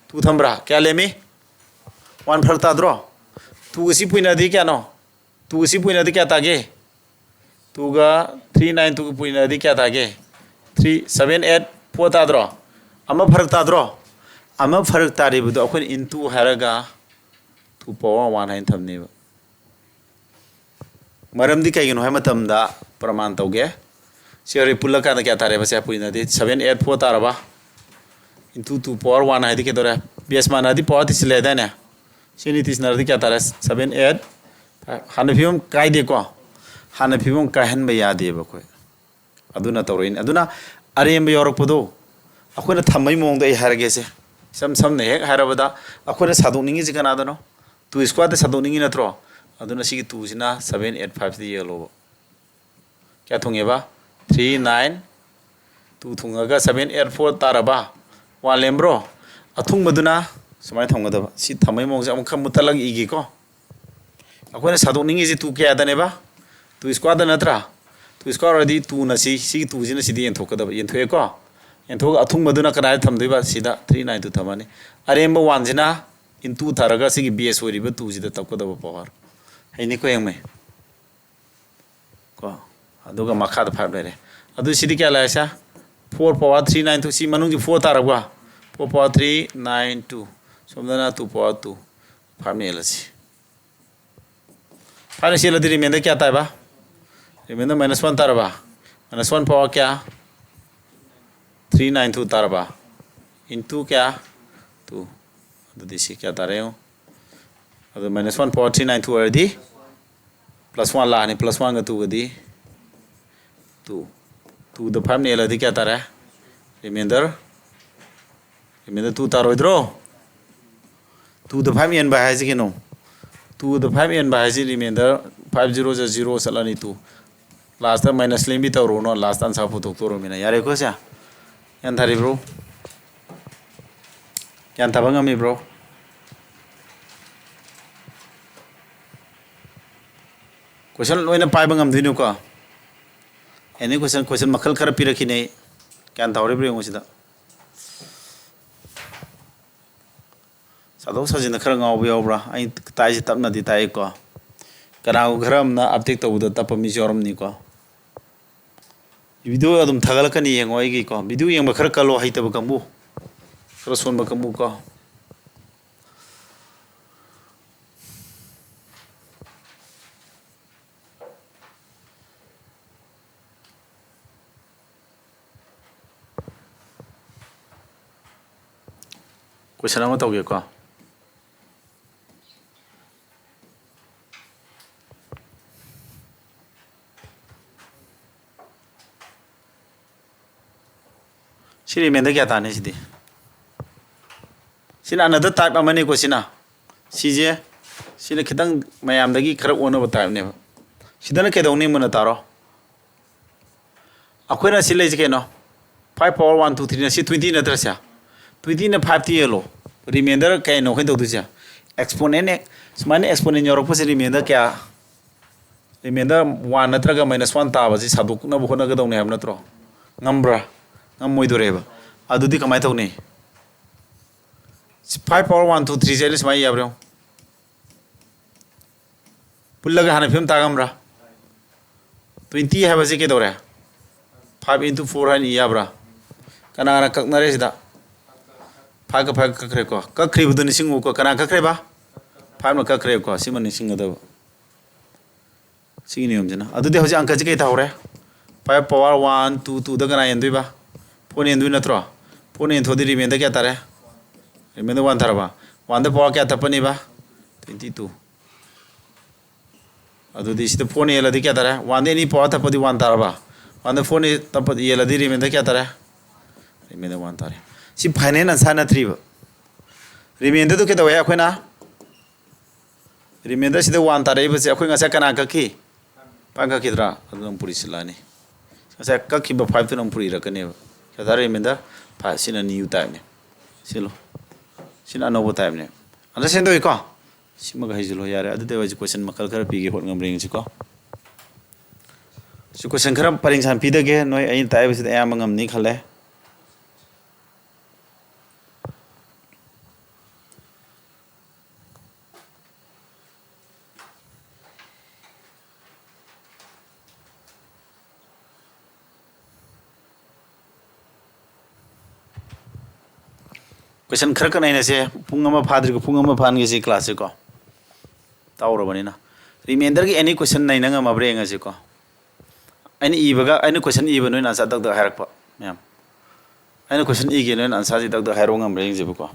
ꯇꯨ ꯊꯝꯕ꯭ꯔꯥ? ꯀꯌꯥ ꯂꯦꯝꯃꯤ? ꯋꯥꯟ ꯐꯔꯛ ꯇꯥꯗ꯭ꯔꯣ? ꯇꯨꯒ ꯁꯤ ꯄꯨꯏꯅꯗꯤ ꯀꯌꯥꯅꯣ? ꯇꯨꯒ ꯁꯤ ꯄꯨꯏꯅꯗꯤ ꯀꯌꯥ ꯇꯥꯒꯦ? ꯇꯨꯒ ꯊ꯭ꯔꯤ ꯅꯥꯏꯟ ꯇꯨꯒ ꯄꯨꯏꯅꯗꯤ ꯀꯌꯥ ꯇꯥꯒꯦ? ꯊ꯭ꯔꯤ, ꯁꯚꯦꯟ, ꯑꯩꯠ, ꯐꯣꯔ ꯇꯥꯗ꯭ꯔꯣ? ꯑꯃ ꯐꯔꯛ ꯇꯥꯗ꯭ꯔꯣ? ꯑꯃ ꯐꯔꯛ ꯇꯥꯔꯤꯕꯗꯣ ꯑꯩꯈꯣꯏꯅ ꯏꯟꯇꯨ ꯍꯥꯏꯔꯒ ꯇꯨ ꯄꯋꯥꯔ ꯋꯥꯟ ꯍꯥꯏꯅ ꯊꯝꯅꯦꯕ꯫ ꯃꯔꯝꯗꯤ ꯀꯩꯒꯤꯅꯣ ꯍꯥꯏꯕ ꯃꯇꯝꯗ ꯄ꯭ꯔꯃꯥꯟ ꯇꯧꯒꯦ꯫ ꯁꯤ ꯍꯧꯖꯤꯛ ꯄꯨꯜꯂꯀꯥꯟꯗ ꯀꯌꯥ ꯇꯥꯔꯦꯕ? ꯁꯦ ꯄꯨꯏꯅꯗꯤ ꯁꯚꯦꯟ ꯑꯩꯠ ꯐꯣꯔ ꯇꯥꯔꯕ? ꯏꯟꯇꯨ ꯇꯨ ꯄꯋꯥꯔ ꯋꯥꯟ ꯍꯥꯏꯗꯤ ꯀꯩꯗꯧꯔꯦ? ꯕꯦꯁ ꯃꯥꯟꯅꯔꯗꯤ ꯄꯋꯥꯔ ꯇꯤꯁꯤꯜꯂꯦ ꯍꯥꯏꯗꯥꯏꯅꯦ? ꯁꯤꯅꯤ ꯇꯤꯁꯤꯟꯅꯔꯗꯤ ꯀꯌꯥ ꯇꯥꯔꯦ? Seven eight. ꯍꯥꯟꯅ ꯐꯤꯕꯝ ꯀꯥꯏꯗꯦꯀꯣ꯫ ꯍꯥꯟꯅ ꯐꯤꯕꯝ ꯀꯥꯏꯍꯟꯕ ꯌꯥꯗꯦꯕ ꯑꯩꯈꯣꯏ꯫ ꯑꯗꯨꯅ ꯇꯧꯔꯛꯏꯅꯤ꯫ ꯑꯗꯨꯅ ꯑꯔꯦꯝꯕ ꯌꯥꯎꯔꯛꯄꯗꯣ ꯑꯩꯈꯣꯏꯅ ꯊꯝꯕꯩ ꯃꯑꯣꯡꯗ ꯑꯩ ꯍꯥꯏꯔꯒꯦꯁꯦ꯫ ꯏꯁꯝ ꯁꯝꯅ ꯍꯦꯛ ꯍꯥꯏꯔꯕꯗ ꯑꯩꯈꯣꯏꯅ ꯁꯥꯗꯣꯛꯅꯤꯡꯉꯤꯁꯤ ꯀꯅꯥꯗꯅꯣ? ꯇꯨ ꯁ꯭ꯀ꯭ꯋꯥꯔꯗ ꯁꯥꯗꯣꯛꯅꯤꯡꯉꯤ ꯅꯠꯇ꯭ꯔꯣ? ꯑꯗꯨꯅ ꯁꯤꯒꯤ ꯇꯨꯁꯤꯅ ꯁꯚꯦꯟ ꯑꯩꯠ ꯐꯥꯏꯚꯁꯤꯗ ꯌꯦꯜꯂꯣꯕ꯫ ꯀꯌꯥ ꯊꯨꯡꯉꯦꯕ? Three nine. ꯇꯨ ꯊꯨꯡꯉꯒ ꯁꯚꯦꯟ ꯑꯩꯠ ꯐꯣꯔ ꯇꯥꯔꯕ? ꯋꯥꯟ ꯂꯦꯝꯕ꯭ꯔꯣ? ꯑꯊꯨꯡꯕꯗꯨꯅ ꯁꯨꯃꯥꯏꯅ ꯊꯝꯒꯗꯕ꯫ ꯁꯤ ꯊꯝꯕꯩ ꯃꯑꯣꯡꯁꯦ ꯑꯃꯨꯛ ꯈꯔ ꯃꯨꯠꯊꯠꯂꯒ ꯏꯒꯦꯀꯣ꯫ ꯑꯩꯈꯣꯏꯅ ꯁꯥꯗꯣꯛꯅꯤꯡꯉꯤꯁꯦ ꯇꯨ ꯀꯌꯥꯗꯅꯦꯕ? ꯇꯨ ꯁ꯭ꯀ꯭ꯋꯥꯔꯗ ꯅꯠꯇ꯭ꯔꯥ? ꯇꯨ ꯁ꯭ꯀ꯭ꯋꯥꯔ ꯑꯣꯏꯔꯗꯤ ꯇꯨꯅ ꯁꯤ, ꯁꯤꯒꯤ ꯇꯨꯁꯤꯅ ꯁꯤꯗ ꯌꯦꯟꯊꯣꯛꯀꯗꯕ, ꯌꯦꯟꯊꯣꯛꯑꯦꯀꯣ? ꯌꯦꯟꯊꯣꯛꯑꯒ ꯑꯊꯨꯡꯕꯗꯨꯅ ꯀꯗꯥꯏꯗ ꯊꯝꯗꯣꯏꯕ? ꯁꯤꯗ ꯊ꯭ꯔꯤ ꯅꯥꯏꯟ ꯇꯨ ꯊꯝꯃꯅꯤ꯫ ꯑꯔꯦꯝꯕ ꯋꯥꯟꯁꯤꯅ ꯏꯟꯇꯨ ꯊꯥꯔꯒ ꯁꯤꯒꯤ ꯕꯦꯁ ꯑꯣꯏꯔꯤꯕ ꯇꯨꯁꯤꯗ ꯇꯛꯀꯗꯕ ꯄꯋꯥꯔ꯫ ꯍꯩꯅꯤꯀꯣ ꯌꯦꯡꯃꯩ? ꯀꯣ, ꯑꯗꯨꯒ ꯃꯈꯥꯗ ꯐꯥꯏꯚ ꯂꯩꯔꯦ꯫ ꯑꯗꯨ ꯁꯤꯗꯤ ꯀꯌꯥ ꯂꯥꯛꯑꯦ ꯁꯦ? Four power three nine two, ꯁꯤ ꯃꯅꯨꯡꯒꯤ ꯐꯣꯔ ꯇꯥꯔꯕ? Four power three nine two, ꯁꯣꯝꯗꯅ ꯇꯨ ꯄꯋꯥꯔ ꯇꯨ꯫ ꯐꯥꯏꯚ ꯃꯦꯜꯂꯁꯤ꯫ ꯐꯥꯏꯚꯅ ꯁꯤꯜꯂꯗꯤ ꯔꯤꯃꯦꯟꯗꯔ ꯀꯌꯥ ꯇꯥꯏꯕ? ꯔꯤꯃꯦꯟꯗꯔ ꯃꯥꯏꯅꯁ ꯋꯥꯟ ꯇꯥꯔꯕ? ꯃꯥꯏꯅꯁ ꯋꯥꯟ ꯄꯋꯥꯔ ꯀꯌꯥ? ꯊ꯭ꯔꯤ ꯅꯥꯏꯟ ꯇꯨ ꯇꯥꯔꯕ? ꯏꯟꯇꯨ ꯀꯌꯥ? ꯇꯨ꯫ ꯑꯗꯨꯗꯤ ꯁꯤ ꯀꯌꯥ ꯇꯥꯔꯦ ꯌꯦꯡꯉꯨ꯫ ꯑꯗꯨ minus one power three nine two ꯑꯣꯏꯔꯗꯤ Plus one ꯂꯥꯛꯑꯅꯤ, plus oneꯒ twoꯒꯗꯤ two. Twoꯗ fiveꯅ ꯌꯦꯜꯂꯗꯤ ꯀꯌꯥ ꯇꯥꯔꯦ? Remainder, remainder two ꯇꯥꯔꯣꯏꯗ꯭ꯔꯣ? Twoꯗ five ꯌꯦꯟꯕ ꯍꯥꯏꯁꯤ ꯀꯩꯅꯣ? Twoꯗ five ꯌꯦꯟꯕ ꯍꯥꯏꯁꯤ remainder five zero ꯁꯦ zero ꯆꯠꯂꯅꯤ, two. Lastꯇ minus ꯂꯦꯝꯕꯤ ꯇꯧꯔꯨꯅꯣ, last answer ꯄꯨꯊꯣꯛꯇꯣꯔꯃꯤꯅ꯫ ꯌꯥꯔꯦꯀꯣ ꯁꯦ? ꯒ꯭ꯌꯥꯟ ꯇꯥꯔꯤꯕ꯭ꯔꯣ? ꯒ꯭ꯌꯥꯟ ꯇꯥꯕ ꯉꯝꯃꯤꯕ꯭ꯔꯣ? Question ꯂꯣꯏꯅ ꯄꯥꯏꯕ ꯉꯝꯗꯣꯏꯅꯤꯀꯣ? Any question, question ꯃꯈꯜ ꯈꯔ ꯄꯤꯔꯛꯈꯤꯅꯦ ꯑꯩ꯫ ꯒ꯭ꯌꯥꯟ ꯇꯥꯍꯧꯔꯤꯕ꯭ꯔꯥ ꯌꯦꯡꯉꯨ ꯁꯤꯗ꯫ ꯁꯥꯗꯣꯛ ꯁꯥꯖꯤꯟꯗ ꯈꯔ ꯉꯥꯎꯕ ꯌꯥꯎꯕ꯭ꯔꯥ? ꯑꯩ ꯇꯥꯏꯁꯦ ꯇꯞꯅꯗꯤ ꯇꯥꯏꯀꯣ꯫ ꯀꯅꯥꯒꯨꯝꯕ ꯈꯔ ꯑꯃꯅ uptake ꯇꯧꯕꯗ ꯇꯞꯄ ꯃꯤꯁꯨ ꯌꯥꯎꯔꯝꯅꯤꯀꯣ꯫ Video ꯑꯗꯨꯝ ꯊꯥꯒꯠꯂꯛꯀꯅꯤ, ꯌꯦꯡꯉꯣ ꯑꯩꯒꯤꯀꯣ꯫ Video ꯌꯦꯡꯕ ꯈꯔ ꯀꯜꯂꯣ, ꯍꯩꯇꯕ ꯀꯥꯡꯕꯨ, ꯈꯔ ꯁꯣꯟꯕ ꯀꯥꯡꯕꯨ ꯀꯣ꯫ Question ꯑꯃ ꯇꯧꯒꯦꯀꯣ꯫ ꯁꯤ remainder ꯀꯌꯥ ꯇꯥꯅꯤ ꯁꯤꯗꯤ? ꯁꯤꯅ another type ꯑꯃꯅꯤꯀꯣ꯫ ꯁꯤꯅ, ꯁꯤꯁꯦ, ꯁꯤꯅ ꯈꯤꯇꯪ ꯃꯌꯥꯝꯗꯒꯤ ꯈꯔ ꯑꯣꯟꯅꯕ typeꯅꯦꯕ꯫ ꯁꯤꯗꯅ ꯀꯩꯗꯧꯅꯤ? ꯃꯨꯟꯅ ꯇꯥꯔꯣ꯫ ꯑꯩꯈꯣꯏꯅ ꯁꯤ ꯂꯩꯁꯦ ꯀꯩꯅꯣ? Five power one, two, threeꯅ ꯁꯤ twenty ꯅꯠꯇ꯭ꯔꯁꯦ? Twentyꯅ fiveꯇ ꯌꯦꯜꯂꯣ꯫ Remainder ꯀꯩꯅꯣ ꯑꯩꯈꯣꯏꯅ ꯇꯧꯗꯣꯏꯁꯦ? Exponent, ꯁꯨꯃꯥꯏꯅ exponent ꯌꯧꯔꯛꯄꯁꯦ remainder ꯀꯌꯥ? Remainder one ꯅꯠꯇ꯭ꯔꯒ minus one ꯇꯥꯕꯁꯤ ꯁꯥꯗꯣꯛꯅꯕ ꯍꯣꯠꯅꯒꯗꯧꯅꯦ ꯍꯥꯏꯕ ꯅꯠꯇ꯭ꯔꯣ? ꯉꯝꯕ꯭ꯔꯥ? ꯉꯝꯃꯣꯏꯗꯣꯔꯦꯕ꯫ ꯑꯗꯨꯗꯤ ꯀꯃꯥꯏꯅ ꯇꯧꯅꯤ? Five power one, two, threeꯁꯦ ꯑꯩꯅ ꯁꯨꯃꯥꯏꯅ ꯌꯥꯕ꯭ꯔꯥ ꯌꯦꯡꯉꯨ꯫ ꯄꯨꯜꯂꯒ ꯍꯥꯟꯅ ꯐꯤꯕꯝ ꯇꯥ ꯉꯝꯕ꯭ꯔꯥ? Twenty ꯍꯥꯏꯕꯁꯤ ꯀꯩꯗꯧꯔꯦ? Five into four ꯍꯥꯏꯅ ꯏ ꯌꯥꯕ꯭ꯔꯥ? ꯀꯅꯥ ꯀꯅꯥ ꯀꯛꯅꯔꯦ ꯁꯤꯗ? Fiveꯀ fiveꯀ ꯀꯛꯈ꯭ꯔꯦꯀꯣ꯫ ꯀꯛꯈ꯭ꯔꯤꯕꯗꯨ ꯅꯤꯡꯁꯤꯡꯉꯨꯀꯣ꯫ ꯀꯅꯥ ꯀꯛꯈ꯭ꯔꯦꯕ? Fiveꯅ ꯀꯛꯈ꯭ꯔꯦꯀꯣ꯫ ꯁꯤꯃ ꯅꯤꯡꯁꯤꯡꯒꯗꯕ꯫ ꯁꯤꯒꯤ ꯅꯤꯌꯣꯝꯁꯤꯅ꯫ ꯑꯗꯨꯗꯤ ꯍꯧꯖꯤꯛ ꯑꯪꯀꯁꯤ ꯀꯩ ꯇꯧꯍꯧꯔꯦ? Five power one, two, twoꯗ ꯀꯅꯥ ꯌꯦꯟꯗꯣꯏꯕ? Fourꯅ ꯌꯦꯟꯗꯣꯏ ꯅꯠꯇ꯭ꯔꯣ? Fourꯅ ꯌꯦꯟꯊꯣꯛꯑꯗꯤ remainder ꯀꯌꯥ ꯇꯥꯔꯦ? Remainder one ꯇꯥꯔꯕ? Oneꯗ power ꯀꯌꯥ ꯊꯞꯄꯅꯤꯕ? Twenty two꯫ ꯑꯗꯨꯗꯤ ꯁꯤꯗ ꯐꯣꯔꯅ ꯌꯦꯜꯂꯗꯤ ꯀꯌꯥ ꯇꯥꯔꯦ? ꯋꯥꯟꯗ ꯑꯦꯅꯤ ꯄꯋꯥꯔ ꯇꯞꯄꯗꯤ ꯋꯥꯟ ꯇꯥꯔꯕ? ꯋꯥꯟꯗ ꯐꯣꯔꯅ ꯇꯞꯄꯗꯤ ꯌꯦꯜꯂꯗꯤ ꯔꯤꯃꯦꯟꯗꯔ ꯀꯌꯥ ꯇꯥꯔꯦ? ꯔꯤꯃꯦꯟꯗꯔ ꯋꯥꯟ ꯇꯥꯔꯦ꯫ ꯁꯤ ꯐꯥꯏꯅꯦꯜ ꯑꯟꯁꯥꯔ ꯅꯠꯇ꯭ꯔꯤꯕ꯫ ꯔꯤꯃꯦꯟꯗꯔꯗꯨ ꯀꯩꯗꯧꯋꯦ ꯑꯩꯈꯣꯏꯅ? ꯔꯤꯃꯦꯟꯗꯔꯁꯤꯗ ꯋꯥꯟ ꯇꯥꯔꯛꯏꯕꯁꯦ ꯑꯩꯈꯣꯏ ꯉꯁꯥꯏ ꯀꯅꯥ ꯀꯛꯈꯤ? ꯐꯥꯏꯚ ꯀꯛꯈꯤꯗ꯭ꯔꯥ? ꯑꯗꯨꯅ ꯑꯃꯨꯛ ꯄꯨꯔꯤꯁꯤꯜꯂꯛꯑꯅꯤ꯫ ꯉꯁꯥꯏ ꯀꯛꯈꯤꯕ ꯐꯥꯏꯚꯇꯨꯅ ꯑꯃꯨꯛ ꯄꯨꯔꯤꯔꯛꯀꯅꯦꯕ꯫ ꯀꯌꯥ ꯇꯥꯔꯦ ꯔꯤꯃꯦꯟꯗꯔ? ꯐꯥꯏꯚ꯫ ꯁꯤꯅ ꯅ꯭ꯌꯨ ꯇꯥꯏꯞꯅꯦ꯫ ꯁꯤꯜꯂꯣ꯫ ꯁꯤꯅ ꯑꯅꯧꯕ ꯇꯥꯏꯞꯅꯦ꯫ ꯑꯟꯗꯔꯁꯇꯦꯟ ꯇꯧꯏꯀꯣ? ꯁꯤꯃꯒ ꯍꯩꯖꯤꯜꯂꯣ ꯌꯥꯔꯦ꯫ ꯑꯗꯨꯗꯤ ꯑꯩꯁꯨ ꯀꯣꯏꯁꯟ ꯃꯈꯜ ꯈꯔ ꯄꯤꯒꯦ ꯍꯣꯠꯅꯕ꯭ꯔꯥ ꯌꯦꯡꯁꯤꯀꯣ꯫ ꯁꯤ ꯀꯣꯏꯁꯟ ꯈꯔ ꯄꯔꯦꯡ ꯁꯥꯟ ꯄꯤꯗꯒꯦ꯫ ꯅꯣꯏ ꯑꯩꯅ ꯇꯥꯛꯏꯕꯁꯤꯗ ꯑꯌꯥꯝꯕ ꯉꯝꯅꯤ ꯈꯜꯂꯦ꯫ ꯀꯣꯏꯁꯟ ꯈꯔ ꯀꯟꯅ ꯅꯩꯅꯁꯦ꯫ ꯄꯨꯡ ꯑꯃ ꯐꯥꯗ꯭ꯔꯤꯀꯣ, ꯄꯨꯡ ꯑꯃ ꯐꯥꯍꯟꯒꯦ ꯁꯤ ꯀ꯭ꯂꯥꯁꯁꯦꯀꯣ꯫ ꯇꯥꯎꯔꯕꯅꯤꯅ꯫ ꯔꯤꯃꯦꯟꯗꯔꯒꯤ ꯑꯦꯅꯤ ꯀꯣꯏꯁꯟ ꯅꯩꯅ ꯉꯝꯃꯕ꯭ꯔꯥ ꯌꯦꯡꯉꯁꯤꯀꯣ꯫ ꯑꯩꯅ ꯏꯕꯒ, ꯑꯩꯅ ꯀꯣꯏꯁꯟ ꯏꯕ ꯅꯣꯏꯅ ꯑꯟꯁꯥꯔ ꯗꯛ ꯗꯛ ꯍꯥꯏꯔꯛꯄ ꯃꯌꯥꯝ꯫ ꯑꯩꯅ ꯀꯣꯏꯁꯟ ꯏꯒꯦ ꯅꯣꯏꯅ ꯑꯟꯁꯥꯔꯁꯤ ꯗꯛ ꯗꯛ ꯍꯥꯏꯔꯛꯑꯣ ꯉꯝꯕ꯭ꯔꯥ ꯌꯦꯡꯁꯦꯕꯀꯣ꯫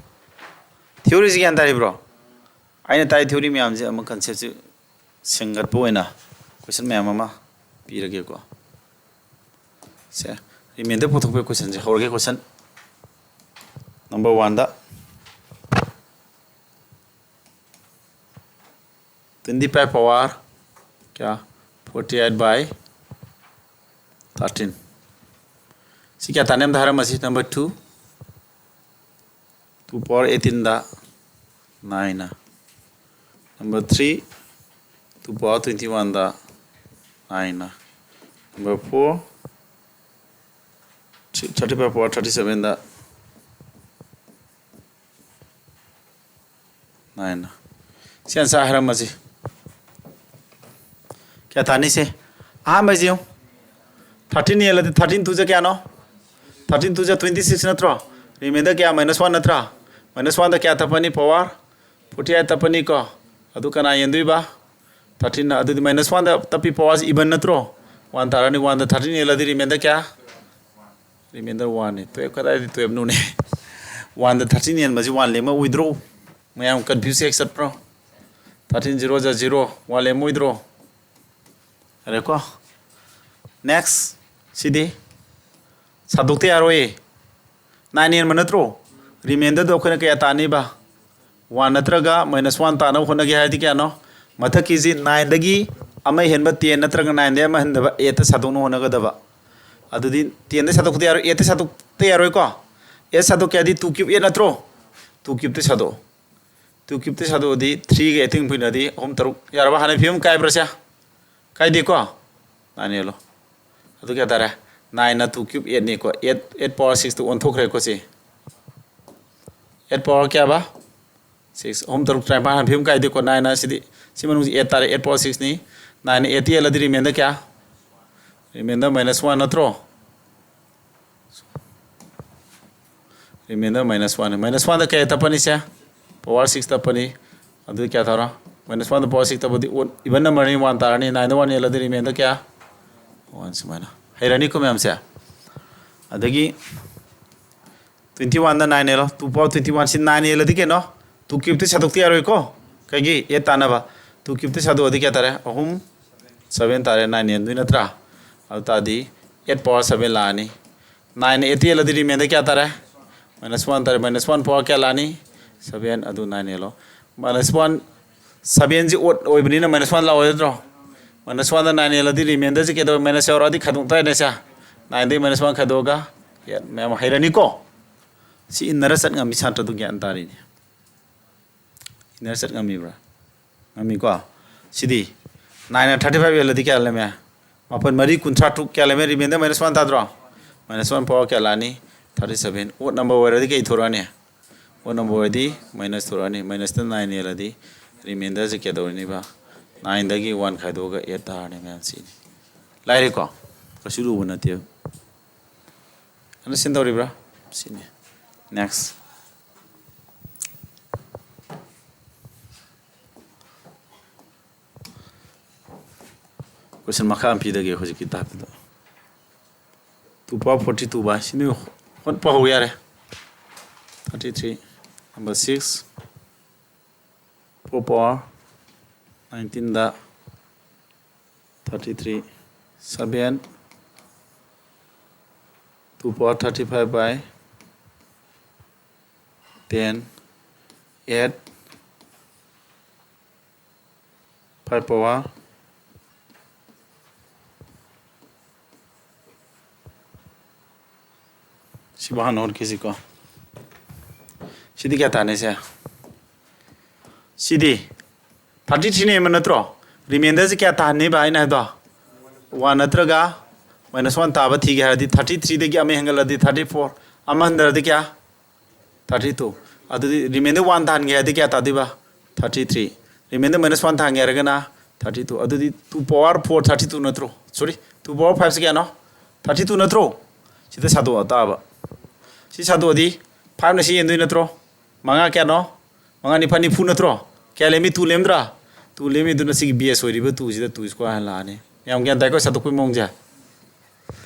ꯊꯤꯑꯣꯔꯤꯁꯤ ꯒ꯭ꯌꯥꯟ ꯇꯥꯔꯤꯕ꯭ꯔꯣ? ꯑꯩꯅ ꯇꯥꯛꯏ ꯊꯤꯑꯣꯔꯤ ꯃꯌꯥꯝꯁꯦ ꯑꯃꯨꯛ ꯀꯟꯁꯦꯞꯁꯤ ꯁꯦꯝꯒꯠꯄ ꯑꯣꯏꯅ ꯀꯣꯏꯁꯟ ꯃꯌꯥꯝ ꯑꯃ ꯄꯤꯔꯒꯦꯀꯣ꯫ ꯁꯦ, ꯔꯤꯃꯦꯟꯗꯔ ꯄꯨꯊꯣꯛꯄꯒꯤ ꯀꯣꯏꯁꯟꯁꯦ ꯍꯧꯔꯒꯦ꯫ ꯀꯣꯏꯁꯟ ꯅꯝꯕꯔ ꯋꯥꯟꯗ, twenty five power ꯀꯌꯥ? Forty eight by thirteen꯫ ꯁꯤ ꯀꯌꯥ ꯇꯥꯅꯤ ꯑꯝꯇ ꯍꯥꯏꯔꯝꯃꯁꯤ꯫ Number two, two power eighteenꯗ nineꯅ꯫ Number three, two power twenty oneꯗ nineꯅ꯫ Number four, thirty five power thirty sevenꯗ nineꯅ꯫ ꯁꯤ ꯑꯟꯁꯥꯔ ꯍꯥꯏꯔꯝꯃꯁꯤ꯫ ꯀꯌꯥ ꯇꯥꯅꯤ ꯁꯦ? ꯑꯍꯥꯟꯕꯁꯤ ꯌꯦꯡꯉꯨ꯫ Thirteen ꯌꯦꯜꯂꯗꯤ thirteen two ꯖ ꯀꯌꯥꯅꯣ? Thirteen two ꯖ twenty six ꯅꯠꯇ꯭ꯔꯣ? ꯔꯤꯃꯦꯟꯗꯔ ꯀꯌꯥ? Minus one ꯅꯠꯇ꯭ꯔꯥ? Minus oneꯗ ꯀꯌꯥ ꯇꯞꯄꯅꯤ? Power forty eight ꯇꯞꯄꯅꯤꯀꯣ꯫ ꯑꯗꯨ ꯀꯅꯥ ꯌꯦꯟꯗꯣꯏꯕ? Thirteenꯅ꯫ ꯑꯗꯨꯗꯤ minus oneꯗ ꯇꯞꯄꯤ powerꯁꯤ even ꯅꯠꯇ꯭ꯔꯣ? One ꯇꯥꯔꯅꯤ꯫ Oneꯗ thirteen ꯌꯦꯜꯂꯗꯤ ꯔꯤꯃꯦꯟꯗꯔ ꯀꯌꯥ? ꯔꯤꯃꯦꯟꯗꯔ oneꯅꯤ꯫ Twelve ꯀꯗꯥꯏꯗꯤ twelveꯅꯣꯅꯦ? Oneꯗ thirteen ꯌꯦꯟꯕꯁꯤ one ꯂꯦꯝꯃꯛꯑꯣꯏꯗ꯭ꯔꯣ? ꯃꯌꯥꯝ confuse ꯍꯦꯛ ꯆꯠꯄ꯭ꯔꯣ? Thirteen zero ꯖ zero, one ꯂꯦꯝꯃꯣꯏꯗ꯭ꯔꯣ? ꯌꯥꯔꯦꯀꯣ? Next, ꯁꯤꯗꯤ ꯁꯥꯗꯣꯛꯇ ꯌꯥꯔꯣꯏꯌꯦ꯫ Nine ꯍꯦꯟꯕ ꯅꯠꯇ꯭ꯔꯣ? Remainderꯗꯣ ꯑꯩꯈꯣꯏꯅ ꯀꯌꯥ ꯇꯥꯅꯤꯕ? One ꯅꯠꯇ꯭ꯔꯒ minus one ꯇꯥꯅꯕ ꯍꯣꯠꯅꯒꯦ ꯍꯥꯏꯔꯗꯤ ꯀꯌꯥꯅꯣ? ꯃꯊꯛꯀꯤꯁꯤ nineꯗꯒꯤ ꯑꯃ ꯍꯦꯟꯕ ten ꯅꯠꯇ꯭ꯔꯒ nineꯗꯒꯤ ꯑꯃ ꯍꯦꯟꯗꯕ eightꯇ ꯁꯥꯗꯣꯛꯅꯕ ꯍꯣꯠꯅꯒꯗꯕ꯫ ꯑꯗꯨꯗꯤ tenꯗ ꯁꯥꯗꯣꯛꯇ ꯌꯥꯔꯣꯏ, eightꯇ ꯁꯥꯗꯣꯛꯇ ꯌꯥꯔꯣꯏꯀꯣ? Eight ꯁꯥꯗꯣꯛꯀꯦ ꯍꯥꯏꯗꯤ two cube eight ꯅꯠꯇ꯭ꯔꯣ? Two cubeꯇ ꯁꯥꯗꯣꯛꯑꯣ꯫ Two cubeꯇ ꯁꯥꯗꯣꯛꯑꯗꯤ threeꯒ eightꯀ ꯄꯨꯟꯅꯗꯤ ꯑꯍꯨꯝ, ꯇꯔꯨꯛ ꯌꯥꯔꯕ? ꯍꯥꯟꯅ ꯐꯤꯕꯝ ꯀꯥꯏꯕ꯭ꯔꯥ ꯁꯦ? ꯀꯥꯏꯗꯦꯀꯣ? Nine hello. ꯑꯗꯨ ꯀꯌꯥ ꯇꯥꯔꯦ? Nineꯅ two cube eightꯅꯤꯀꯣ꯫ Eight, eight power sixꯇ ꯑꯣꯟꯊꯣꯛꯈ꯭ꯔꯦꯀꯣ ꯁꯤ꯫ Eight power ꯀꯌꯥꯕ? Six꯫ ꯑꯍꯨꯝ, ꯇꯔꯨꯛ, ꯇꯔꯥꯅꯤꯄꯥꯟ ꯍꯥꯟꯅ ꯐꯤꯕꯝ ꯀꯥꯏꯗꯦꯀꯣ꯫ Nineꯅ ꯁꯤꯗꯤ, ꯁꯤ ꯃꯅꯨꯡꯁꯤ eight ꯇꯥꯔꯦ꯫ Eight power sixꯅꯤ꯫ Nineꯅ eightꯇ ꯌꯦꯜꯂꯗꯤ remainder ꯀꯌꯥ? Remainder minus one ꯅꯠꯇ꯭ꯔꯣ? Remainder minus one꯫ Minus oneꯗ ꯀꯌꯥ ꯇꯞꯄꯅꯤ ꯁꯦ? Power six ꯇꯞꯄꯅꯤ꯫ ꯑꯗꯨꯗꯤ ꯀꯌꯥ ꯇꯥꯔꯣ? Minus oneꯗ power six ꯇꯞꯄꯗꯤ odd, even numberꯅꯤ, one ꯇꯥꯔꯅꯤ꯫ Nineꯗ one ꯌꯦꯜꯂꯗꯤ remainder ꯀꯌꯥ? One ꯁꯨꯃꯥꯏꯅ꯫ ꯍꯩꯔꯅꯤꯀꯣ ꯃꯌꯥꯝꯁꯦ? ꯑꯗꯒꯤ twenty oneꯗ nine yellow. Two power twenty one ꯁꯤ nine ꯌꯦꯜꯂꯗꯤ ꯀꯩꯅꯣ? Two cubeꯇ ꯁꯥꯗꯣꯛꯇ ꯌꯥꯔꯣꯏꯀꯣ? ꯀꯩꯒꯤ? Eight ꯇꯥꯅꯕ꯫ Two cubeꯇ ꯁꯥꯗꯣꯛꯑꯗꯤ ꯀꯌꯥ ꯇꯥꯔꯦ? ꯑꯍꯨꯝ, seven ꯇꯥꯔꯦ꯫ Nine ꯌꯦꯟꯗꯣꯏ ꯅꯠꯇ꯭ꯔꯥ? ꯑꯗꯨ ꯇꯥꯔꯗꯤ eight power seven ꯂꯥꯛꯑꯅꯤ꯫ Nineꯅ eight ꯌꯦꯜꯂꯗꯤ remainder ꯀꯌꯥ ꯇꯥꯔꯦ? Minus one ꯇꯥꯔꯦ꯫ Minus one power ꯀꯌꯥ ꯂꯥꯛꯑꯅꯤ? Seven꯫ ꯑꯗꯨ nine yellow. Minus one, sevenꯁꯤ odd ꯑꯣꯏꯕꯅꯤꯅ minus one ꯂꯥꯛꯑꯣꯏ ꯅꯠꯇ꯭ꯔꯣ? Minus oneꯗ nine ꯌꯦꯜꯂꯗꯤ remainderꯁꯤ ꯀꯩꯗꯧ? Minus ꯌꯧꯔꯛꯑꯗꯤ ꯈꯥꯏꯗꯣꯛꯇ꯭ꯔꯥꯅꯦ ꯁꯦ? Nineꯗꯒꯤ minus one ꯈꯥꯏꯗꯣꯛꯑꯒ eight꯫ ꯃꯌꯥꯝ ꯍꯩꯔꯅꯤꯀꯣ? ꯁꯤ ꯏꯟꯅꯔ ꯆꯠ ꯉꯝꯃꯤ ꯁꯥꯇ꯭ꯔꯗꯨ ꯒ꯭ꯌꯥꯟ ꯇꯥꯔꯤꯅꯤ꯫ ꯏꯟꯅꯔ ꯆꯠ ꯉꯝꯃꯤꯕ꯭ꯔꯥ? ꯉꯝꯃꯤꯀꯣ? ꯁꯤꯗꯤ nineꯅ thirty five ꯌꯦꯜꯂꯗꯤ ꯀꯌꯥ ꯂꯩꯔꯝꯃꯦ? ꯃꯥꯄꯟ ꯃꯔꯤ ꯀꯨꯟꯊ꯭ꯔꯥ ꯇꯔꯨꯛ꯫ ꯀꯌꯥ ꯂꯩꯔꯝꯃꯦ? Remainder minus one ꯇꯥꯗ꯭ꯔꯣ? Minus one power ꯀꯌꯥ ꯂꯥꯛꯑꯅꯤ? Thirty seven꯫ Odd number ꯑꯣꯏꯔꯗꯤ ꯀꯩ ꯊꯣꯔꯛꯑꯅꯤ? Odd number ꯑꯣꯏꯔꯗꯤ minus ꯊꯣꯔꯛꯑꯅꯤ꯫ Minusꯇ nine ꯌꯦꯜꯂꯗꯤ remainderꯁꯦ ꯀꯌꯥ ꯇꯧꯔꯅꯤꯕ? Nineꯗꯒꯤ one ꯈꯥꯏꯗꯣꯛꯑꯒ eight ꯇꯥꯔꯅꯤ ꯃꯌꯥꯝ꯫ ꯁꯤꯅꯤ꯫ ꯂꯥꯏꯔꯦꯀꯣ? ꯀꯩꯁꯨ ꯂꯨꯕ ꯅꯠꯇꯦꯕ꯫ Understand ꯇꯧꯔꯤꯕ꯭ꯔꯥ? ꯁꯤꯅꯤ꯫ Next꯫ Question ꯃꯈꯥ ꯑꯃ ꯄꯤꯔꯒꯦ ꯍꯧꯖꯤꯛꯀꯤ typeꯇꯨꯗ꯫ Two power forty two ꯚꯥꯏ꯫ ꯁꯤ ꯅꯣꯏ ꯍꯣꯠꯄ ꯍꯧ ꯌꯥꯔꯦ꯫ Thirty three꯫ Number six꯫ Four power nineteenꯗ thirty three, seven, two power thirty five by ten, eight, five power. ꯁꯤꯕꯨ ꯍꯥꯟꯅ ꯍꯣꯠꯈꯤꯁꯤꯀꯣ꯫ ꯁꯤꯗꯤ ꯀꯌꯥ ꯇꯥꯅꯤ ꯁꯦ? ꯁꯤꯗꯤ thirty three ꯅꯦꯝꯕ ꯅꯠꯇ꯭ꯔꯣ? Remainder ꯁꯦ ꯀꯌꯥ ꯇꯥꯍꯟꯅꯤꯕ ꯑꯩꯅ ꯍꯥꯏꯗꯣ? One ꯅꯠꯇ꯭ꯔꯒ minus one ꯇꯥꯕ ꯊꯤꯒꯦ ꯍꯥꯏꯔꯗꯤ thirty three ꯗꯒꯤ ꯑꯃ ꯍꯦꯟꯒꯠꯂꯗꯤ thirty four, ꯑꯃ ꯍꯟꯊꯔꯗꯤ ꯀꯌꯥ? Thirty two꯫ ꯑꯗꯨꯗꯤ remainder one ꯇꯥꯍꯟꯒꯦ ꯍꯥꯏꯔꯗꯤ ꯀꯌꯥ ꯇꯥꯗꯣꯏꯕ? Thirty three꯫ Remainder minus one ꯇꯥꯍꯟꯒꯦ ꯍꯥꯏꯔꯒꯅ thirty two꯫ ꯑꯗꯨꯗꯤ two power four thirty two ꯅꯠꯇ꯭ꯔꯣ? Sorry, two power five ꯁꯦ ꯀꯌꯥꯅꯣ? Thirty two ꯅꯠꯇ꯭ꯔꯣ? ꯁꯤꯗ ꯁꯥꯗꯣꯛꯑ ꯇꯥꯕ꯫ ꯁꯤ ꯁꯥꯗꯣꯛꯑꯗꯤ five ꯅ ꯁꯤ ꯌꯦꯟꯗꯣꯏ ꯅꯠꯇ꯭ꯔꯣ? ꯃꯉꯥ ꯀꯌꯥꯅꯣ? ꯃꯉꯥ ꯅꯤꯄꯥꯜ ꯅꯤꯐꯨ ꯅꯠꯇ꯭ꯔꯣ? ꯀꯌꯥ ꯂꯦꯝꯃꯤ? Two ꯂꯦꯝꯗ꯭ꯔꯥ? Two ꯂꯦꯝꯃꯤ꯫ ꯑꯗꯨꯅ ꯁꯤꯒꯤ base ꯑꯣꯏꯔꯤꯕ two ꯁꯤꯗ two square ꯍꯥꯏꯅ ꯂꯥꯛꯑꯅꯤ꯫ ꯃꯌꯥꯝ ꯒ꯭ꯌꯥꯟ ꯇꯥꯏꯀꯣ ꯁꯥꯗꯣꯛꯄꯒꯤ ꯃꯑꯣꯡꯁꯦ?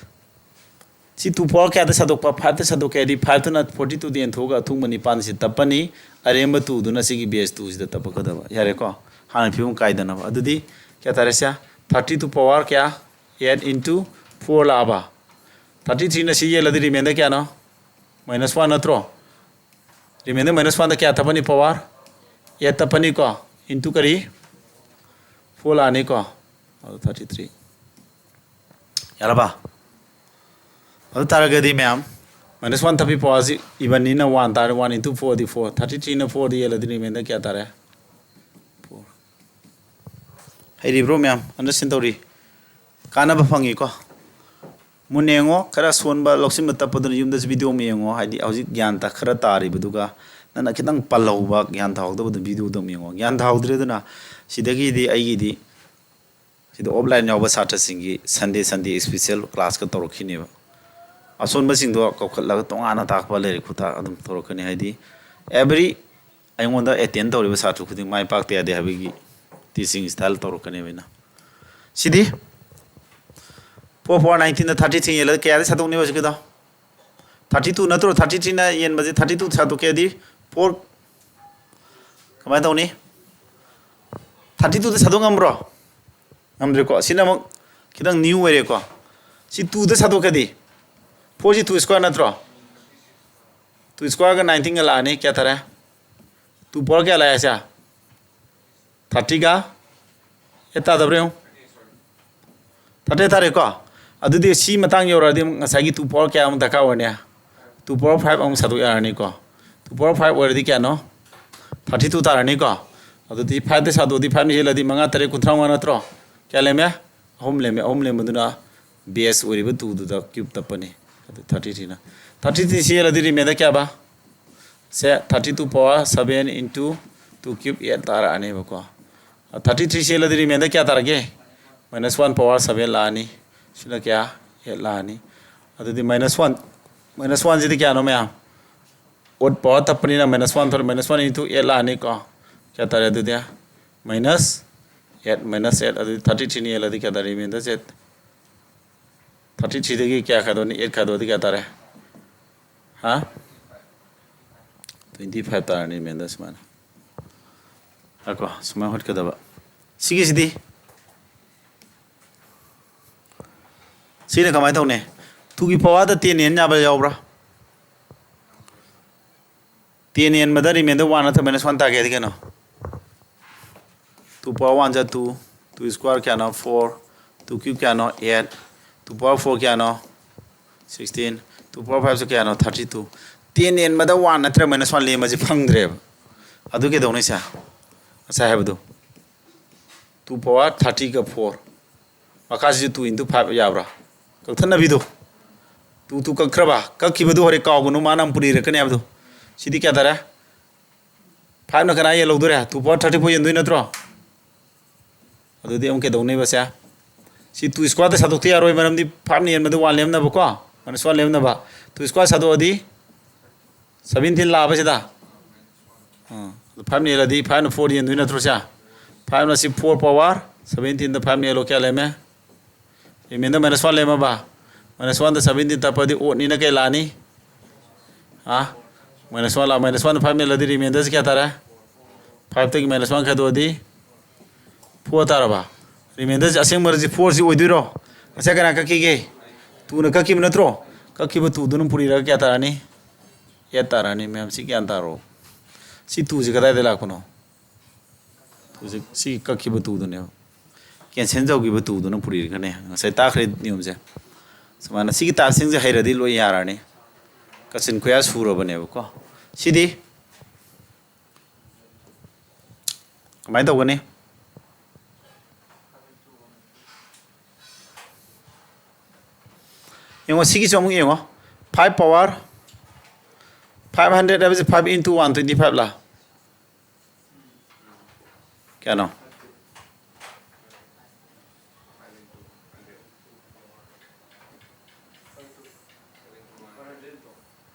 ꯁꯤ two power ꯀꯌꯥꯗ ꯁꯥꯗꯣꯛꯄ? Five ꯇ ꯁꯥꯗꯣꯛꯀꯦ ꯍꯥꯏꯗꯤ five ꯇꯨꯅ forty two ꯗ ꯌꯦꯟꯊꯣꯛꯑꯒ ꯑꯊꯨꯡꯕ ꯅꯤꯄꯥꯟꯁꯤ ꯇꯞꯄꯅꯤ꯫ ꯑꯔꯦꯝꯕ two ꯗꯨꯅ ꯁꯤꯒꯤ base two ꯁꯤꯗ ꯇꯞꯄꯛꯀꯗꯕ꯫ ꯌꯥꯔꯦꯀꯣ? ꯍꯥꯟꯅ ꯐꯤꯕꯝ ꯀꯥꯏꯗꯅꯕ꯫ ꯑꯗꯨꯗꯤ ꯀꯌꯥ ꯇꯥꯔꯦ ꯁꯦ? Thirty two power ꯀꯌꯥ? Eight into four ꯂꯥꯛꯑꯕ? Thirty three ꯅ ꯁꯤ ꯌꯦꯜꯂꯗꯤ remainder ꯀꯌꯥꯅꯣ? Minus one ꯅꯠꯇ꯭ꯔꯣ? Remainder minus one ꯗ ꯀꯌꯥ ꯇꯞꯄꯅꯤ? Power eight ꯇꯞꯄꯅꯤꯀꯣ? Into ꯀꯔꯤ? Four ꯂꯥꯛꯑꯅꯤꯀꯣ? ꯑꯗꯨ thirty three꯫ ꯌꯥꯔꯕ? ꯑꯗꯨ ꯇꯥꯔꯒꯗꯤ ꯃꯌꯥꯝ, minus one ꯇꯞꯄꯤ power ꯁꯤ even ꯅꯤꯅ one ꯇꯥꯔꯦ, one into four ꯗꯤ four, thirty three ꯅ four ꯗ ꯌꯦꯜꯂꯗꯤ remainder ꯀꯌꯥ ꯇꯥꯔꯦ? Four꯫ ꯍꯩꯔꯤꯕ꯭ꯔꯣ ꯃꯌꯥꯝ? Understand ꯇꯧꯔꯤ? ꯀꯥꯟꯅꯕ ꯐꯪꯉꯤꯀꯣ? ꯃꯨꯟꯅ ꯌꯦꯡꯉꯣ, ꯈꯔ ꯁꯣꯟꯕ, ꯂꯧꯁꯤꯟꯕ ꯇꯞꯄꯗꯨꯅ ꯌꯨꯝꯗꯁꯨ video ꯑꯃ ꯌꯦꯡꯉꯣ, ꯍꯥꯏꯗꯤ ꯍꯧꯖꯤꯛ ꯒ꯭ꯌꯥꯟ ꯇ-, ꯈꯔ ꯇꯥꯔꯤꯕꯗꯨꯒ ꯅꯪꯅ ꯈꯤꯇꯪ ꯄꯜꯍꯧꯕ, ꯒ꯭ꯌꯥꯟ ꯇꯥꯍꯧꯗꯕꯗꯨ video ꯗ ꯑꯃꯨꯛ ꯌꯦꯡꯉꯣ꯫ ꯒ꯭ꯌꯥꯟ ꯇꯥꯍꯧꯗ꯭ꯔꯦꯗꯅ, ꯁꯤꯗꯒꯤꯗꯤ ꯑꯩꯒꯤꯗꯤ ꯁꯤꯗ offline ꯌꯥꯎꯕ ꯁꯥꯇ꯭ꯔꯁꯤꯡꯒꯤ Sunday Sunday special class ꯀ ꯇꯧꯔꯛꯈꯤꯅꯦꯕ꯫ ꯑꯁꯣꯟꯕꯁꯤꯡꯗꯣ ꯀꯧꯈꯠꯂꯒ ꯇꯣꯉꯥꯟꯅ ꯇꯥꯛꯄ ꯂꯥꯏꯔꯤꯛ ꯈꯨꯇꯥꯛ ꯑꯗꯨꯝ ꯇꯧꯔꯛꯀꯅꯤ꯫ ꯍꯥꯏꯗꯤ every ꯑꯩꯉꯣꯟꯗ attend ꯇꯧꯔꯤꯕ ꯁꯥꯇ꯭ꯔ ꯈꯨꯗꯤꯡ ꯃꯥꯏ ꯄꯥꯛꯇ ꯌꯥꯗꯦ ꯍꯥꯏꯕꯒꯤ teaching style ꯇꯧꯔꯛꯀꯅꯦꯕ ꯑꯩꯅ꯫ ꯁꯤꯗꯤ four power nineteen ꯗ thirty three ꯌꯦꯜꯂꯒ ꯀꯌꯥꯗ ꯁꯥꯗꯣꯛꯅꯤꯕ ꯍꯧꯖꯤꯛꯀꯤꯗꯣ? Thirty two ꯅꯠꯇ꯭ꯔꯣ? Thirty three ꯅ ꯌꯦꯟꯕꯁꯦ thirty two ꯁꯥꯗꯣꯛꯀꯦꯗꯤ four ꯀꯃꯥꯏꯅ ꯇꯧꯅꯤ? Thirty two ꯗ ꯁꯥꯗꯣꯛ ꯉꯝꯕ꯭ꯔꯣ? ꯉꯝꯗ꯭ꯔꯦꯀꯣ꯫ ꯁꯤꯅ ꯑꯃꯨꯛ ꯈꯤꯇꯪ new ꯑꯣꯏꯔꯦꯀꯣ꯫ ꯁꯤ twoꯗ ꯁꯥꯗꯣꯛꯈ꯭ꯔꯗꯤ, fourꯁꯤ two square ꯅꯠꯇ꯭ꯔꯣ? Two squareꯒ nineteenꯒ ꯂꯥꯛꯑꯅꯤ, ꯀꯌꯥ ꯇꯥꯔꯦ? Two power ꯀꯌꯥ ꯂꯥꯛꯑꯦ ꯁꯦ? Thirtyꯒ eight ꯇꯥꯗꯕ꯭ꯔꯥ ꯌꯦꯡꯉꯨ꯫ Thirty ꯇꯥꯔꯦꯀꯣ꯫ ꯑꯗꯨꯗꯤ ꯁꯤ ꯃꯇꯥꯡ ꯌꯧꯔꯛꯑꯗꯤ ꯑꯃꯨꯛ ꯉꯁꯥꯏꯒꯤ two power ꯀꯌꯥ ꯑꯃꯨꯛ ꯗꯔꯀꯥꯔ ꯑꯣꯏꯔꯅꯤ? Two power five ꯑꯃꯨꯛ ꯁꯥꯗꯣꯛ ꯌꯥꯔꯅꯤꯀꯣ꯫ Two power five ꯑꯣꯏꯔꯗꯤ ꯀꯌꯥꯅꯣ? Thirty two ꯇꯥꯔꯅꯤꯀꯣ꯫ ꯑꯗꯨꯗꯤ fiveꯇ ꯁꯥꯗꯣꯛꯑꯗꯤ fiveꯅ ꯍꯦꯜꯂꯗꯤ ꯃꯉꯥ ꯇꯔꯦꯠ ꯀꯨꯟꯊ꯭ꯔꯥ ꯃꯉꯥ ꯅꯠꯇ꯭ꯔꯣ? ꯀꯌꯥ ꯂꯦꯝꯃꯦ? ꯑꯍꯨꯝ ꯂꯦꯝꯃꯦ꯫ ꯑꯍꯨꯝ ꯂꯦꯝꯕꯗꯨꯅ base ꯑꯣꯏꯔꯤꯕ twoꯗꯨꯗ cube ꯇꯞꯄꯅꯤ꯫ ꯑꯗꯨ thirty threeꯅ, thirty three ꯁꯤ ꯍꯦꯜꯂꯗꯤ remainder ꯀꯌꯥꯕ? ꯁꯦ, thirty two power seven into two cube eight ꯇꯥꯔꯛꯑꯅꯦꯕꯀꯣ꯫ Thirty three ꯁꯤ ꯍꯦꯜꯂꯗꯤ remainder ꯀꯌꯥ ꯇꯥꯔꯒꯦ? Minus one power seven ꯂꯥꯛꯑꯅꯤ꯫ ꯁꯤꯅ ꯀꯌꯥ? Eight ꯂꯥꯛꯑꯅꯤ꯫ ꯑꯗꯨꯗꯤ minus one, minus oneꯁꯤꯗꯤ ꯀꯌꯥꯅꯣ ꯃꯌꯥꯝ? Odd power ꯇꯞꯄꯅꯤꯅ minus one ꯊꯣꯛꯂꯛ, minus one into eight ꯂꯥꯛꯑꯅꯤꯀꯣ꯫ ꯀꯌꯥ ꯇꯥꯔꯦ ꯑꯗꯨꯗꯤ? Minus eight, minus eight꯫ ꯑꯗꯨꯗꯤ thirty threeꯅ ꯍꯦꯜꯂꯗꯤ ꯀꯌꯥ ꯇꯥꯔꯦ? Remainder ꯁꯦ thirty threeꯗꯒꯤ ꯀꯌꯥ ꯈꯥꯏꯗꯣꯛꯅꯤ? Eight ꯈꯥꯏꯗꯣꯛꯑꯗꯤ ꯀꯌꯥ ꯇꯥꯔꯦ? ꯍꯥ? Twenty five ꯇꯥꯔꯅꯤ remainder ꯁꯨꯃꯥꯏꯅ꯫ ꯉꯥꯏꯈꯣ, ꯁꯨꯃꯥꯏꯅ ꯍꯣꯠꯀꯗꯕ꯫ ꯁꯤꯒꯤꯁꯤꯗꯤ, ꯁꯤꯅ ꯀꯃꯥꯏꯅ ꯇꯧꯅꯤ? Twoꯒꯤ powerꯗ ten ꯍꯦꯟ ꯌꯥꯕ ꯌꯥꯎꯕ꯭ꯔꯥ? Ten ꯍꯦꯟꯕꯗ remainder one ꯅꯠꯇ꯭ꯔ minus one ꯇꯥꯒꯦ ꯍꯥꯏꯗꯤ ꯀꯩꯅꯣ? Two power one ꯖꯥ two, two square ꯀꯌꯥꯅꯣ? Four, two cube ꯀꯌꯥꯅꯣ? Eight, two power four ꯀꯌꯥꯅꯣ? Sixteen, two power five ꯁꯨ ꯀꯌꯥꯅꯣ? Thirty two꯫ Ten ꯍꯦꯟꯕꯗ one ꯅꯠꯇ꯭ꯔ minus one ꯂꯦꯝꯕꯁꯤ ꯐꯪꯗ꯭ꯔꯦꯕ꯫ ꯑꯗꯨ ꯀꯩꯗꯧꯅꯤ ꯁꯦ? ꯉꯁꯥꯏ ꯍꯥꯏꯕꯗꯣ꯫ Two power thirtyꯒ four꯫ ꯃꯈꯥꯁꯤꯁꯨ two into five ꯌꯥꯕ꯭ꯔꯥ? ꯀꯛꯊꯠꯅꯕꯤꯗꯣ꯫ Two two ꯀꯛꯈ꯭ꯔꯕ? ꯀꯛꯈꯤꯕꯗꯨ ꯍꯣꯔꯦꯟ ꯀꯥꯎꯒꯅꯨ, ꯃꯥꯅ ꯑꯃꯨꯛ ꯄꯨꯔꯤꯔꯛꯀꯅꯤ ꯍꯥꯏꯕꯗꯣ꯫ ꯁꯤꯗꯤ ꯀꯌꯥ ꯇꯥꯔꯦ? Fiveꯅ ꯀꯅꯥ ꯌꯦꯜꯍꯧꯗꯣꯔꯦ? Two power thirty four ꯌꯦꯟꯗꯣꯏ ꯅꯠꯇ꯭ꯔꯣ? ꯑꯗꯨꯗꯤ ꯑꯃꯨꯛ ꯀꯩꯗꯧꯅꯦꯕ ꯁꯦ? ꯁꯤ two squareꯗ ꯁꯥꯗꯣꯛꯇ ꯌꯥꯔꯣꯏ, ꯃꯔꯝꯗꯤ fiveꯅ ꯌꯦꯟꯕꯗ one ꯂꯦꯝꯅꯕꯀꯣ, minus one ꯂꯦꯝꯅꯕ꯫ Two square ꯁꯥꯗꯣꯛꯑꯗꯤ seventeen ꯂꯥꯛꯑꯕ ꯁꯤꯗ? ꯑꯥ, ꯑꯗꯨ fiveꯅ ꯌꯦꯜꯂꯗꯤ fiveꯅ four ꯌꯦꯟꯗꯣꯏ ꯅꯠꯇ꯭ꯔꯣ ꯁꯦ? Fiveꯅ ꯁꯤ four power seventeenꯗ fiveꯅ ꯌꯦꯜꯂꯣ, ꯀꯌꯥ ꯂꯦꯝꯃꯦ? Remainder minus one ꯂꯦꯝꯃꯕ? Minus oneꯗ seventeen ꯇꯞꯄꯗꯤ oddꯅꯤꯅ ꯀꯩ ꯂꯥꯛꯑꯅꯤ? ꯍꯥ? Minus one ꯂꯥꯛ, minus oneꯗ five ꯃꯦꯜꯂꯗꯤ remainderꯁꯤ ꯀꯌꯥ ꯇꯥꯔꯦ? Fiveꯇꯒꯤ minus one ꯈꯥꯏꯗꯣꯛꯑꯗꯤ four ꯇꯥꯔꯕ? ꯔꯤꯃꯦꯟꯗꯔꯁꯦ ꯑꯁꯦꯡꯕꯁꯤ ꯐꯣꯔꯁꯤ ꯑꯣꯏꯗꯣꯏꯔꯣ? ꯉꯁꯥꯏ ꯀꯅꯥ ꯀꯛꯈꯤꯒꯦ? ꯇꯨꯅ ꯀꯛꯈꯤꯕ ꯅꯠꯇ꯭ꯔꯣ? ꯀꯛꯈꯤꯕ ꯇꯨꯗꯨꯅ ꯄꯨꯔꯤꯔꯒ ꯀꯌꯥ ꯇꯥꯔꯅꯤ? ꯑꯦꯠ ꯇꯥꯔꯅꯤ꯫ ꯃꯌꯥꯝ ꯁꯤ ꯒ꯭ꯌꯥꯟ ꯇꯥꯔꯣ꯫ ꯁꯤ ꯇꯨꯁꯤ ꯀꯗꯥꯏꯗ ꯂꯥꯛꯄꯅꯣ? ꯍꯧꯖꯤꯛ ꯁꯤ ꯀꯛꯈꯤꯕ ꯇꯨꯗꯨꯅꯦꯕ꯫ ꯀꯦꯟꯁꯦꯜ ꯇꯧꯈꯤꯕ ꯇꯨꯗꯨꯅ ꯄꯨꯔꯤꯔꯒꯅꯦ꯫ ꯉꯁꯥꯏ ꯇꯥꯛꯈ꯭ꯔꯦ ꯅꯤꯌꯣꯝꯁꯦ꯫ ꯁꯨꯃꯥꯏꯅ ꯁꯤꯒꯤ ꯇꯥꯛꯁꯤꯡꯁꯦ ꯍꯩꯔꯗꯤ ꯂꯣꯏ ꯌꯥꯔꯅꯤ꯫ ꯀꯥꯆꯤꯟ ꯀꯣꯌꯥ ꯁꯨꯔꯕꯅꯦꯕꯀꯣ꯫ ꯁꯤꯗꯤ ꯀꯃꯥꯏꯅ ꯇꯧꯒꯅꯤ? ꯌꯦꯡꯉꯣ, ꯁꯤꯒꯤꯁꯨ ꯑꯃꯨꯛ ꯌꯦꯡꯉꯣ꯫ Five power five hundred ꯍꯥꯏꯕꯁꯦ five into one twenty five ꯂꯥ? ꯀꯌꯥꯅꯣ?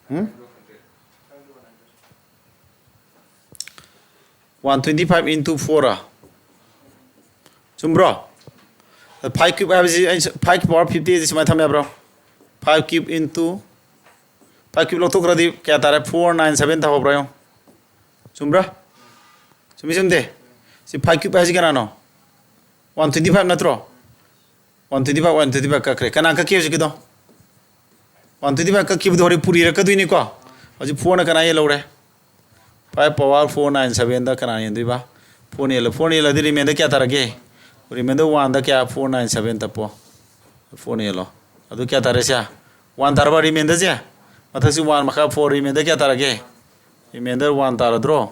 ꯎꯝ? One twenty five into four ꯔꯥ? ꯆꯨꯝꯕ꯭ꯔꯣ? Five cube ꯍꯥꯏꯕꯁꯤ ꯑꯩ five power fifty ꯁꯤ ꯁꯨꯃꯥꯏꯅ ꯊꯝ ꯌꯥꯕ꯭ꯔꯣ? Five cube into five cube ꯂꯧꯊꯣꯛꯈ꯭ꯔꯗꯤ ꯀꯌꯥ ꯇꯥꯔꯦ? Four nine seven ꯇꯥꯍꯧꯕ꯭ꯔꯥ ꯌꯦꯡꯉꯣ꯫ ꯆꯨꯝꯕ꯭ꯔꯥ? ꯆꯨꯝꯃꯤ ꯆꯨꯝꯗꯦ? ꯁꯤ five cube ꯍꯥꯏꯁꯤ ꯀꯅꯥꯅꯣ? One twenty five ꯅꯠꯇ꯭ꯔꯣ? One twenty five, one twenty five ꯀꯛꯈ꯭ꯔꯦ꯫ ꯀꯅꯥ ꯀꯛꯈꯤ ꯍꯧꯖꯤꯛꯀꯤꯗꯣ? One twenty five ꯀꯛꯈꯤꯕꯗꯣ ꯍꯣꯔꯦꯟ ꯄꯨꯔꯤꯔꯛꯀꯗꯣꯏꯅꯤꯀꯣ꯫ ꯍꯧꯖꯤꯛ four ꯅ ꯀꯅꯥ ꯌꯦꯜꯍꯧꯔꯦ? Five power four nine seven ꯗ ꯀꯅꯥ ꯌꯦꯟꯗꯣꯏꯕ? Four ꯅ ꯌꯦꯜꯂꯣ꯫ Four ꯅ ꯌꯦꯜꯂꯗꯤ remainder ꯀꯌꯥ ꯇꯥꯔꯒꯦ? Remainder one ꯗ ꯀꯌꯥ? Four nine seven ꯇꯞꯄꯣ꯫ Four ꯅ ꯌꯦꯜꯂꯣ꯫ ꯑꯗꯨ ꯀꯌꯥ ꯇꯥꯔꯦ ꯁꯦ? One ꯇꯥꯔꯕ remainder ꯁꯦ? ꯃꯊꯛꯁꯤ one, ꯃꯈꯥ four, remainder ꯀꯌꯥ ꯇꯥꯔꯒꯦ? Remainder one ꯇꯥꯔꯗ꯭ꯔꯣ?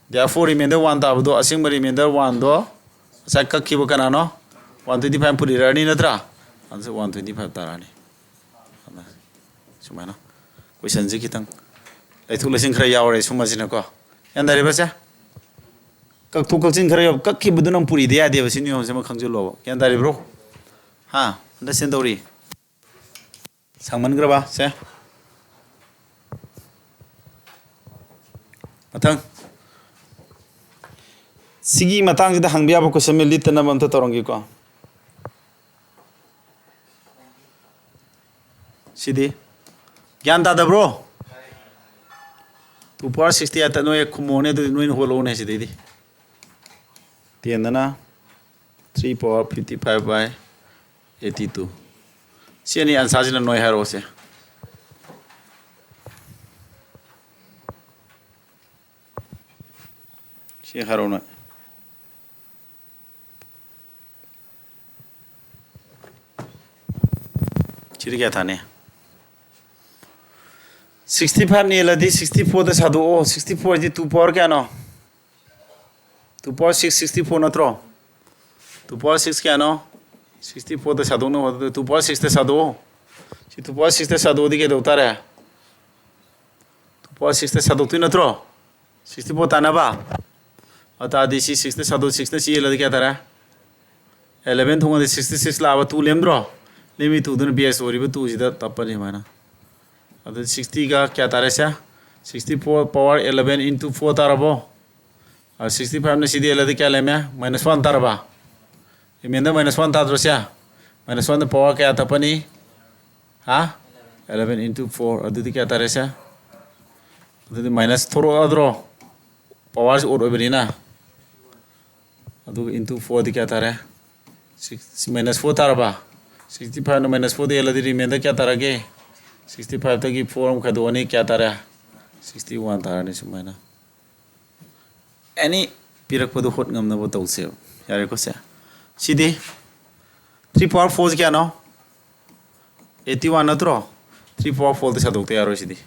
Therefore remainder one ꯇꯥꯕꯗꯣ, ꯑꯁꯦꯡꯕ remainder one ꯗꯣ ꯉꯁꯥꯏ ꯀꯛꯈꯤꯕ ꯀꯅꯥꯅꯣ? One twenty five ꯄꯨꯔꯤꯔꯛꯑꯅꯤ ꯅꯠꯇ꯭ꯔꯥ? ꯑꯗꯨ one twenty five ꯇꯥꯔꯛꯑꯅꯤ꯫ ꯁꯨꯃꯥꯏꯅ question ꯁꯦ ꯈꯤꯇꯪ ꯂꯩꯊꯣꯛ ꯂꯩꯁꯤꯟ ꯈꯔ ꯌꯥꯎꯔꯦ ꯁꯨꯝꯕꯁꯤꯅꯀꯣ꯫ ꯒ꯭ꯌꯥꯟ ꯇꯥꯔꯤꯕ ꯁꯦ? ꯀꯛꯊꯣꯛ ꯀꯛꯁꯤꯟ ꯈꯔ ꯌꯥꯎ-, ꯀꯛꯈꯤꯕꯗꯨꯅ ꯑꯃꯨꯛ ꯄꯨꯔꯤꯗ ꯌꯥꯗꯦꯕ꯫ ꯁꯤ ꯅꯤꯌꯣꯝꯁꯦ ꯑꯃ ꯈꯪꯖꯤꯜꯂꯣꯕ꯫ ꯒ꯭ꯌꯥꯟ ꯇꯥꯔꯤꯕ꯭ꯔꯣ? ꯍꯥ? Understand ꯇꯧꯔꯤ? ꯁꯥꯡꯃꯟꯈ꯭ꯔꯕ? ꯁꯦ꯫ ꯃꯊꯪ꯫ ꯁꯤꯒꯤ ꯃꯇꯥꯡꯁꯤꯗ ꯍꯪꯕ ꯌꯥꯕ question ꯑꯃ ꯂꯤꯠꯇꯅꯕ ꯑꯝꯇ ꯇꯧꯔꯝꯒꯦꯀꯣ꯫ ꯁꯤꯗꯤ ꯒ꯭ꯌꯥꯟ ꯇꯥꯗꯕ꯭ꯔꯣ? Two power sixty eight ꯅꯣꯏ ꯈꯨꯝꯃꯣꯅꯦ, ꯑꯗꯨꯗꯤ ꯅꯣꯏꯅ ꯍꯣꯠꯂꯛꯑꯣꯅꯦ ꯁꯤꯗꯩꯗꯤ꯫ Ten ꯗꯅ three power fifty five by eighty two. ꯁꯤ ꯑꯅꯤ ꯑꯟꯁꯥꯔꯁꯤꯅ ꯅꯣꯏ ꯍꯥꯏꯔꯛꯑꯣꯁꯦ꯫ ꯁꯤ ꯍꯥꯏꯔꯛꯑꯣ ꯅꯣꯏ꯫ ꯁꯤꯗꯤ ꯀꯌꯥ ꯊꯥꯅꯤ? Sixty five ꯅꯦꯜꯂꯗꯤ sixty fourꯗ ꯁꯥꯗꯣꯛꯑꯣ꯫ Sixty four ꯁꯤ two power ꯀꯌꯥꯅꯣ? Two power six, sixty four ꯅꯠꯇ꯭ꯔꯣ? Two power six ꯀꯌꯥꯅꯣ? Sixty fourꯗ ꯁꯥꯗꯣꯛꯅꯕ ꯍꯣꯠꯅꯕꯗ two power sixꯇ ꯁꯥꯗꯣꯛꯑꯣ꯫ ꯁꯤ two power sixꯇ ꯁꯥꯗꯣꯛꯑꯗꯤ ꯀꯩꯗꯧ ꯇꯥꯔꯦ? Two power sixꯇ ꯁꯥꯗꯣꯛꯇꯣꯏ ꯅꯠꯇ꯭ꯔꯣ? Sixty four ꯇꯥꯅꯕ꯫ ꯑꯗꯨ ꯇꯥꯔꯗꯤ ꯁꯤ sixꯇ ꯁꯥꯗꯣꯛ, sixꯅ ꯁꯤ ꯌꯦꯜꯂꯗꯤ ꯀꯌꯥ ꯇꯥꯔꯦ? Eleven ꯊꯣꯡꯉꯗꯤ sixꯇ six ꯂꯥꯛꯑꯕ, two ꯂꯦꯝꯗ꯭ꯔꯣ? ꯂꯦꯝꯃꯤ twoꯗꯨꯅ base ꯑꯣꯏꯔꯤꯕ twoꯁꯤꯗ ꯇꯞꯄꯅꯤ ꯑꯗꯨꯃꯥꯏꯅ꯫ ꯑꯗꯨꯗꯤ sixtyꯒ ꯀꯌꯥ ꯇꯥꯔꯦ ꯁꯦ? Sixty four power eleven into four ꯇꯥꯔꯕꯣ? ꯑꯗꯨ sixty fiveꯅ ꯁꯤꯗꯤ ꯌꯦꯜꯂꯗꯤ ꯀꯌꯥ ꯂꯩꯔꯝꯃꯦ? Minus one ꯇꯥꯔꯕ? Remainder minus one ꯇꯥꯗ꯭ꯔꯣ ꯁꯦ? Minus oneꯗ power ꯀꯌꯥ ꯇꯞꯄꯅꯤ? ꯍꯥ? Eleven into four, ꯑꯗꯨꯗꯤ ꯀꯌꯥ ꯇꯥꯔꯦ ꯁꯦ? ꯑꯗꯨꯗꯤ minus ꯊꯣꯛꯂꯛꯑꯗ꯭ꯔꯣ? Powerꯁꯤ odd ꯑꯣꯏꯕꯅꯤꯅ꯫ ꯑꯗꯨꯒ into fourꯗꯤ ꯀꯌꯥ ꯇꯥꯔꯦ? Six, minus four ꯇꯥꯔꯕ? Sixty fiveꯅ minus fourꯗ ꯌꯦꯜꯂꯗꯤ remainder ꯀꯌꯥ ꯇꯥꯔꯒꯦ? Sixty fiveꯇꯒꯤ four ꯑꯃ ꯈꯥꯏꯗꯣꯛꯑꯅꯤ, ꯀꯌꯥ ꯇꯥꯔꯦ? Sixty one ꯇꯥꯔꯅꯤ ꯁꯨꯃꯥꯏꯅ꯫ Any ꯄꯤꯔꯛꯄꯗꯣ ꯍꯣꯠ ꯉꯝꯅꯕ ꯇꯧꯁꯦꯕ꯫ ꯌꯥꯔꯦꯀꯣ ꯁꯦ? ꯁꯤꯗꯤ three power fourꯁꯤ ꯀꯌꯥꯅꯣ? Eighty one ꯅꯠꯇ꯭ꯔꯣ? Three power fourꯗ ꯁꯥꯗꯣꯛꯇ ꯌꯥꯔꯣꯏ ꯁꯤꯗꯤ꯫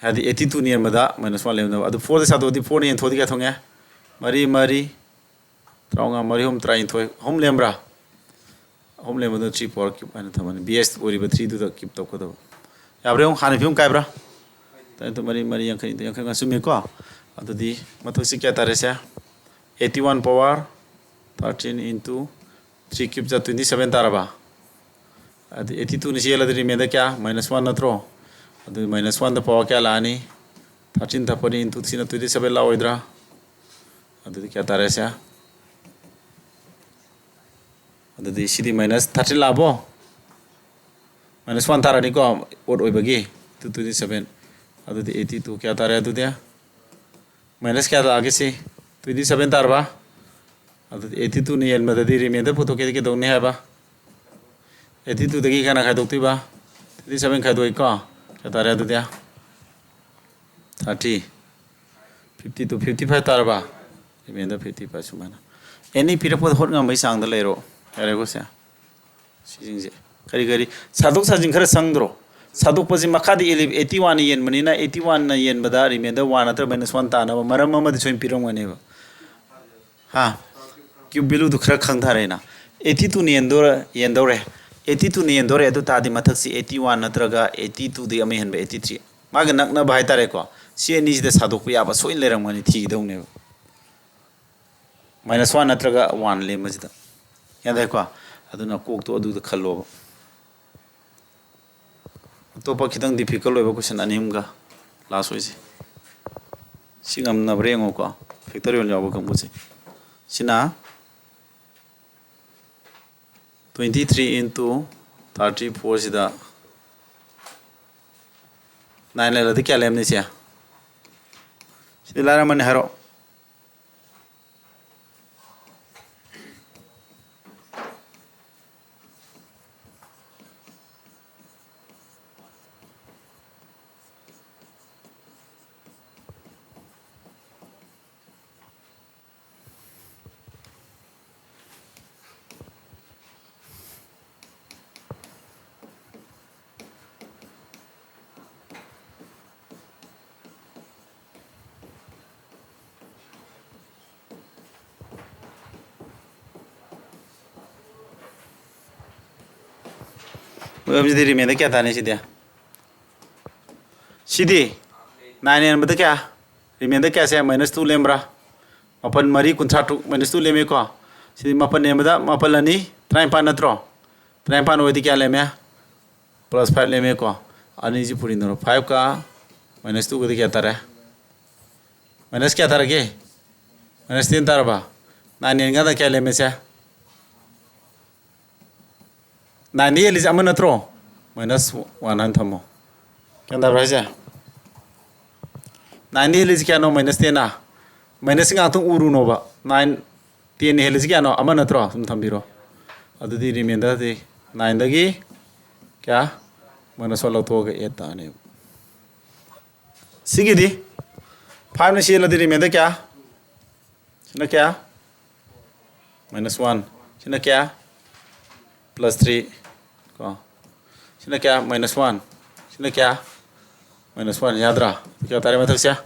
ꯍꯥꯏꯗꯤ eighty two ꯅꯦꯝꯕꯗ minus one ꯂꯦꯝꯅꯕ꯫ ꯑꯗꯨ fourꯗ ꯁꯥꯗꯣꯛꯑꯗꯤ fourꯅ ꯌꯦꯟꯊꯣꯛꯑꯗꯤ ꯀꯌꯥ ꯊꯣꯛꯉꯦ? ꯃꯔꯤ ꯃꯔꯤ ꯇꯔꯥꯃꯉꯥ, ꯃꯔꯤ ꯑꯍꯨꯝ ꯇꯔꯥꯅꯤꯊꯣꯏ, ꯑꯍꯨꯝ ꯂꯦꯝꯕ꯭ꯔꯥ? ꯑꯍꯨꯝ ꯂꯦꯝꯕꯗꯨꯅ three power cube ꯍꯥꯏꯅ ꯊꯝꯃꯅꯤ꯫ Base ꯑꯣꯏꯔꯤꯕ threeꯗꯨꯗ cube ꯇꯧꯒꯗꯕ꯫ ꯌꯥꯕ꯭ꯔꯥ ꯌꯦꯡꯉꯨ, ꯍꯥꯟꯅ ꯐꯤꯕꯝ ꯀꯥꯏꯕ꯭ꯔꯥ? ꯇꯔꯥꯅꯤꯊꯣꯏ, ꯃꯔꯤ, ꯃꯔꯤ, ꯌꯥꯡꯈꯩ, ꯌꯥꯡꯈꯩ ꯃꯉꯥ ꯆꯨꯝꯃꯤꯀꯣ? ꯑꯗꯨꯗꯤ ꯃꯊꯛꯁꯤ ꯀꯌꯥ ꯇꯥꯔꯦ ꯁꯦ? Eighty one power thirteen into three cube ꯆꯠ twenty seven ꯇꯥꯔꯕ? ꯑꯗꯨ eighty twoꯅ ꯁꯤ ꯌꯦꯜꯂꯗꯤ remainder ꯀꯌꯥ? Minus one ꯅꯠꯇ꯭ꯔꯣ? ꯑꯗꯨ minus oneꯗ power ꯀꯌꯥ ꯂꯥꯛꯑꯅꯤ? Thirteen ꯊꯛꯄꯅꯤ into ꯁꯤꯅ twenty seven ꯂꯥꯛꯑꯣꯏꯗ꯭ꯔꯥ? ꯑꯗꯨꯗꯤ ꯀꯌꯥ ꯇꯥꯔꯦ ꯁꯦ? ꯑꯗꯨꯗꯤ ꯁꯤꯗꯤ minus thirteen ꯂꯥꯛꯑꯕꯣ? Minus one ꯇꯥꯔꯅꯤꯀꯣ, odd ꯑꯣꯏꯕꯒꯤ꯫ Two twenty seven꯫ ꯑꯗꯨꯗꯤ eighty two ꯀꯌꯥ ꯇꯥꯔꯦ ꯑꯗꯨꯗꯤ? Minus ꯀꯌꯥ ꯂꯥꯛꯑꯒꯦ ꯁꯤ? Twenty seven ꯇꯥꯔꯕ? ꯑꯗꯨꯗꯤ eighty two ꯅ ꯌꯦꯟꯕꯗꯗꯤ remainder ꯄꯨꯊꯣꯛꯀꯦꯗꯤ ꯀꯩꯗꯧꯅꯤ ꯍꯥꯏꯕ? Eighty two ꯗꯒꯤ ꯀꯌꯥꯅ ꯈꯥꯏꯗꯣꯛꯇꯣꯏꯕ? Thirty seven ꯈꯥꯏꯗꯣꯛꯏꯀꯣ? ꯀꯌꯥ ꯇꯥꯔꯦ ꯑꯗꯨꯗꯤ? Thirty. Fifty two, fifty five ꯇꯥꯔꯕ? Remainder fifty five ꯁꯨꯃꯥꯏꯅ꯫ Any ꯄꯤꯔꯛꯄꯗ ꯍꯣꯠ ꯉꯝꯕꯒꯤ ꯆꯥꯡꯗ ꯂꯩꯔꯣ꯫ ꯌꯥꯔꯦꯀꯣ ꯁꯦ? ꯁꯤꯁꯤꯡꯁꯦ ꯀꯔꯤ ꯀꯔꯤ ꯁꯥꯗꯣꯛ ꯁꯥꯖꯤꯟ ꯈꯔ ꯆꯪꯗ꯭ꯔꯣ? ꯁꯥꯗꯣꯛꯄꯁꯤ ꯃꯈꯥꯗ ꯏꯜꯂꯤꯕ eighty one ꯅ ꯌꯦꯟꯕꯅꯤꯅ eighty one ꯅ ꯌꯦꯟꯕꯗ remainder one ꯅꯠꯇ꯭ꯔꯒ minus one ꯇꯥꯅꯕ ꯃꯔꯝ ꯑꯃꯗꯤ ꯁꯣꯏꯅ ꯄꯤꯔꯝꯒꯅꯦꯕ꯫ ꯍꯥ? Cube value ꯗꯨ ꯈꯔ ꯈꯪ ꯇꯥꯔꯦꯅ꯫ Eighty two ꯅ ꯌꯦꯟꯗꯣꯔ-, ꯌꯦꯟꯗꯧꯔꯦ꯫ Eighty two ꯅ ꯌꯦꯟꯗꯧꯔꯦ, ꯑꯗꯨ ꯇꯥꯔꯗꯤ ꯃꯊꯛꯁꯤ eighty one ꯅꯠꯇ꯭ꯔꯒ eighty two ꯗꯒꯤ ꯑꯃ ꯍꯦꯟꯕ eighty three꯫ ꯃꯥꯒ ꯅꯛꯅꯕ ꯍꯥꯏꯇꯥꯔꯦꯀꯣ꯫ ꯁꯤ ꯑꯅꯤꯁꯤꯗ ꯁꯥꯗꯣꯛꯄ ꯌꯥꯕ ꯁꯣꯏꯅ ꯂꯩꯔꯝꯒꯅꯤ, ꯊꯤꯒꯗꯧꯅꯦꯕ꯫ Minus one ꯅꯠꯇ꯭ꯔꯒ one ꯂꯦꯝꯕꯁꯤꯗ꯫ ꯒ꯭ꯌꯥꯟ ꯇꯥꯏꯀꯣ? ꯑꯗꯨꯅ ꯀꯣꯛꯇꯣ ꯑꯗꯨꯗ ꯈꯜꯂꯣꯕ꯫ ꯑꯇꯣꯞꯄ ꯈꯤꯇꯪ difficult ꯑꯣꯏꯕ question ꯑꯅꯤ ꯑꯃꯒ last ꯑꯣꯏꯁꯦ꯫ ꯁꯤ ꯉꯝꯅꯕ꯭ꯔꯥ ꯌꯦꯡꯉꯣꯀꯣ, factorial ꯌꯥꯎꯕ ꯀꯥꯡꯕꯨꯁꯦ꯫ ꯁꯤꯅ twenty three into thirty four ꯁꯤꯗ nine ꯂꯩꯔꯗꯤ ꯀꯌꯥ ꯂꯦꯝꯅꯤ ꯁꯦ? ꯁꯤꯗꯤ ꯂꯥꯏꯔꯝꯃꯅꯤ, ꯍꯥꯏꯔꯛꯑꯣ꯫ ꯃꯔꯝꯁꯤꯗꯤ remainder ꯀꯌꯥ ꯇꯥꯅꯤ ꯁꯤꯗꯤ? ꯁꯤꯗꯤ nine ꯌꯦꯟꯕꯗ ꯀꯌꯥ? Remainder ꯀꯌꯥꯁꯦ? Minus two ꯂꯦꯝꯕ꯭ꯔꯥ? ꯃꯥꯄꯟ ꯃꯔꯤ ꯀꯨꯟꯊ꯭ꯔꯥ ꯇꯔꯨꯛ, minus two ꯂꯦꯝꯃꯦꯀꯣ꯫ ꯁꯤꯗꯤ ꯃꯥꯄꯟ ꯌꯦꯟꯕꯗ ꯃꯥꯄꯟ ꯑꯅꯤ ꯇꯔꯥꯅꯤꯄꯥꯟ ꯅꯠꯇ꯭ꯔꯣ? ꯇꯔꯥꯅꯤꯄꯥꯟ ꯑꯣꯏꯗꯤ ꯀꯌꯥ ꯂꯦꯝꯃꯦ? Plus five ꯂꯦꯝꯃꯦꯀꯣ꯫ ꯑꯅꯤꯁꯤ ꯄꯨꯔꯤꯅꯔꯣ꯫ Five ꯀ minus two ꯒꯗꯤ ꯀꯌꯥ ꯇꯥꯔꯦ? Minus ꯀꯌꯥ ꯇꯥꯔꯒꯦ? Minus ten ꯇꯥꯔꯕ? Nine ꯌꯦꯟꯀꯥꯟꯗ ꯀꯌꯥ ꯂꯦꯝꯃꯦꯁꯦ? Nine ꯗ ꯍꯦꯜꯂꯤꯁꯦ ꯑꯃ ꯅꯠꯇ꯭ꯔꯣ? Minus one ꯍꯥꯏꯅ ꯊꯝꯃꯣ꯫ ꯒ꯭ꯌꯥꯟ ꯇꯥꯕ꯭ꯔꯥ ꯍꯥꯏꯁꯦ? Nine ꯗ ꯍꯦꯜꯂꯤꯁꯦ ꯀꯌꯥꯅꯣ? Minus ten ꯅ꯫ Minus ꯁꯤ ꯉꯥꯛꯇꯪ ꯎꯔꯨꯅꯣꯕ꯫ Nine ꯇꯦꯟꯅ ꯍꯦꯜꯂꯤꯁꯤ ꯀꯌꯥꯅꯣ? ꯑꯃ ꯅꯠꯇ꯭ꯔꯣ? ꯁꯨꯝ ꯊꯝꯕꯤꯔꯣ꯫ ꯑꯗꯨꯗꯤ ꯔꯤꯃꯦꯟꯗꯔꯗꯤ ꯅꯥꯏꯟꯗꯒꯤ ꯀꯌꯥ? ꯃꯥꯏꯅꯁ ꯋꯥꯟ ꯂꯧꯊꯣꯛꯑꯒ ꯑꯦꯠ ꯇꯥꯅꯦꯕ꯫ ꯁꯤꯒꯤꯗꯤ ꯐꯥꯏꯚꯅ ꯁꯤ ꯍꯦꯜꯂꯗꯤ ꯔꯤꯃꯦꯟꯗꯔ ꯀꯌꯥ? ꯁꯤꯅ ꯀꯌꯥ? Minus one. ꯁꯤꯅ ꯀꯌꯥ? Plus three. ꯀꯣ, ꯁꯤꯅ ꯀꯌꯥ? Minus one. ꯁꯤꯅ ꯀꯌꯥ? Minus one. ꯌꯥꯗ꯭ꯔꯥ? ꯀꯌꯥ ꯇꯥꯔꯦ ꯃꯊꯛꯁꯦ?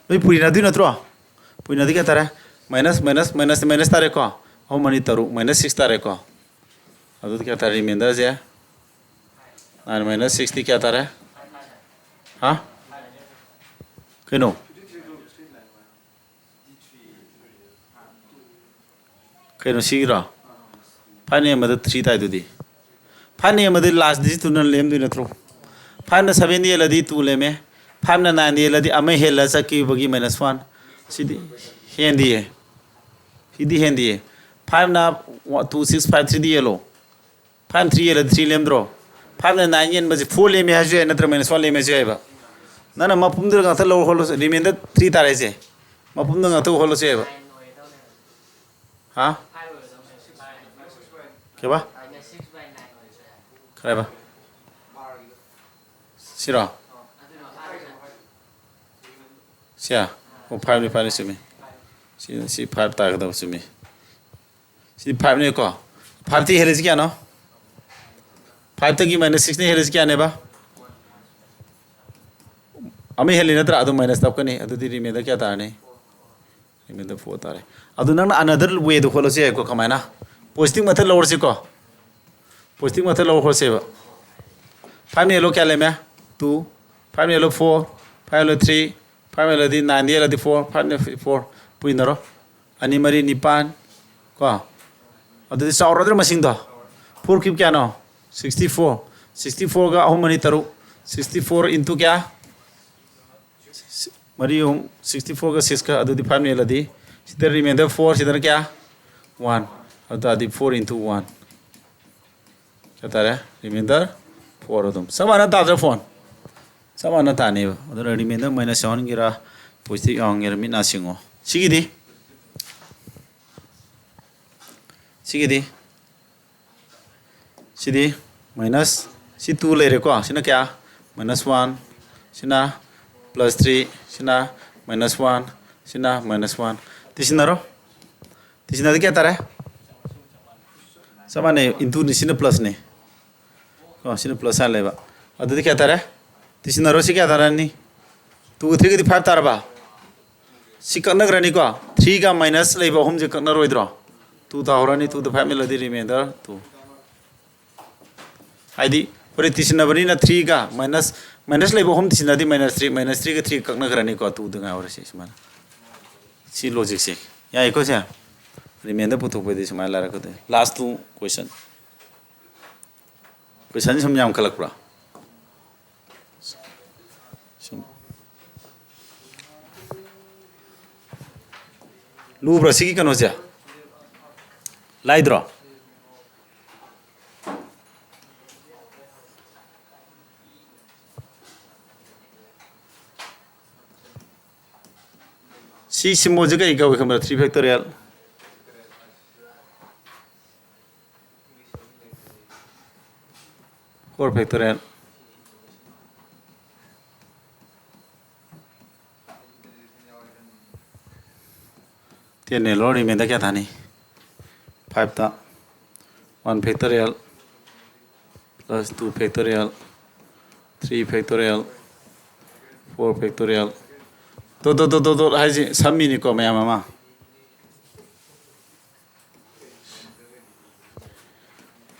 ꯂꯣꯏ ꯄꯨꯔꯤꯅꯗꯣꯏ ꯅꯠꯇ꯭ꯔꯣ? ꯄꯨꯔꯤꯅꯗꯤ ꯀꯌꯥ ꯇꯥꯔꯦ? ꯃꯥꯏꯅꯁ, ꯃꯥꯏꯅꯁ, ꯃꯥꯏꯅꯁ, ꯃꯥꯏꯅꯁ ꯇꯥꯔꯦꯀꯣ? ꯑꯍꯨꯝ ꯑꯅꯤ ꯇꯔꯨꯛ, ꯃꯥꯏꯅꯁ ꯁꯤꯛꯁ ꯇꯥꯔꯦꯀꯣ? ꯑꯗꯨꯗꯤ ꯀꯌꯥ ꯇꯥꯔꯦ? ꯔꯤꯃꯦꯟꯗꯔꯁꯦ ꯅꯥꯏꯟ ꯃꯥꯏꯅꯁ ꯁꯤꯛꯁꯇꯤ ꯀꯌꯥ ꯇꯥꯔꯦ? ꯍꯥ? ꯀꯩꯅꯣ? ꯀꯩꯅꯣ ꯁꯤꯒꯤꯔꯣ? ꯐꯥꯏꯚꯅ ꯑꯃꯗ ꯊ꯭ꯔꯤ ꯇꯥꯏꯗꯨꯗꯤ꯫ ꯐꯥꯏꯚꯅ ꯑꯃꯗ ꯂꯥꯁ ꯗꯤꯖꯤꯠꯇꯨꯅ ꯂꯦꯝꯗꯣꯏ ꯅꯠꯇ꯭ꯔꯣ? ꯐꯥꯏꯚꯅ ꯁꯚꯦꯟꯗ ꯍꯦꯜꯂꯗꯤ ꯇꯨ ꯂꯦꯝꯃꯦ꯫ ꯐꯥꯏꯚꯅ ꯅꯥꯏꯟꯗ ꯍꯦꯜꯂꯗꯤ ꯑꯃ ꯍꯦꯜꯂ ꯆꯠꯈꯤꯕꯒꯤ ꯃꯥꯏꯅꯁ ꯋꯥꯟ꯫ ꯁꯤꯗꯤ ꯍꯦꯟꯗꯤꯌꯦ꯫ ꯁꯤꯗꯤ ꯍꯦꯟꯗꯤꯌꯦ꯫ ꯐꯥꯏꯚꯅ ꯇꯨ ꯁꯤꯛꯁ ꯐꯥꯏꯚ ꯊ꯭ꯔꯤꯗ ꯌꯦꯜꯂꯣ꯫ ꯐꯥꯏꯚꯅ ꯊ꯭ꯔꯤ ꯌꯦꯜꯂꯗꯤ ꯊ꯭ꯔꯤ ꯂꯦꯝꯗ꯭ꯔꯣ? ꯐꯥꯏꯚꯅ ꯅꯥꯏꯟ ꯌꯦꯟꯕꯁꯦ ꯐꯣꯔ ꯂꯦꯝꯃꯦ ꯍꯥꯏꯁꯨ ꯌꯥꯏ, ꯅꯠꯇ꯭ꯔ ꯃꯥꯏꯅꯁ ꯋꯥꯟ ꯂꯦꯝꯃꯦ ꯍꯥꯏꯁꯨ ꯌꯥꯏꯕ꯫ ꯅꯪꯅ ꯃꯄꯨꯝꯗꯨꯗ ꯉꯥꯛꯇ ꯂꯧꯔ ꯍꯣꯠꯂꯁꯨ, ꯔꯤꯃꯦꯟꯗꯔ ꯊ꯭ꯔꯤ ꯇꯥꯔꯦꯁꯦ꯫ ꯃꯄꯨꯝꯗ ꯉꯥꯛꯇ ꯍꯣꯠꯂꯁꯨ ꯌꯥꯏꯕ꯫ ꯍꯥ? ꯀꯩꯕ? ꯀꯔꯥꯏꯕ? ꯁꯤꯔꯣ? ꯁꯤ? ꯑꯣ, ꯐꯥꯏꯚꯅꯤ, ꯐꯥꯏꯚꯅꯤ, ꯆꯨꯝꯃꯤ꯫ ꯁꯤ, ꯁꯤ ꯐꯥꯏꯚ ꯇꯥꯒꯗꯕ, ꯆꯨꯝꯃꯤ꯫ ꯁꯤ ꯐꯥꯏꯚꯅꯤꯀꯣ꯫ ꯐꯥꯏꯚꯇꯤ ꯍꯦꯜꯂꯤꯁꯤ ꯀꯌꯥꯅꯣ? ꯐꯥꯏꯚꯇꯒꯤ ꯃꯥꯏꯅꯁ ꯁꯤꯛꯁꯅ ꯍꯦꯜꯂꯤꯁꯤ ꯀꯌꯥꯅꯦꯕ? ꯑꯃ ꯍꯦꯜꯂꯤ ꯅꯠꯇ꯭ꯔꯥ? ꯑꯗꯨ ꯃꯥꯏꯅꯁ ꯇꯞꯀꯅꯤ꯫ ꯑꯗꯨꯗꯤ ꯔꯤꯃꯦꯟꯗꯔ ꯀꯌꯥ ꯇꯥꯔꯅꯤ? ꯔꯤꯃꯦꯟꯗꯔ ꯐꯣꯔ ꯇꯥꯔꯦ꯫ ꯑꯗꯨ ꯅꯪꯅ ꯑꯅꯗꯔ ꯋꯦꯗ ꯍꯣꯠꯂꯁꯨ ꯌꯥꯏꯀꯣ꯫ ꯀꯃꯥꯏꯅ? ꯄꯣꯖꯤꯇꯤꯚ ꯃꯦꯊꯗ ꯂꯧꯔꯁꯤꯀꯣ꯫ ꯄꯣꯖꯤꯇꯤꯚ ꯃꯦꯊꯗ ꯂꯧꯔ ꯍꯣꯠꯁꯦꯕ꯫ ꯐꯥꯏꯚꯅ ꯌꯦꯜꯂꯣ ꯀꯌꯥ ꯂꯩꯃꯦ? ꯇꯨ꯫ ꯐꯥꯏꯚꯅ ꯌꯦꯜꯂꯣ ꯐꯣꯔ꯫ ꯐꯥꯏꯚ ꯌꯦꯜꯂꯣ ꯊ꯭ꯔꯤ꯫ ꯐꯥꯏꯚ ꯌꯦꯜꯂꯣꯗꯤ ꯅꯥꯏꯟꯗ ꯌꯦꯜꯂꯗꯤ ꯐꯣꯔ꯫ ꯐꯥꯏꯚꯅ ꯐꯣꯔ꯫ ꯄꯨꯏꯅꯔꯣ꯫ ꯑꯅꯤ ꯃꯔꯤ ꯅꯤꯄꯥꯟ꯫ ꯀꯣ? ꯑꯗꯨꯗꯤ ꯆꯥꯎꯔꯗ꯭ꯔ ꯃꯁꯤꯡꯗꯣ? ꯐꯣꯔ ꯀ꯭ꯌꯨꯕ ꯀꯌꯥꯅꯣ? Sixty four. ꯁꯤꯛꯁꯇꯤ ꯐꯣꯔꯒ ꯑꯍꯨꯝ ꯑꯅꯤ ꯇꯔꯨꯛ꯫ ꯁꯤꯛꯁꯇꯤ ꯐꯣꯔ ꯏꯟꯇꯨ ꯀꯌꯥ? ꯃꯔꯤ ꯑꯍꯨꯝ, ꯁꯤꯛꯁꯇꯤ ꯐꯣꯔꯒ ꯁꯤꯛꯁꯀ, ꯑꯗꯨꯗꯤ ꯐꯥꯏꯚ ꯃꯦꯜꯂꯗꯤ, ꯁꯤꯗ ꯔꯤꯃꯦꯟꯗꯔ ꯐꯣꯔ, ꯁꯤꯗꯅ ꯀꯌꯥ? ꯋꯥꯟ꯫ ꯑꯗꯨ ꯇꯥꯔꯗꯤ ꯐꯣꯔ ꯏꯟꯇꯨ ꯋꯥꯟ꯫ ꯀꯌꯥ ꯇꯥꯔꯦ? ꯔꯤꯃꯦꯟꯗꯔ ꯐꯣꯔ ꯑꯗꯨꯝ꯫ ꯆꯞ ꯃꯥꯟꯅ ꯇꯥꯗ꯭ꯔꯥ ꯐꯣꯟ? ꯆꯞ ꯃꯥꯟꯅ ꯇꯥꯅꯦꯕ꯫ ꯑꯗꯨꯅ ꯔꯤꯃꯦꯟꯗꯔ ꯃꯥꯏꯅꯁ ꯌꯥꯎꯍꯟꯒꯦꯔꯥ, ꯄꯣꯖꯤꯇꯤꯚ ꯌꯥꯎꯍꯟꯒꯦꯔꯥ, ꯃꯤꯠ ꯅꯥ ꯁꯤꯡꯉꯣ꯫ ꯁꯤꯒꯤꯗꯤ? ꯁꯤꯒꯤꯗꯤ, ꯁꯤꯗꯤ minus, ꯁꯤ two ꯂꯩꯔꯦꯀꯣ꯫ ꯁꯤꯅ ꯀꯌꯥ? Minus one꯫ ꯁꯤꯅ plus three꯫ ꯁꯤꯅ minus one꯫ ꯁꯤꯅ minus one꯫ ꯇꯤꯁꯤꯟꯅꯔꯣ꯫ ꯇꯤꯁꯤꯟꯅꯗꯤ ꯀꯌꯥ ꯇꯥꯔꯦ? ꯆꯞ ꯃꯥꯟꯅꯩ, intoꯅꯤ꯫ ꯁꯤꯅ plusꯅꯤ꯫ ꯀꯣ, ꯁꯤꯅ plus ꯍꯥꯏꯅ ꯂꯩꯕ꯫ ꯑꯗꯨꯗꯤ ꯀꯌꯥ ꯇꯥꯔꯦ? ꯇꯤꯁꯤꯟꯅꯔꯣ꯫ ꯁꯤ ꯀꯌꯥ ꯇꯥꯔꯅꯤ? Twoꯒ threeꯒꯗꯤ five ꯇꯥꯔꯕ? ꯁꯤ ꯀꯛꯅꯈ꯭ꯔꯅꯤꯀꯣ꯫ Threeꯒ minus ꯂꯩꯕ ꯑꯍꯨꯝꯁꯦ ꯀꯛꯅꯔꯣꯏꯗ꯭ꯔꯣ? Two ꯇꯥꯍꯧꯔꯅꯤ꯫ Twoꯗ five ꯃꯤꯜꯂꯗꯤ remainder two꯫ ꯍꯥꯏꯗꯤ ꯍꯣꯔꯦꯟ ꯇꯤꯁꯤꯟꯅꯕꯅꯤꯅ threeꯒ minus, minus ꯂꯩꯕ ꯑꯍꯨꯝ ꯇꯤꯁꯤꯟꯅꯗꯤ minus three, minus threeꯒ three ꯀꯛꯅꯈ꯭ꯔꯅꯤꯀꯣ꯫ Twoꯗ ꯉꯥꯏꯍꯧꯔꯁꯤ ꯁꯨꯃꯥꯏꯅ꯫ ꯁꯤ logicꯁꯦ ꯌꯥꯏꯀꯣ꯫ ꯁꯦ remainder ꯄꯨꯊꯣꯛꯄꯗꯤ ꯁꯨꯃꯥꯏꯅ ꯂꯥꯛꯀꯗꯣꯏꯅꯤ꯫ Last two question꯫ Question ꯁꯨꯝ ꯌꯥꯝꯈꯠꯂꯛꯄ꯭ꯔꯥ? ꯁꯨꯝ ꯂꯨꯕ꯭ꯔꯥ ꯁꯤꯒꯤ ꯀꯩꯅꯣꯁꯦ? ꯂꯥꯏꯗ꯭ꯔꯣ? ꯁꯤ symbol ꯁꯦ ꯀꯩ ꯀꯧꯏ ꯈꯪꯕ꯭ꯔꯥ? Three factorial, four factorial꯫ Ten ꯅꯦ ꯂꯣ, remainder ꯀꯌꯥ ꯊꯥꯅꯤ? Five ꯇ one factorial plus two factorial, three factorial, four factorial꯫ ꯗꯣ ꯗꯣ ꯗꯣ ꯗꯣ ꯗꯣ ꯍꯥꯏꯁꯦ ꯁꯝꯃꯤꯅꯤꯀꯣ ꯃꯌꯥꯝ ꯑꯃ꯫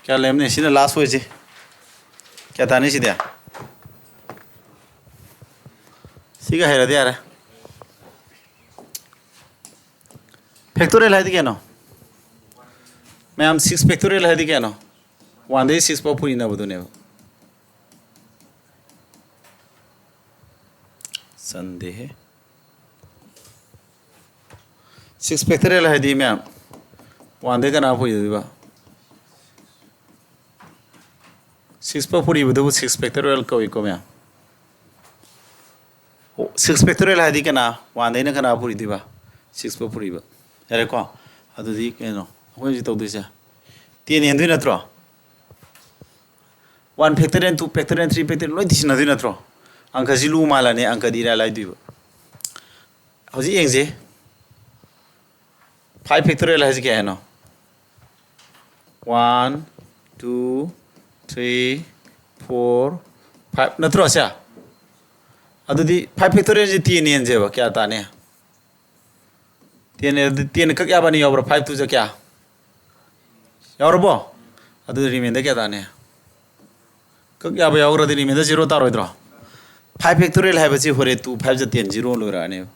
ꯀꯌꯥ ꯂꯩꯔꯝꯅꯤ? ꯁꯤꯅ last ꯑꯣꯏꯁꯤ꯫ ꯀꯌꯥ ꯇꯥꯅꯤ ꯁꯤꯗꯤ? ꯁꯤꯒ ꯍꯩꯔꯗꯤ ꯌꯥꯔꯦ꯫ Factorial ꯍꯥꯏꯗꯤ ꯀꯩꯅꯣ? ꯃꯌꯥꯝ, six factorial ꯍꯥꯏꯗꯤ ꯀꯩꯅꯣ? One ꯗꯒꯤ six ꯐꯥꯎ ꯄꯨꯔꯤꯅꯕꯗꯨꯅꯦꯕ꯫ ꯆꯟꯗꯦꯍꯦ꯫ Six factorial ꯍꯥꯏꯗꯤ ꯃꯌꯥꯝ, one ꯗꯩ ꯀꯅꯥ ꯄꯨꯔꯤꯗꯣꯏꯕ? Six ꯐꯥꯎ ꯄꯨꯔꯤꯕꯗꯨꯕꯨ six factorial ꯀꯧꯏꯀꯣ ꯃꯌꯥꯝ꯫ ꯑꯣ, six factorial ꯍꯥꯏꯗꯤ ꯀꯅꯥ? One ꯗꯩꯅ ꯀꯅꯥ ꯄꯨꯔꯤꯗꯣꯏꯕ? Six ꯐꯥꯎ ꯄꯨꯔꯤꯕ꯫ ꯌꯥꯔꯦꯀꯣ? ꯑꯗꯨꯗꯤ ꯀꯩꯅꯣ? ꯑꯩꯈꯣꯏ ꯍꯧꯖꯤꯛ ꯇꯧꯗꯣꯏꯁꯦ ꯇꯦꯟ ꯍꯦꯟꯗꯣꯏ ꯅꯠꯇ꯭ꯔꯣ? One factorial, two factorial, three factorial ꯂꯣꯏ ꯊꯤꯖꯤꯟꯅꯗꯣꯏ ꯅꯠꯇ꯭ꯔꯣ? ꯑꯪꯀꯁꯤ ꯂꯨ ꯃꯥꯜꯂꯅꯤ, ꯑꯪꯀꯗꯤ ꯏꯔꯥꯏ ꯂꯥꯏꯗꯣꯏꯕ꯫ ꯍꯧꯖꯤꯛ ꯌꯦꯡꯁꯦ, five factorial ꯍꯥꯏꯁꯦ ꯀꯌꯥ ꯍꯥꯏꯅꯣ? One, two, three, four, five ꯅꯠꯇ꯭ꯔꯣ ꯁꯦ? ꯑꯗꯨꯗꯤ five factorialꯁꯦ ꯇꯦꯟ ꯌꯦꯟꯁꯦꯕ, ꯀꯌꯥ ꯇꯥꯅꯤ? ꯇꯦꯟ ꯌꯦꯟ, ꯇꯦꯟ ꯀꯛ ꯌꯥꯕ ꯑꯅꯤ ꯌꯥꯎꯕ꯭ꯔꯥ? Five two ꯖ ꯀꯌꯥ? ꯌꯥꯎꯔꯕꯣ? ꯑꯗꯨꯗꯤ remainder ꯀꯌꯥ ꯇꯥꯅꯤ? ꯀꯛ ꯌꯥꯕ ꯌꯥꯎꯈ꯭ꯔꯗꯤ remainder zero ꯇꯥꯔꯣꯏꯗ꯭ꯔꯣ? Five factorial ꯍꯥꯏꯕꯁꯤ ꯍꯣꯔꯦꯟ two five ꯖ ten, zero ꯂꯣꯏꯔꯛꯑꯅꯦꯕ꯫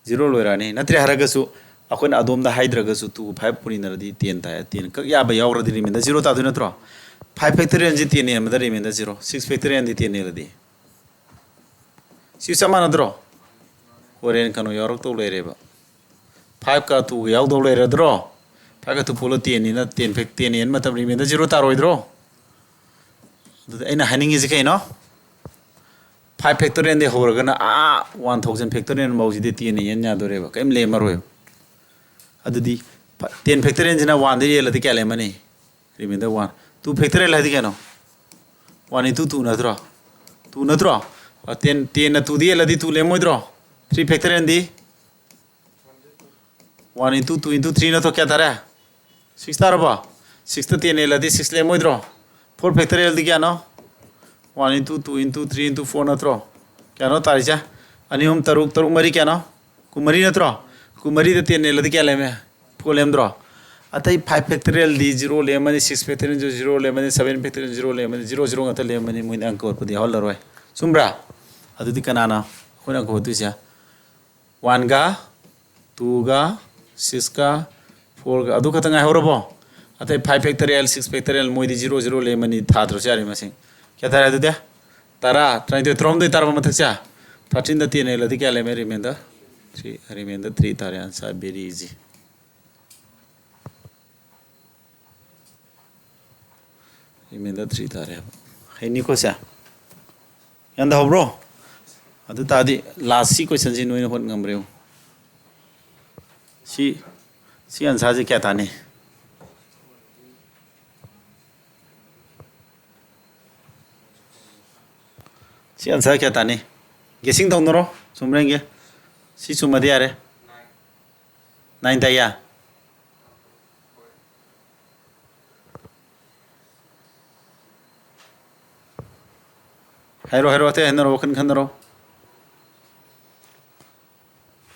Zero ꯂꯣꯏꯔꯛꯑꯅꯤ꯫ ꯅꯠꯇ꯭ꯔꯦ ꯍꯥꯏꯔꯒꯁꯨ, ꯑꯩꯈꯣꯏꯅ ꯑꯗꯣꯝꯗ ꯍꯥꯏꯗ꯭ꯔꯒꯁꯨ two five ꯄꯨꯔꯤꯅꯔꯗꯤ ten ꯇꯥꯏ꯫ Ten ꯀꯛ ꯌꯥꯕ ꯌꯥꯎꯈ꯭ꯔꯗꯤ remainder zero ꯇꯥꯗꯣꯏ ꯅꯠꯇ꯭ꯔꯣ? Five factorialꯁꯤ ten ꯌꯦꯟꯕꯗ remainder zero, six factorialꯗꯤ ten ꯌꯦꯜꯂꯗꯤ꯫ ꯁꯤ ꯆꯞ ꯃꯥꯟꯅꯗ꯭ꯔꯣ? ꯍꯣꯔꯦꯟ ꯀꯩꯅꯣ ꯌꯥꯎꯔꯛꯇꯧ ꯂꯩꯔꯦꯕ, fiveꯀ twoꯒ ꯌꯥꯎꯗꯧ ꯂꯩꯔꯗ꯭ꯔꯣ? Fiveꯀ two ꯄꯨꯜꯂ tenꯅꯤꯅ, ten fac-, ten ꯌꯦꯟ ꯃꯇꯝ remainder zero ꯇꯥꯔꯣꯏꯗ꯭ꯔꯣ? ꯑꯗꯨꯗꯤ ꯑꯩꯅ ꯍꯥꯏꯅꯤꯡꯉꯤꯁꯤ ꯀꯩꯅꯣ? Five factorialꯗꯒꯤ ꯍꯧꯔꯒꯅ ꯑꯥ one thousand factorial ꯐꯥꯎꯁꯤꯗꯤ tenꯅ ꯌꯦꯟ ꯌꯥꯗꯣꯔꯦꯕ, ꯀꯔꯤꯝ ꯂꯦꯝꯃꯔꯣꯏꯕ꯫ ꯑꯗꯨꯗꯤ ten factorialꯁꯤꯅ oneꯗ ꯌꯦꯜꯂꯗꯤ ꯀꯌꯥ ꯂꯦꯝꯃꯅꯤ? Remainder one꯫ Two factorial ꯍꯥꯏꯗꯤ ꯀꯩꯅꯣ? One into two ꯅꯠꯇ꯭ꯔꯣ? Two ꯅꯠꯇ꯭ꯔꯣ? Ten, tenꯅ twoꯗ ꯌꯦꯜꯂꯗꯤ two ꯂꯦꯝꯃꯣꯏꯗ꯭ꯔꯣ? Three factorialꯗꯤ? One into two into three ꯅꯠꯇ꯭ꯔꯣ? ꯀꯌꯥ ꯇꯥꯔꯦ? Six ꯇꯥꯔꯕꯣ? Sixꯇ ten ꯌꯦꯜꯂꯗꯤ six ꯂꯦꯝꯃꯣꯏꯗ꯭ꯔꯣ? Four factorialꯗꯤ ꯀꯌꯥꯅꯣ? One into two into three into four ꯅꯠꯇ꯭ꯔꯣ? ꯀꯌꯥꯅꯣ ꯇꯥꯔꯤꯁꯦ? ꯑꯅꯤ, ꯑꯍꯨꯝ, ꯇꯔꯨꯛ, ꯇꯔꯨꯛ, ꯃꯔꯤ ꯀꯌꯥꯅꯣ? ꯀꯨꯟꯃꯔꯤ ꯅꯠꯇ꯭ꯔꯣ? ꯀꯨꯟꯃꯔꯤꯗ ten ꯌꯦꯜꯂꯗꯤ ꯀꯌꯥ ꯂꯦꯝꯃꯦ? Four ꯂꯦꯝꯗ꯭ꯔꯣ? ꯑꯇꯩ five factorialꯗꯤ zero ꯂꯦꯝꯃꯅꯤ, six factorialꯁꯨ zero ꯂꯦꯝꯃꯅꯤ, seven factorial zero ꯂꯦꯝꯃꯅꯤ, zero zero ꯉꯥꯛꯇ ꯂꯦꯝꯃꯅꯤ, ꯃꯣꯏꯗꯤ ꯑꯪꯀ ꯍꯣꯠꯄꯗꯤ ꯌꯥꯎꯍꯜꯂꯔꯣꯏ꯫ ꯆꯨꯝꯕ꯭ꯔꯥ? ꯑꯗꯨꯗꯤ ꯀꯅꯥꯅ ꯑꯩꯈꯣꯏꯅ ꯑꯪꯀ ꯍꯣꯠꯇꯣꯏꯁꯦ? Oneꯒ, twoꯒ, sixꯀ, fourꯒ, ꯑꯗꯨ ꯈꯛꯇ ꯉꯥꯏꯍꯧꯔꯕꯣ? ꯑꯇꯩ five factorial, six factorial ꯃꯣꯏꯗꯤ zero zero ꯂꯦꯝꯃꯅꯤ, ꯊꯥꯗ꯭ꯔꯁꯨ ꯌꯥꯔꯦ ꯃꯁꯤꯡ꯫ ꯀꯌꯥ ꯇꯥꯔꯦ ꯑꯗꯨꯗꯤ? ꯇꯔꯥ, ꯇꯔꯥꯅꯤꯊꯣꯏ, ꯇꯔꯥꯍꯨꯝꯗꯣꯏ ꯇꯥꯔꯕ ꯃꯊꯛꯁꯦ? Thirteenꯗ ten ꯌꯦꯜꯂꯗꯤ ꯀꯌꯥ ꯂꯦꯝꯃꯦ? Remainder three, remainder three ꯇꯥꯔꯦ꯫ Answer very easy꯫ Remainder three ꯇꯥꯔꯦ ꯍꯥꯏꯕ꯫ ꯍꯩꯅꯤꯀꯣ ꯁꯦ? ꯒ꯭ꯌꯥꯟ ꯇꯥꯍꯧꯕ꯭ꯔꯣ? ꯑꯗꯨ ꯇꯥꯔꯗꯤ last ꯁꯤ questionꯁꯤ ꯅꯣꯏꯅ ꯍꯣꯠ ꯉꯝꯕ꯭ꯔꯥ ꯌꯦꯡꯉꯨ꯫ ꯁꯤ ꯁꯤ answerꯁꯤ ꯀꯌꯥ ꯇꯥꯅꯤ? ꯁꯤ answer ꯀꯌꯥ ꯇꯥꯅꯤ? Guessing ꯇꯧꯅꯔꯣ, ꯆꯨꯝꯕ꯭ꯔꯥ ꯌꯦꯡꯒꯦ꯫ ꯁꯤ ꯆꯨꯝꯃꯗꯤ ꯌꯥꯔꯦ꯫ Nine ꯇꯥꯏꯌꯦ꯫ ꯍꯥꯏꯔꯣ, ꯍꯥꯏꯔꯣ, ꯑꯇꯩ ꯍꯥꯏꯅꯔꯣ, ꯋꯥꯈꯜ ꯈꯟꯅꯔꯣ꯫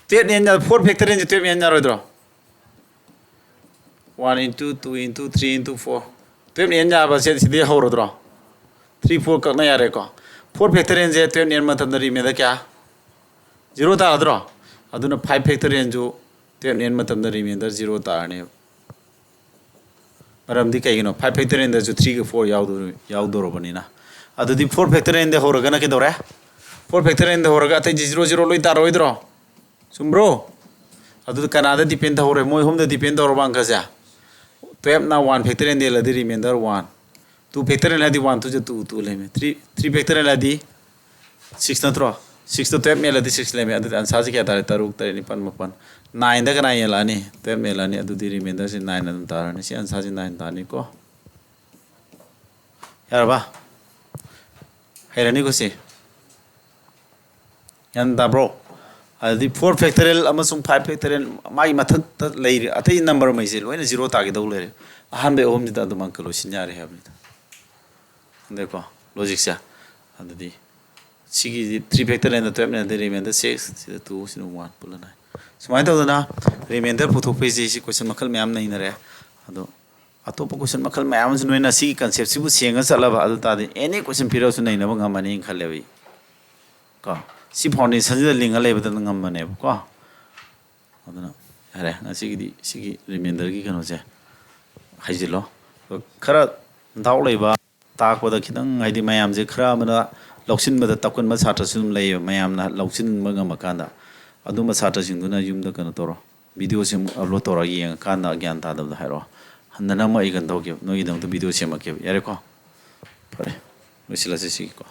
Twelve ꯌꯦꯟ ꯌꯥ-, four factorialꯁꯦ twelve ꯌꯦꯟ ꯌꯥꯔꯣꯏꯗ꯭ꯔꯣ? One into two into three into four꯫ Twelve ꯌꯦꯟ ꯌꯥꯕꯁꯦ ꯁꯤꯗꯤ ꯍꯧꯔꯗ꯭ꯔꯣ? Three, four ꯀꯛꯅ ꯌꯥꯔꯦꯀꯣ꯫ Four factorialꯁꯦ twelve ꯌꯦꯟ ꯃꯇꯝꯗ remainder ꯀꯌꯥ? Zero ꯇꯥꯔꯗ꯭ꯔꯣ? ꯑꯗꯨꯅ five factorialꯁꯨ twelve ꯌꯦꯟ ꯃꯇꯝꯗ remainder zero ꯇꯥꯔꯅꯦꯕ꯫ ꯃꯔꯝꯗꯤ ꯀꯩꯒꯤꯅꯣ? Five factorialꯗꯁꯨ three ꯒ four ꯌꯥꯎꯗꯣ-, ꯌꯥꯎꯗꯣꯔꯕꯅꯤꯅ꯫ ꯑꯗꯨꯗꯤ four factorialꯗ ꯍꯧꯔꯒꯅ ꯀꯩꯗꯧꯔꯦ? Four factorialꯗ ꯍꯧꯔꯒ ꯑꯇꯩꯗꯤ zero zero ꯂꯣꯏ ꯇꯥꯔꯣꯏꯗ꯭ꯔꯣ? ꯆꯨꯝꯕ꯭ꯔꯣ? ꯑꯗꯨꯗ ꯀꯅꯥꯗ depend ꯇꯧꯍꯧꯔꯦ? ꯃꯣꯏ ꯑꯍꯨꯝꯗ depend ꯇꯧꯔꯕ ꯑꯪꯀꯁꯦ? Twelveꯅ one factorialꯗ ꯍꯦꯜꯂꯗꯤ remainder one꯫ Two factorial ꯍꯥꯏꯗꯤ one two J two, two ꯂꯩꯔꯝꯃꯦ꯫ Three, three factorial ꯍꯥꯏꯗꯤ six ꯅꯠꯇ꯭ꯔꯣ? Sixꯇ twelve ꯃꯦꯜꯂꯗꯤ six ꯂꯩꯔꯝꯃꯦ꯫ ꯑꯗꯨꯗꯤ answerꯁꯤ ꯀꯌꯥ ꯇꯥꯔꯦ? ꯇꯔꯨꯛ, ꯇꯔꯦꯠ, ꯅꯤꯄꯥꯜ, ꯃꯥꯄꯜ꯫ Nineꯗ ꯀꯅꯥ ꯌꯦꯜꯂꯛꯑꯅꯤ? Twelve ꯌꯦꯜꯂꯛꯑꯅꯤ꯫ ꯑꯗꯨꯗꯤ remainderꯁꯤ nine ꯑꯗꯨꯝ ꯇꯥꯔꯅꯤ꯫ ꯁꯤ answerꯁꯤ nine ꯇꯥꯔꯅꯤꯀꯣ꯫ ꯌꯥꯔꯕ? ꯍꯩꯔꯅꯤꯀꯣ ꯁꯤ꯫ ꯒ꯭ꯌꯥꯟ ꯇꯥꯕ꯭ꯔꯣ? ꯑꯗꯨꯗꯤ four factorial ꯑꯃꯁꯨꯡ five factorial ꯃꯥꯒꯤ ꯃꯊꯛꯇ ꯂꯩꯔꯤ ꯑꯇꯩ numberꯉꯩꯁꯦ ꯂꯣꯏꯅ zero ꯇꯥꯒꯗꯧ ꯂꯩꯔꯦ꯫ ꯑꯍꯥꯟꯕ ꯑꯍꯨꯝꯁꯤꯗ ꯑꯗꯨꯝ ꯑꯪꯀ ꯂꯣꯏꯁꯤꯟ ꯌꯥꯔꯦ ꯍꯥꯏꯕꯅꯤꯗ꯫ ꯑꯗꯩꯀꯣ, logicꯁꯦ꯫ ꯑꯗꯨꯗꯤ ꯁꯤꯒꯤꯗꯤ three factorialꯗ twelve ꯅꯠꯇꯦ, remainder six, ꯁꯤꯗ two, ꯁꯤꯅ one, ꯄꯨꯟꯅ nine꯫ ꯁꯨꯃꯥꯏꯅ ꯇꯧꯗꯅ remainder ꯄꯨꯊꯣꯛꯄꯩꯁꯦ ꯁꯤ question ꯃꯈꯜ ꯃꯌꯥꯝ ꯅꯩꯅꯔꯦ꯫ ꯑꯗꯣ ꯑꯇꯣꯞꯄ question ꯃꯈꯜ ꯃꯌꯥꯝ ꯑꯃꯁꯨ ꯅꯣꯏꯅ ꯁꯤꯒꯤ conceptꯁꯤꯕꯨ ꯁꯦꯡꯉ ꯆꯠꯂꯕ ꯑꯗꯨ ꯇꯥꯔꯗꯤ any question ꯄꯤꯔꯛꯑꯁꯨ ꯅꯩꯅꯕ ꯉꯝꯃꯅꯤꯅ ꯈꯜꯂꯦꯕ ꯑꯩ꯫ ꯀꯣ? ꯁꯤ foundationꯁꯤꯗ ꯂꯤꯡꯉ ꯂꯩꯕꯗ ꯉꯝꯃꯅꯦꯕꯀꯣ꯫ ꯑꯗꯨꯅ ꯌꯥꯔꯦ, ꯉꯁꯤꯒꯤꯗꯤ ꯁꯤꯒꯤ remainderꯒꯤ ꯀꯩꯅꯣꯁꯦ ꯍꯩꯖꯤꯜꯂꯣ꯫ ꯈꯔ doubt ꯂꯩꯕ, ꯇꯥꯛꯄꯗ ꯈꯤꯇꯪ, ꯍꯥꯏꯗꯤ, ꯃꯌꯥꯝꯁꯦ ꯈꯔ ꯑꯃꯅ ꯂꯧꯁꯤꯟꯕꯗ ꯇꯞꯀꯟꯕ ꯁꯥꯇ꯭ꯔꯁꯨ ꯑꯗꯨꯝ ꯂꯩꯌꯦꯕ꯫ ꯃꯌꯥꯝꯅ ꯂꯧꯁꯤꯟꯕ ꯉꯝꯃꯀꯥꯟꯗ ꯑꯗꯨꯝꯕ ꯁꯥꯇ꯭ꯔꯁꯤꯡꯗꯨꯅ ꯌꯨꯝꯗ ꯀꯩꯅꯣ ꯇꯧꯔꯣ, videoꯁꯦ ꯑꯃꯨꯛ upload ꯇꯧꯔꯒ ꯌꯦꯡꯉꯀꯥꯟꯗ ꯒ꯭ꯌꯥꯟ ꯇꯥꯗꯕꯗꯣ ꯍꯥꯏꯔꯛꯑꯣ꯫ ꯍꯟꯗꯅ ꯑꯃꯨꯛ ꯑꯩ ꯀꯩꯅꯣ ꯇꯧꯒꯦꯕ, ꯅꯣꯏꯒꯤꯗꯃꯛꯇ video ꯁꯦꯝꯃꯛꯀꯦꯕ꯫ ꯌꯥꯔꯦꯀꯣ? ꯐꯔꯦ, ꯂꯣꯏꯁꯤꯜꯂꯁꯤ ꯁꯤꯒꯤꯀꯣ꯫